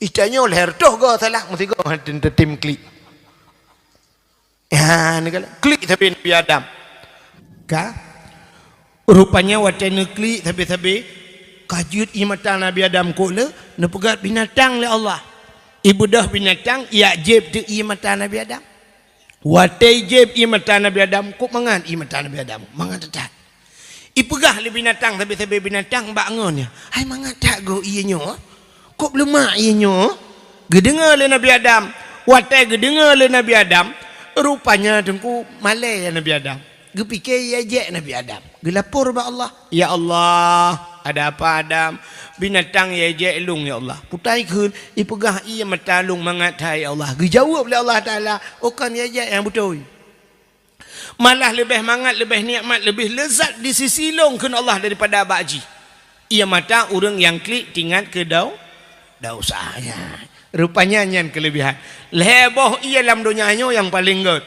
Itanyoe lhèe reutôh goe salah, meusigoe han tem klik. Ya, ni galak. Klik sabe Nabi Adam. Ka? Rupanya watée neuklik sabe-sabe, ka jeuet ié mata Nabi Adam kôb le, neupeugét binatang lé Allah. Ibeudôh binatang, ijak jieb teuk ié mata Nabi Adam. Watée jieb ié mata Nabi Adam, kôb mangat ié mata Nabi Adam, mangat that-that. Ipeugah lé binatang sabe-sabe binatang bak ngon nyan, "Hai mangat that goe ié nyoe, kôb leumak ié nyoe." Geudeungoe lé Nabi Adam. Watée geudeungoe lé Nabi Adam, rupanya teungku malée Nabi Adam. Geupike ié jek Nabi Adam. Geulapor bak Allah, "Ya Allah, ada apa Adam? Binatang ié jek lôn ya Allah." Putai kheun, ipeugah ié mata lôn mangat that ya Allah. Geujaweueb lé Allah Taala, "Oh kon ié jek nyang beutôi." Malah leubeh mangat, leubeh nikmat, leubeh leuzat di sisi lôn kheun Allah daripada bak jih. Ié mata ureuëng nyang klik teuingat keu dau-, dosa. Ya. Rupanya nyan keuleubehan. Lhèe boh ié lam donya nyoe nyang paleng gét.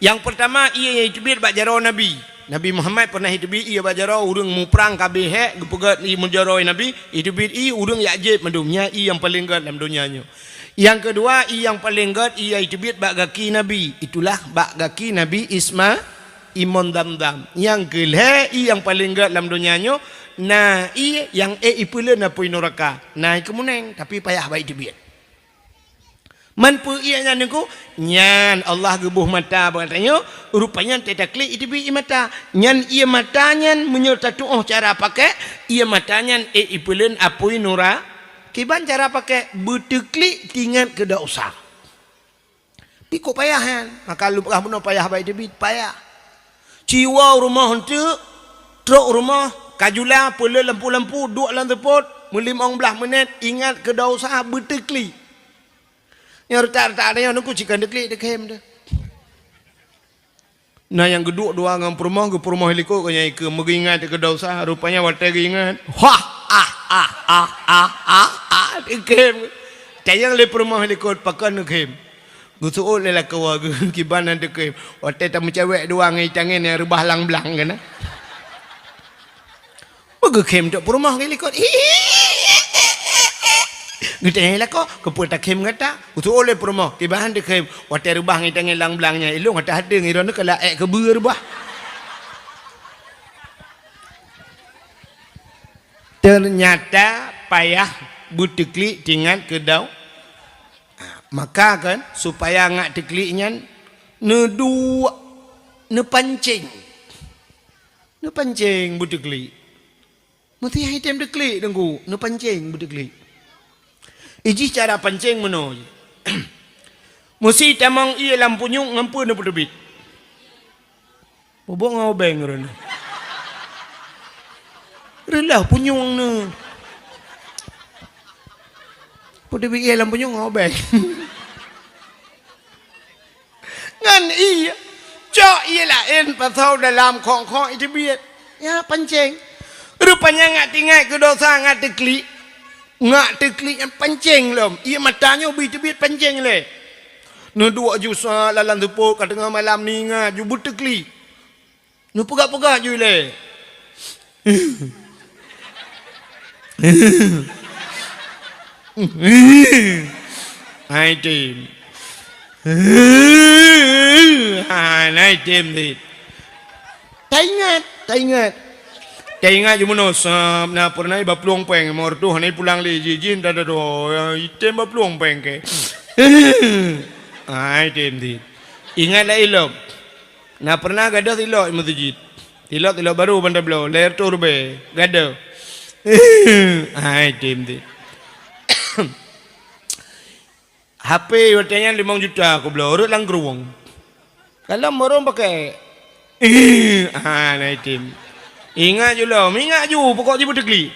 Nyang peurtama, ié nyang jiteubiet bak jaroe Nabi. Nabi Muhammad pernah jiteubiet ié bak jaroe, ureuëng muprang ka abéh hék, geupeugét ié meujaroe Nabi, jiteubiet ié ureuëng jak jieb mandum. Nyan ié nyang paleng gét lam donya nyoe. Nyang keudua, ié nyang paleng gét ié nyang jiteubiet bak gaki Nabi. Itulah bak gaki Nabi Isma, imon Zamzam. Nyang keulhée, ié nyang paleng gét lam donya nyoe, na ié nyang ék jipeuleuen apui nuraka. Na jikeue meuneng, tapi payah bak jiteubiet. Man peue ié nyan Teungku? Nyan Allah geuboh mata bak geutanyoe, rupanya teutaklik jiteubiet ié mata. Nyan ié mata nyan meunyoe tatuoh cara pakék, ié mata nyan ék jipeuleuen apui nura-, kiban cara pakék, beuteuklik tingat keu desya. Tapi kok payah nyan? Maka lôn peugah bunoe payah bak jiteubiet, payah. Ci woe rumoh eunteuk, trok rumoh, ka jula, peuleuen lampu-lampu, duek lam seupôt, meulimong blaih menit, ingat keu desya, beuteuklik. Nyang reutak-reutak nyoe Teungku, ci kon teuklik, teukhem deh. Na nyang geuduek dua ngon peurumoh, geupeurumoh likot keu nyang ikeu, meugeuingat keu desya, rupanya watée geuingat, wah, ah, ah, ah, ah, ah, ah, teukhem. Tanyong lé peurumoh likot, pakon teukhem. Geuseuôt lé lakoe, geu-, kiban han teukhem. Watée tameucewek dua ngon itangen nyang reubah lam blang keunan. Meugeukhem trok peurumoh geulikot. Geutanyong lakoe, "Keupeue takhem gata?" Geuseuôt lé peurumoh, "Kiban han teukhem, watée reubah ngon itangen lam blang nyan, ilôn hana tadeungoe droeneuh ka laén keubeue reubah." Teunyata payah beuteuklik tingat keu desya. Maka kan, supaya ngat teuklik nyan, neuduek, neupancéng. Neupancéng beuteuklik. Meuseuti han item teuklik Teungku, neupancéng beuteuklik. Ijih cara pancéng meunoe. Meusi tamong ié lam punyueng ngon peue neupeuteubiet? Bubuk ngon ubeng ureuëng. Reuloh punyueng neu. Peuteubiet ié lam punyueng ngon ubeng. Ngon ié, cok ié laén pasoe dalam khong-khong iteubiet. Ya, pancéng. Rupanya ngat tingat keu desya ngat teuklik. Ngat teuklik nyan pancéng lom. Ié mata nyoe bri teubiet pancéng lé. Neuduek ju sa lam seupôt ka teungoh malam ninga ju beuteuklik. Neupeugah-peugah ju ilée. Hai tem. Hai, hai tem dit. Taingat, taingat. Taingat ju meunoe sab na peureunah baplueng péng, mor tuh hana pulang lé jih, jih dah dah dah, item baplueng péng ke. Hai tem dit. Ingat lah ilom. Na peureunah gadoh tilok i meuseujid. Tilok-tilok barô ban tabloe, lhèe reutôh rubèe, gadoh. Hai, tem, tem. H P watèe nyan limong juta kubloe, rhot lam krueng. Kalon barô pakèk. Hai, tem. Ingat ju lom, ingat ju, pokok jih beuteuklik.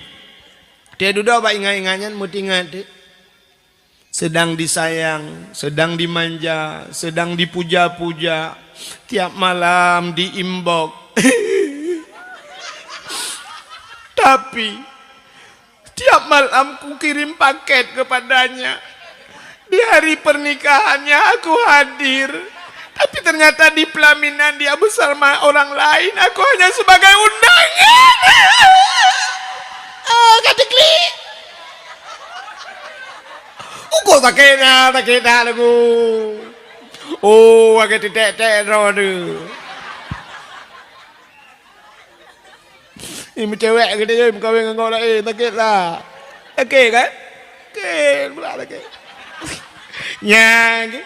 Teududoe bak ingat-ingat nyan, meutingat teuh. Sedang disayang, sedang dimanja, sedang dipuja-puja, tiap malam di-inbox. Tapi, tiap malam kukirim paket kepadanya. Di hari pernikahannya aku hadir. Tapi ternyata di pelaminan dia bersama orang lain, aku hanya sebagai undangan. Oh, ka teuklik. Ukoe sakét na, sakét na lagu. Oh, lagèe teutek-tek droeneuh. Ih, meucewek geutanyoe meukawen ngon gob laén, sakét lah. Sakét kan? Sakét, pula sakét. Nyan,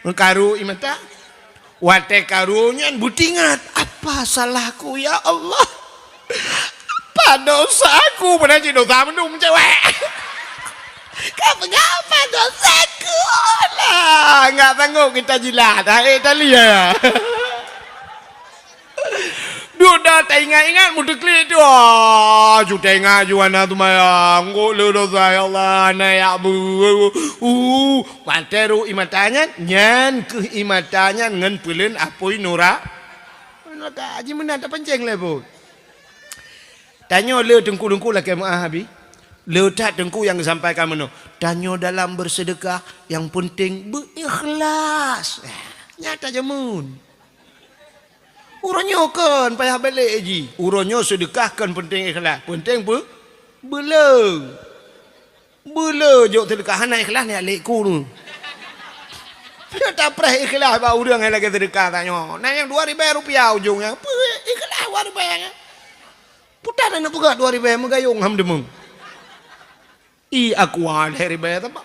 meukaru i mata. Watèe karu nyan beutingat, "Apa salahku, ya Allah? Apa dosaku?" Padahai cit dosa mandum cewek. Ka peugah apa dosaku? Alah, nggak sanggup kita jilat. Hai, tali ya. Duda taingat-ingat meuteuklik tu. Ah, ju taingat ju hana seumayang. Kok le dosa, ya Allah, hana jak bu-, uh, Watèe rhot i mata nyan, nyan kheueh i mata nyan ngon peuleuen apui nura-, nuraka. Jimeunan tapancéng lé buet. Tanyoe le teungku-teungku lakèe meu'ah abi. Le that teungku nyang geusampaikan meunoe. Tanyoe dalam beuseudeukah, nyang peunteng beu-ikhlas. Nyan tajameun. Uroe nyoe kon payah bèk lé jih. Uroe nyoe seudeukah kon peunteng ikhlas. Peunteng peu-, beuleu. Beuleu jok seudeukah hana ikhlas nyak lé ku nu. Tapreh ikhlas bak ureueng nyang lagèe seudeukah tanyoe. Na nyang dua ribèe rupiah ujong nyan. Peue ikhlas dua ribèe nyan. Puta na neupeugah dua ribèe meugayong ham deungoe. I aqua lhèe ribèe teuma.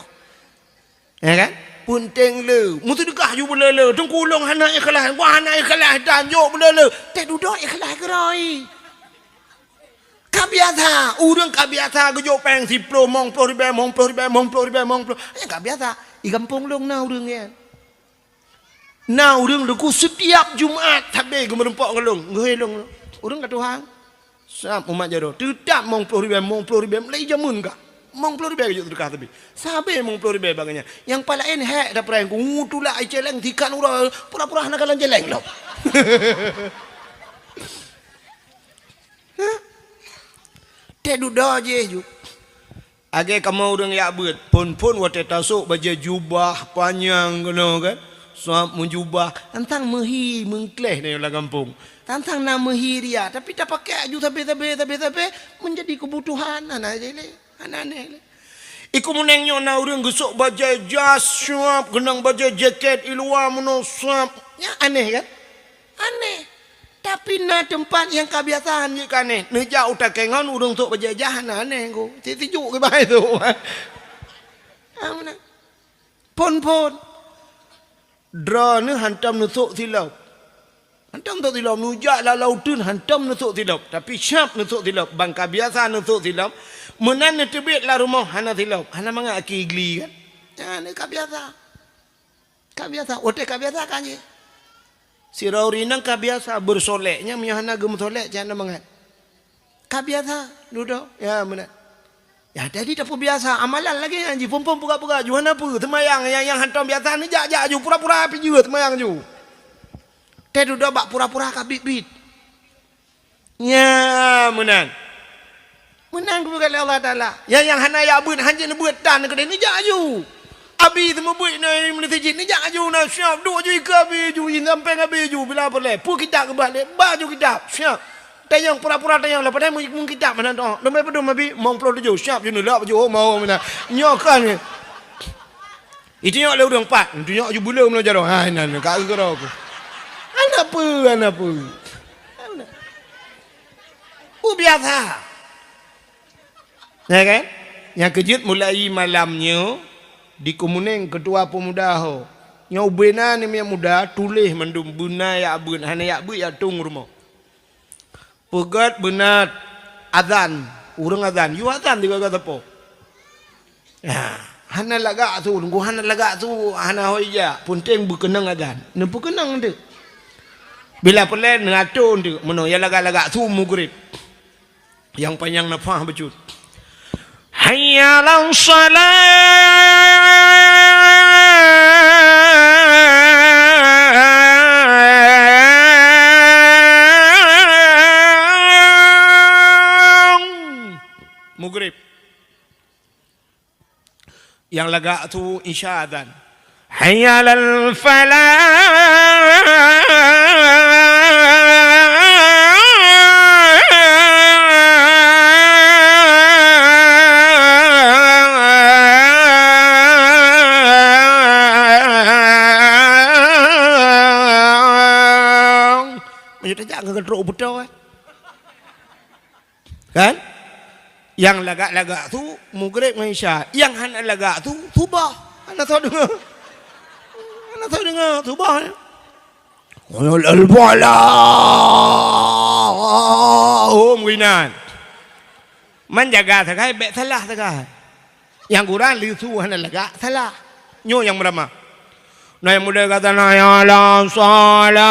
Ya kan? Peunteng le. Meuseudeukah ju beuleu-leu. Teungku lôn hana ikhlas. Wah, hana ikhlas dan jok beuleu-leu. Teududoe ikhlas keurôi. Ka biasa. Ureueng ka biasa geujok péng siploh, mong ploh ribèe, mong ploh ribèe, mong ploh ribèe, mong ploh. Nyan ka biasa. I gampông lôn na ureueng nyan. Na ureueng Teungku setiap Jumat sabe geumeureumpok ngon lôn, geuhôi lôn. Ureueng ka tuha. Sab umat jaroe. Teutap mong ploh ribèe, mong ploh ribèe, mulai jameun ka. Mong ploh ribèe geujok seudeukah sabe. Sabe mong ploh ribèe bak nyan. Nyang paléng hék tapreh ku, tulak i céléng tikan uroe, pura-pura hana kalon céléng lom. Teududoe jih ju. Lagèe kamoe ureueng jak beuet, phôn-phôn watèe tasôk bajèe jubah panyang keunoe kan, sab meujubah, tantang meuhi meungkléh nyoe lam gampông. Tantang na meuhi riah, tapi tapakèk aju sabe-sabe, sabe-sabe, meunjadi keubutuhan, hana jih lé, hana aneh lé. I Keumeunéng nyoe na ureueng geusôk bajèe jas sab, keunong bajèe jakét i luwa meunoe sab. Nyan aneh kan? Aneh. Tapi na teumpat nyang ka biasa han jeuet keu aneh. Neujak u takée ngon ureueng sôk bajèe jas hana aneh, Teungku. Cit sijuek kiban tu. Ah, meunan. Phôn-phôn. Droeneuh hantom neusôk silop. Hantom neusôk silop. Neujak lam laôt uteuen hantom neusôk silop. Tapi sab neusôk silop. Ban ka biasa neusôk silop. Meunan neuteubiet lam rumoh hana silop. Hana mangat aki gli kan? Nyan ka biasa. Ka biasa, watèe ka biasa kan jih. Sidroe ureueng inong ka biasa beureusolek, nyan meunyoe hana geumeusolek, cit hana mangat. Ka biasa, dudoe, ya meunan. Ya, jadi tapeubiasa, amalan lagèe nyan jih, phôn-phôn peugah-peugah, ju hana peue, seumayang, nyang, nyang hantom biasa, neujak-jak ju, pura-pura pih jeuet seumayang ju. Teududoe bak pura-pura ka biet-biet. Nyan meunan. Meunan geupeugah lé Allah Taala. Nyang, nyang hana jak beuet, hanjeuet neubeuet tan keudéh, neujak aju. Abi seumeubeuet na meunasijid, neujak aju na siab, duek aju ikeue abi aju, i sampéng abi aju, bila peureulèe. Peue kitab keubah lé, ba aju kitab, siab. Tanyong pura-pura tanyong, leupah nyan meukitab meunan toh. Leumé padum abi, mong ploh tujoh, siab ju neulak baju, oh, mau meunan. Nyoe kan. Itunyok lé ureueng pat, itunyok ju buleuen meunyoe jaroe. Hai nan ka keudroe ku. Hana peue, hana peue. Hana. Peue biasa. Ya kan? Nyang keujeuet mulai malam nyoe di Keumeunéng keutua peumuda ho. Nyoe ubena ni miet muda tuléh mandum beuna jak beuet, hana jak beuet jak tueng rumoh. Peugét beuna azan, ureueng azan, yue azan di gaga teupô. Ya, hana lagak su, Teungku hana lagak su, hana ho ija, peunteng beukeunong azan. Neupeukeunong teuk. Bila peureulèe neuatô teuk, meunoe ya lagak-lagak su mugrib. Nyang panyang nafah bacut. Hayya 'alas shalah. Mugrib. Nyang lagak su isya azan. Hayya 'alal falah. Meunyoe tajak keu trok beutôi, eh. Kan? Nyang lagak-lagak su mugrib ngon isya. Nyang hana lagak su subah. Hana soe deungoe. Hana soe deungoe subah. Al-falah. Oh, meuinan. Man jaga sagai, bèk salah sagai. Nyang gura leusu hana lagak salah. Nyoe nyang meuramah. Na nyang muda gata na ya la salah.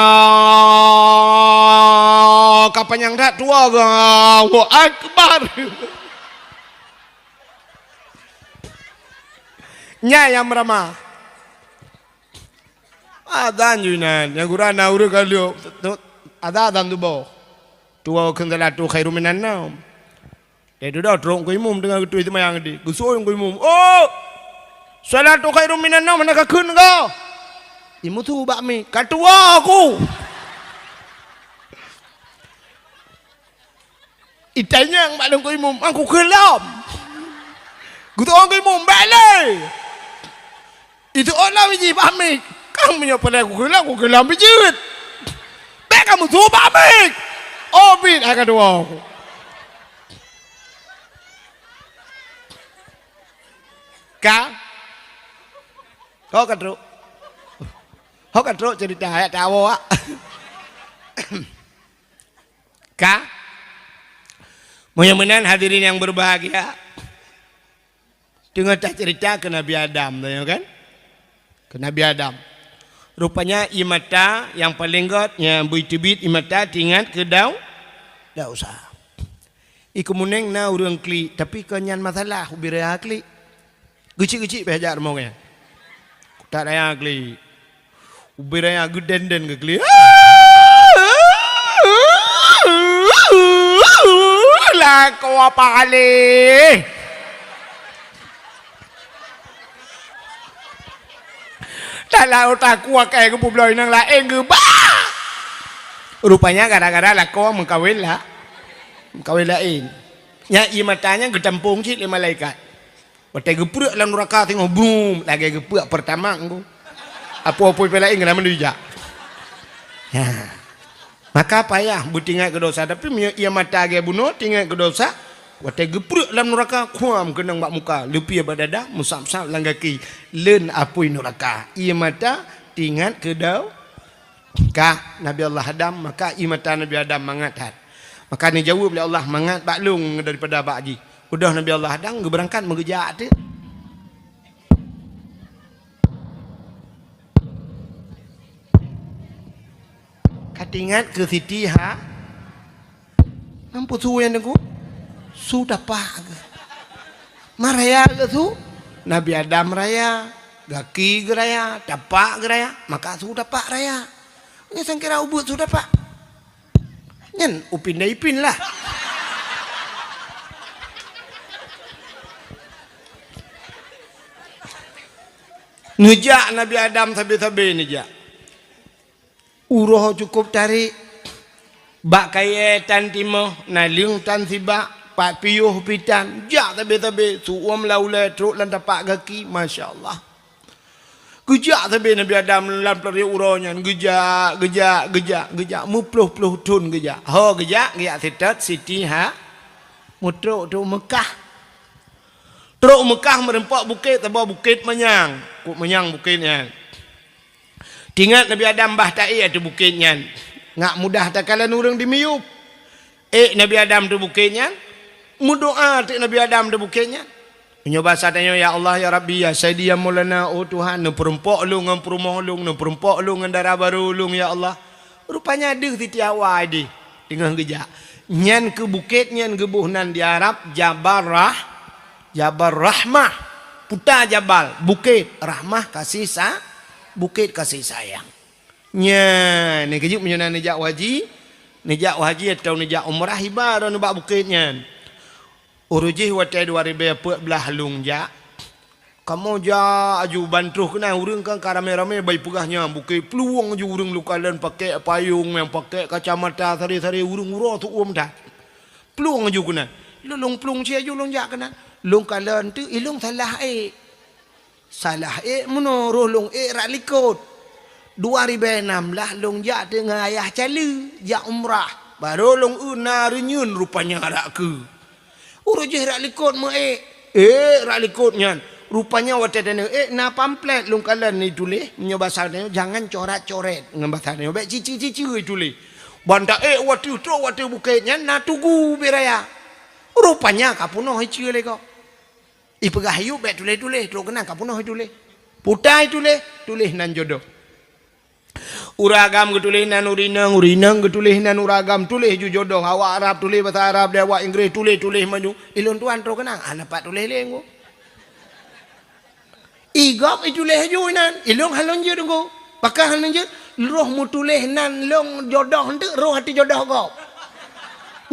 Ka panyang that tuwoe geuh. Allahu Akbar. Nyan nyang meuramah. Azan ju inan. Nyang gura na ureueng ka lheueh. Azan, azan tuboh. Tuwoe kheun salatu khairum minan naum. Lheueh dudoe trok keu imum teungoh geutuih seumayang di. Geusuet keu imum, "Oh! Salatu khairum minan naum hana kakheun kah?" Imum su bak mi, "Ka tuwoe ku." Itanyong bak lôn keu imum, "Aku kheun lom." Geutanyong keu imum, "Bèk lé." Itu orang biji pamit. Kang meunyoe peureulèe kukeulam, kukeulam bijeuet. Bèk kamoe su pamit. Oh, bit hai ka dua. Ka? Ho ka trok? Ho ka trok cerita ayat tawoe, ah. Ka? Meunyoe meunan hadirin yang berbahagia, teungoh tacerita keu Nabi Adam, tanyoe kan? Keu Nabi Adam. Rupanya ie mata nyang paleng göt, nyang bui teubiet ie mata teuingat keu Dau-, Dausa. Ie keumuneng na ureuëng klik, tapi kon nyan masalah, ubé raya klik. Geucik-geucik beh jak rumoh nyan. Kutak raya klik. Ubé raya geuden-den keu klik. Lakoe apa aleh? Dalam utak kuah kai geupubloe inong laén geuba. Rupanya gara-gara lakoe meukawen la-, meukawen laén. Nyan ie mata nyan geutampong cit lé malaikat. Watèe geupreuek lam nuraka singoh brum, lagèe geupreuek Pertamax ngon. Apui-apui pih laén keunan mandum jak. Ha. Maka payah beuteuingat keu dosa, tapi meunyoe ie mata lagèe bunoe teuingat keu dosa, watèe geupreuek lam nuraka, kuam keunong bak muka, leupie bak dada, meusab-sab lam gaki, leuen apui nuraka. Ie mata teuingat keu do-, Ka Nabi Allah Adam, maka ie mata Nabi Adam mangat that. Maka neujaweueb lé Allah, "Mangat bak lôn daripada bak jih." Udah Nabi Allah Adam geubeurangkat meugeujak teuk. Ka teuingat keu Siti Ha-, Nyan peue su nyan Teungku? Su tapak geuh. Ma raya geuh su? Nabi Adam raya, gaki geuh raya, tapak geuh raya, maka su tapak raya. Nyan sangkira ubeuet su tapak. Nyan upin dan ipin lah. Neujak Nabi Adam sabe-sabe neujak. Uroe cukôp tarek. Bak kayèe tan timoh, naleueng tan sibak, pat piôh pih tan, jak sabe-sabe, su uem lam ulèe trok lam tapak gaki, masya Allah. Geujak sabe Nabi Adam lam peureuet uroe nyan, geujak, geujak, geujak, geujak, meuploh-ploh thon geujak. Ho geujak, geujak seutôt Siti Ha-, meutrok trok Meukah. Trok Meukah meureumpok bukét, saboh bukét manyang. Kok manyang bukét nyan. Teuingat Nabi Adam bah taék ateueh bukét nyan, ngat mudah takalon ureuëng dimiyueb. Ék Nabi Adam ateueh bukét nyan, meudoá ateueh Nabi Adam ateueh bukét nyan. Meunyoe basa tanyoe, "Ya Allah, ya Rabbi, ya Sayyidi, ya Maulana, oh Tuhan, neupeureumpok lôn ngon peurumoh lôn, neupeureumpok lôn ngon dara barô lôn, ya Allah." Rupanya deuh Siti Hawa idéh teungoh geujak. Nyan keuh bukét nyan geuboh nan di Arab Jabal Rah-, Jabal Rahmah. Puta jabal, bukét, rahmah, kasih sa-, bukét kasih sayang. Nyan, nyan keujeuet meunyoe na neujak haji, neujak haji atawa neujak umrah, iba droeneuh bak bukét nyan. Uroe jih watèe dua ribèe peuet blah lôn jak, kamoe jak aju ban troh keunan, ureuëng kan ka ramé-ramé, bah ipeugah nyan bukét, plueng aju ureuëng lôn kalon pakék payong, nyang pakék kacamata, saré-saré ureuëng uroe su uem that. Plueng aju keunan. Lôn, lôn plueng cit aju lôn jak keunan. Lôn kalon teuk, ilôn salah ék. Salah ék meunoe, roh lôn ék rak likot. Dua ribèe nam blah lôn jak teungoh ayah caleue, jak umrah. Barô lôn eu na reunyeuen rupanya rak keue. Uroe jih rak likot meu ék. Ék rak likot nyan. Rupanya watèe tanyoe ék na pamflet lôn kalon ituléh, meunyoe basa tanyoe, jangan coret-coret. Ngon basa tanyoe, bèk ciceue-ciceue ituléh. Ban taék watèe trok watèe bukét nyan na tugu ubé raya. Rupanya ka peunoh iceue lé gob. Ipeugah yub bèk tuléh-tuléh, trok keunan ka peunoh ituléh. Puta ituléh, tuléh nan jodoh. Ureuëng agam geutuléh nan ureuëng inong, ureuëng inong geutuléh nan ureuëng agam, tuléh ju jodoh. Awak Arab tuléh basa Arab, di awak Inggréh tuléh-tuléh maju. Ilôn tuan trok keunan, hana pat tuléh lé ngku. Igob ituléh aju inan, ilôn hana lôn jeuet ngku. Pakon hana lôn jeuet, roh meutuléh nan lôn jodoh eunteuk, roh ateueh jodoh gob.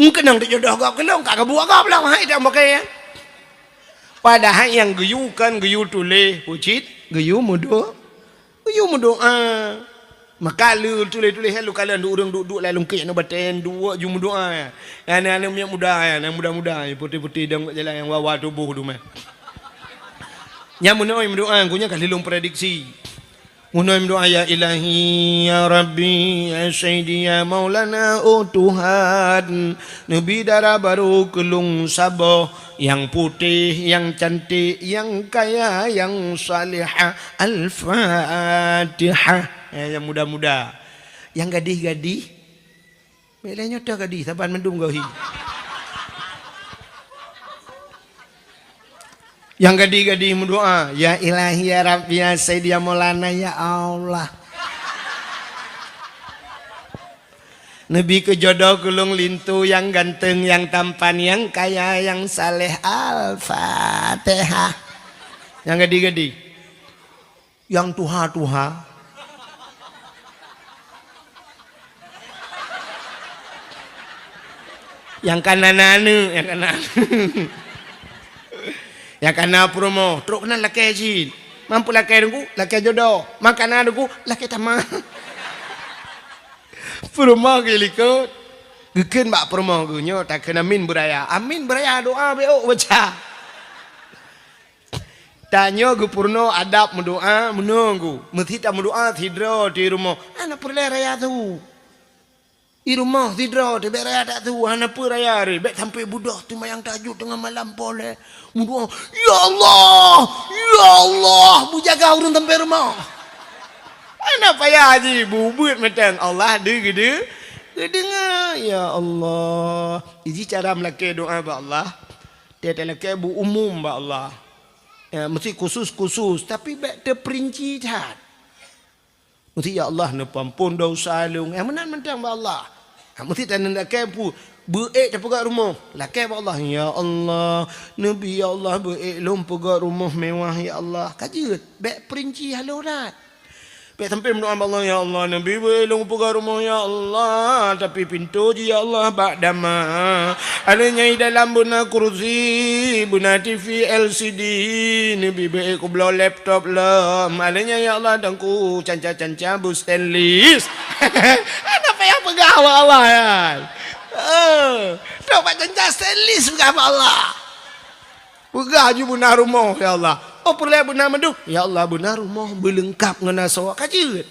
Nkeunong teujodoh gob keu lôn, ka geubuet gob lom, hai dak meukai. Padahai nyang geuyue kon geuyue tuléh, pucit, geuyue meudo-, geuyue meudoá. Maka lé tuléh-tuléh, eh, lôn kalon ureuëng duek-duek lam lungkek ngon batèe duek ju meudoa, eh. Aneuk-aneuk miet muda, eh, nyang muda-muda, eh, putéh-putéh dong jalan nyang wawa tuboh dumah. Nyang meunoe meudoa, geuh nyan ka lheueh lôn prediksi. Meunoe meudoa, "Ya Ilahi, ya Rabbi, ya Sayyidi, ya Maulana, oh Tuhan, neubi dara barô keu lôn saboh, nyang putéh, nyang cantik, nyang kaya, nyang salihah." Al-Fatihah. Eh, nyang muda-muda. Nyang gadih-gadih, bèk lé nyoe teuh gadih, saban mandum geuh hi. Nyang gadih-gadih meudoa, "Ya Ilahi, ya Rabbi, ya Sayyidi, ya Maulana, ya Allah. Neubi keu jodoh keu lôn linto nyang ganteng, nyang tampan, nyang kaya, nyang saleh." Al-Fatihah. Nyang gadih-gadih. Nyang tuha-tuha. Nyang ka na aneuk, nyang ka na aneuk. Nyang ka na peurumoh, trok keunan lakèe cit. Mampu lakèe teungku, lakèe jodoh. Maka na teungku, lakèe tamah. Peurumoh geuh likot. Geukheun bak peurumoh geuh nyoe, takheun amin beuraya. Amin beuraya, doa bèk ôk baca. Tanyoe geupeurunoe adab meudoa, meunoe geuh. Meusti tameudoa sidroe di rumoh. Hana peureulèe raya su. Di rumoh sidroe teuh bèk raya that su, hana peue raya ré. Bèk sampoe beudôh seumayang tahajud teungoh malam poleh. Meudoa, "Ya Allah, ya Allah, beujaga ureueng sampoe rumoh." Hana payah jih, beubuet mantong. Allah deu-, geude-, geudeungoe. Ya Allah. Jih cara meulakèe doa bak Allah. Teuh talakèe beu umum bak Allah. Ya, meusti khusus-khusus, tapi bèk teupeurinci that. Meusti, "Ya Allah, neupeuampon desya lôn." Ya, meunan mantong bak Allah. Ha, meusti taneulakèe pu-, beu-ék tapeugöt rumoh. Lakèe bak Allah, "Ya Allah, neubi, ya Allah, beu-ék lôn peugöt rumoh mewah, ya Allah." Ka jeuet, bèk peurinci halôh that. Bèk sampoe meudoa bak Allah, "Ya Allah, neubi beu-ék lôn peugöt rumoh, ya Allah, tapi pintoe jih, ya Allah, bak dama." Alèh nyan dalam beuna kursi, beuna T V L C D, neubi beu-ék kubloe laptop lom. Alèh nyan, ya Allah, teungku canca-canca beu stainless. Hana payah peugah bak Allah, ya. Eh, trok bak canca stainless peugah bak Allah. Peugah ju beuna rumoh, ya Allah. Oh, peureulèe beuna mandum. Ya Allah, beuna rumoh beuleungkap ngon asoe. Ka jeuet.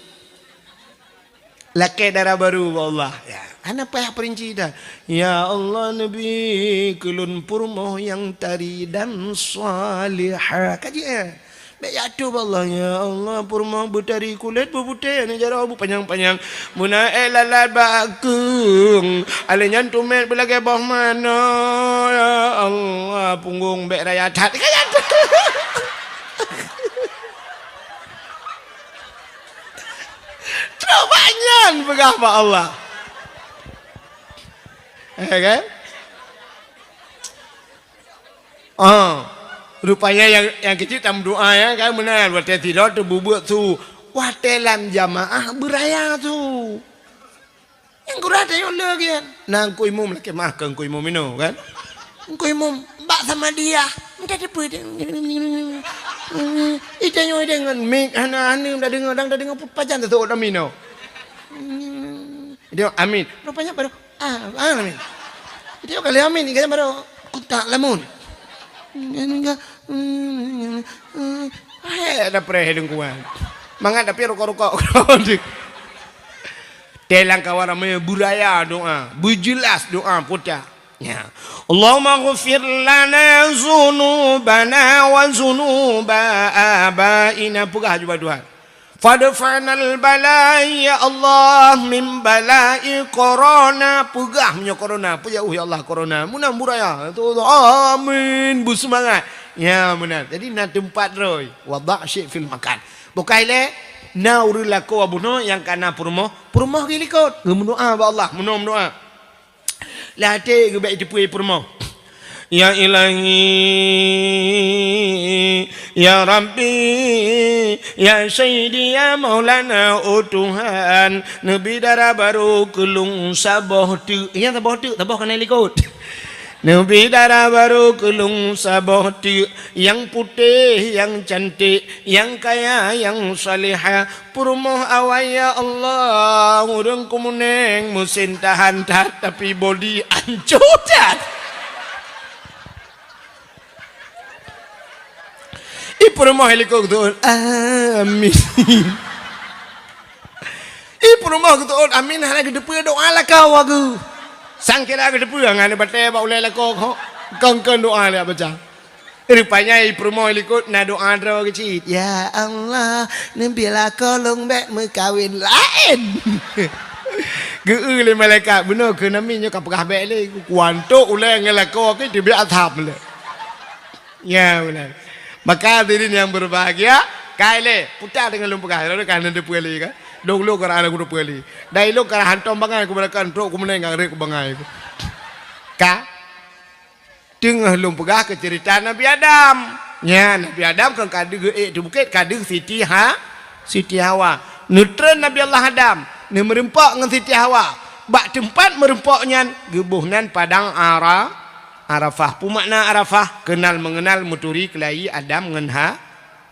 Lakèe dara barô bak Allah. Ya, hana payah peurinci that. Ya Allah, neubi keu lôn peurumoh nyang tari dan salihah. Ka jeuet, eh? Bèk jak atô bak Allah, "Ya Allah, peurumoh beutari kulét beuputéh, aneuk jaroe beupanyang-panyang. Meunan ék lalat bak keueng, alèh nyan tumét beulagèe boh manoe. Ya Allah, punggong bèk raya that." Trok bak nyan peugah bak Allah. Eh, kan? Ah, rupanya nyang, nyang keuciek tameudoa, ya kan, meunan. Watèe sidroe teuh beubuet su, watèe lam jamaah beuraya su. Nyang gura tayue le gian. Na Teungku Imum lakèe meu'ah keu Teungku Imum inoe, kan? Teungku Imum bak samadiyah, mita teupeu. Ita nyoe deungon mik hana, hana tadeungoe, dang tadeungoe pajan teuseuôt amin nyoe. Dia amin. Rupanya baru Ah, ah, amin. Dia kali amin, dia baru kutak lamun. Hai, ada preh dengkuan. Mangat tapi rokok-rokok. Telang kawan ramai beraya doa, berjelas doa puta. Ya. Allahumma ghfir lana zunubana wa zunuba abaina. Peugah juga Tuhan. Fadfa'nal bala, ya Allah, min bala'i korona. Peugah meunyoe korona, peujauh, ya Allah, korona. Meunan buraya. Amin. Beuseumangat. Ya, meunan. Jadi, na teumpat roi. Wada' syai' fil makan. Bukai lé, na ureuëng lakoe bunoe nyang kana peurumoh, peurumoh geulikot. Geumeudoa bak Allah, meunoe meudoa. Lam até geuh bèk jiteupeu peurumoh. Ya Ilahi, ya Rabbi, ya Sayyidi, ya Maulana, oh Tuhan, neubi dara barô keu lôn saboh teuk. Nyang saboh teuk, saboh kana likot. Neubi dara barô keu lôn saboh teuk, nyang putéh, nyang cantik, nyang kaya, nyang salihah. Peurumoh awai, ya Allah, ureuëng kumuneng, meusén tahan that, tapi bodi ancô that. Ih, peurumoh likot geuteuôt, amin. Ih, peurumoh geuteuôt, amin, hana geuteupeue doa lakoe geuh. Sangkira geuteupeue, ngon batée bak ulée lakoe kok. Kon-kon doa lé baca. Rupanya ih, peurumoh likot na doa droe geuh cit. Ya Allah, neubi lakoe lôn bék meukawen laén. Geu-eu lé malaikat, bunoe keuh nami nyoe ka peugah bék lé. Kuantok ulée ngon lakoe keuh teubiet asam lé. Ya, beuna. Maka hadirin yang berbahagia, kai lé, puta deungon lôn peugah, lôn ka hana teupeue lé kan. Dong lôn ka hana teupeue lé. Dai lôn ka hantom bangai ku barakan trok ku meuneng ka rek ku bangai ku. Ka? Teungoh lôn peugah keu cerita Nabi Adam. Nya, Nabi Adam kan ka deuh ék teu bukét, ka deuh Siti Ha-, Siti Hawa. Neutreun Nabi Allah Adam, neumeureumpok ngon Siti Hawa. Bak teumpat meureumpok nyan, geuboh nan padang Ara-, Arafah. Peue makna Arafah? Keunal meungeunal, meuturi keulayi Adam ngon Ha-,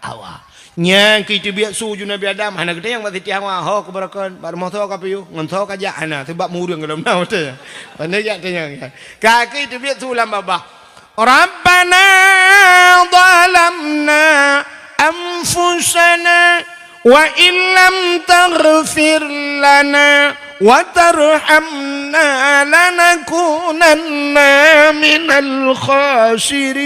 Hawa. Nyang keu teubiet su ju Nabi Adam, hana geutanyong bak Siti Hawa, "Ho, keu baroe kon, bak rumoh soe ka piôh, ngon soe ka jak?" Hana, sabab meureueng gohlom na watée nyan. Pane jak tanyong nyan. Ka keu teubiet su lam babah. Rabbana zalamna anfusana wa illam taghfir lana wa tarhamna lanakunanna minal khasirin.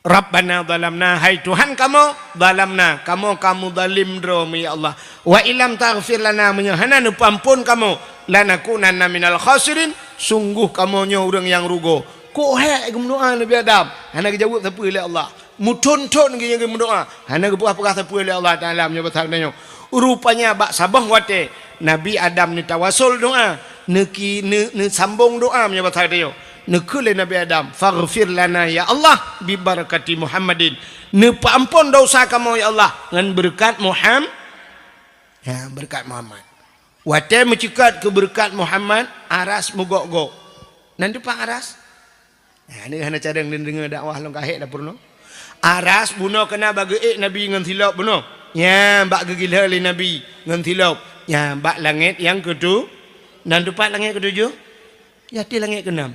Rabbana zalamna, hai Tuhan kamoe, zalamna, kamoe ka meuzalim droe meuh, ya Allah. Wa illam taghfir lana, meunyoe hana neupeuamphon kamoe, lanakunanna minal khasirin, sungguh kamoe nyoe ureuëng nyang rugoe. Kok hék geumeudoá Nabi Adam, hana geujaweueb sapeue lé Allah. Meuthon-thon geuh nyang geumeudoá, hana geupeugah-peugah sapeue lé Allah Taala meunyoe basa geutanyoe. Rupanya bak saboh watée Nabi Adam neutawasol doá, neuki-, neu-, neusambong doá meunyoe basa geutanyoe. Neukheun lé Nabi Adam, "Faghfir lana ya Allah, bi barakati Muhammadin." Neupeuamphon desya kamoe ya Allah ngon beureukat Muham-, ya, beureukat Muhammad. Watée meuceukat keu beureukat Muhammad, aras meugok-gok. Nan teumpat aras? Nah, nyoe hana cadang deungoe dakwah lôn ka hék dapur nyoe. Aras bunoe keuna bak geuék Nabi ngon silop bunoe. Nyan bak geugilhée lé Nabi ngon silop. Nyan bak langét nyang keutu-, nan teumpat langét keutujoh? Ya, di langét keunam.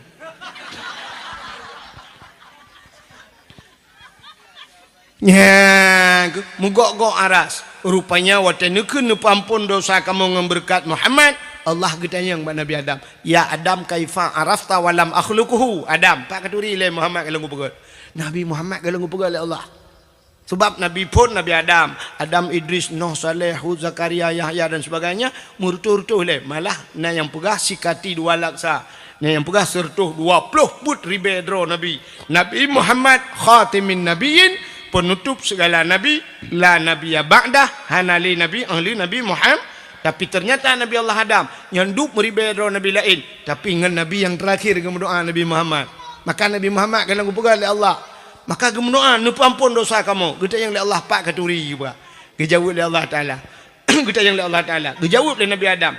Nyan, meugok-gok aras. Rupanya watée neukheun neupeuamphon desya kamoe ngon beureukat Muhammad, Allah geutanyong bak Nabi Adam, "Ya Adam, kaifa arafta wa lam akhluquhu?" Adam, pat katuri lé Muhammad gohlom geupeugét. Nabi Muhammad gohlom geupeugét lé Allah. Sabab Nabi phon Nabi Adam, Adam, Idris, Nuh, Saleh, Hud, Zakaria, Yahya dan sebagainya, meureutôh-reutôh lé. Malah na nyang peugah sikati dua laksa. Nyan nyang peugah sireutôh dua ploh peuet ribée droe nabi. Nabi Muhammad khatimin nabiyyin, peunutôp sigala nabi, la nabiyya ba'dah, hana lé nabi ahli Nabi Muhammad. Tapi ternyata Nabi Allah Adam nyan duek meuribée droe nabi laén, tapi ngon nabi nyang teurakhir geumeudoá Nabi Muhammad. Maka Nabi Muhammad gohlom geupeugah lé Allah. Maka geumeudoá, "Neupeuamphon desya kamoe." Geutanyong lé Allah, "Pat katuri?" Geujaweueb lé Allah Taala. Geutanyong lé Allah Taala. Geujaweueb lé Nabi Adam.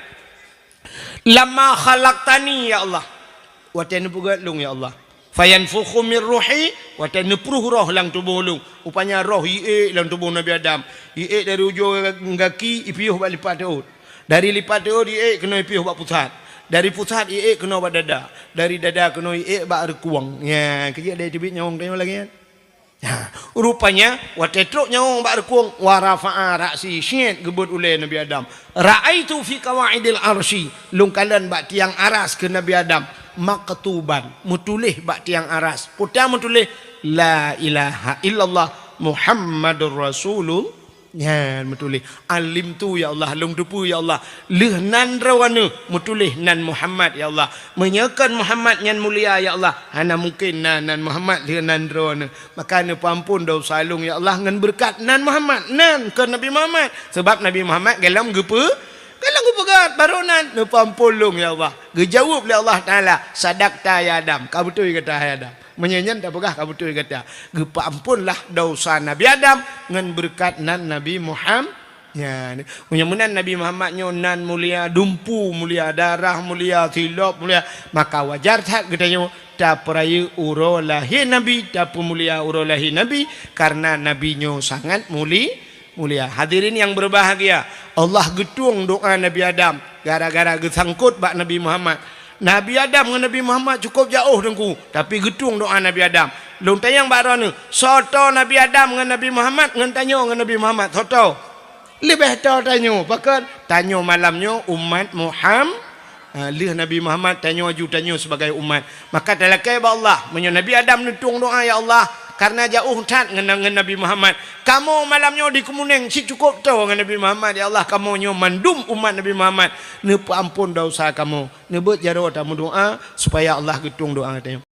"Lamma khalaqtani, ya Allah." Watée neupeugét lôn, ya Allah. "Fayanfukhu min ruhi," watée neuprôh roh lam tuboh lôn. Rupanya roh iék lam tuboh Nabi Adam. Iék dari ujong gaki, ipiôh bak lipat teuôt. Dari lipat teuôt iék keunoe ipiôh bak pusat. Dari pusat iék keunoe bak dada. Dari dada keunoe iék bak reukueng. Nya, keujeuet dai teubiet nyawöng tanyoe lagée nyan. Ha, rupanya, watée trok nyawöng bak reukueng, wa rafa'a ra'si, syiet geubeuet ulée Nabi Adam. Ra'aitu fi qawaidil arsy, lôn kalon bak tiang aras keu Nabi Adam, maktuban, meutuléh bak tiang aras. Peue meutuléh, "La ilaha illallah Muhammadur Rasulullah." Nyan meutuléh, "Alimtu, ya Allah, lôn teupeue, ya Allah." Lheueh nan droeneuh meutuléh nan Muhammad, ya Allah. Meunyoe kon Muhammad nyan mulia, ya Allah, hana mungken na nan Muhammad lheueh nan droeneuh. Maka neupeuamphon desya lôn, ya Allah, ngon beureukat nan Muhammad, nan kon Nabi Muhammad. Sabab Nabi Muhammad gohlom geupeu-, gohlom geupeugét, barô nan, "Neupeuamphon lôn, ya Allah." Geujaweueb lé Allah Taala, "Sadaqta ya Adam." Ka beutôi gata, hai Adam. Meunyoe nyan tapeugah ka beutôi gata. Geupeuamphonlah desya Nabi Adam ngon beureukat nan Nabi Muham-, Nyan, meunyoe meunan Nabi Muhammad nyoe nan mulia, dumpu mulia, darah mulia, silop mulia, maka wajar that geutanyoe tapeurayeuk uroe lahé Nabi, tapeumulia uroe lahé Nabi, karena Nabi nyoe sangat muli-, mulia. Hadirin yang berbahagia, Allah geutueng doa Nabi Adam gara-gara geusangkot bak Nabi Muhammad. Nabi Adam ngon Nabi Muhammad cukôp jaôh teungku, tapi geutueng doa Nabi Adam. Lôn tanyong bak droeneuh, soe toe Nabi Adam ngon Nabi Muhammad, ngon tanyoe ngon Nabi Muhammad, soe toe? Leubeh toe tanyoe, pakon? Tanyoe malam nyoe umat Muham-, ha, lheueh Nabi Muhammad, tanyoe aju tanyoe sibagai umat. Maka talakée bak Allah, meunyoe Nabi Adam neutueng doa, "Ya Allah, karena jaôh that ngon, ngon Nabi Muhammad, kamoe malam nyoe di Keumunéng cit cukôp toe ngon Nabi Muhammad, ya Allah, kamoe nyoe mandum umat Nabi Muhammad, neupeuamphon desya kamoe." Neubeuet jaroe tameudoa supaya Allah geutueng doa geutanyoe.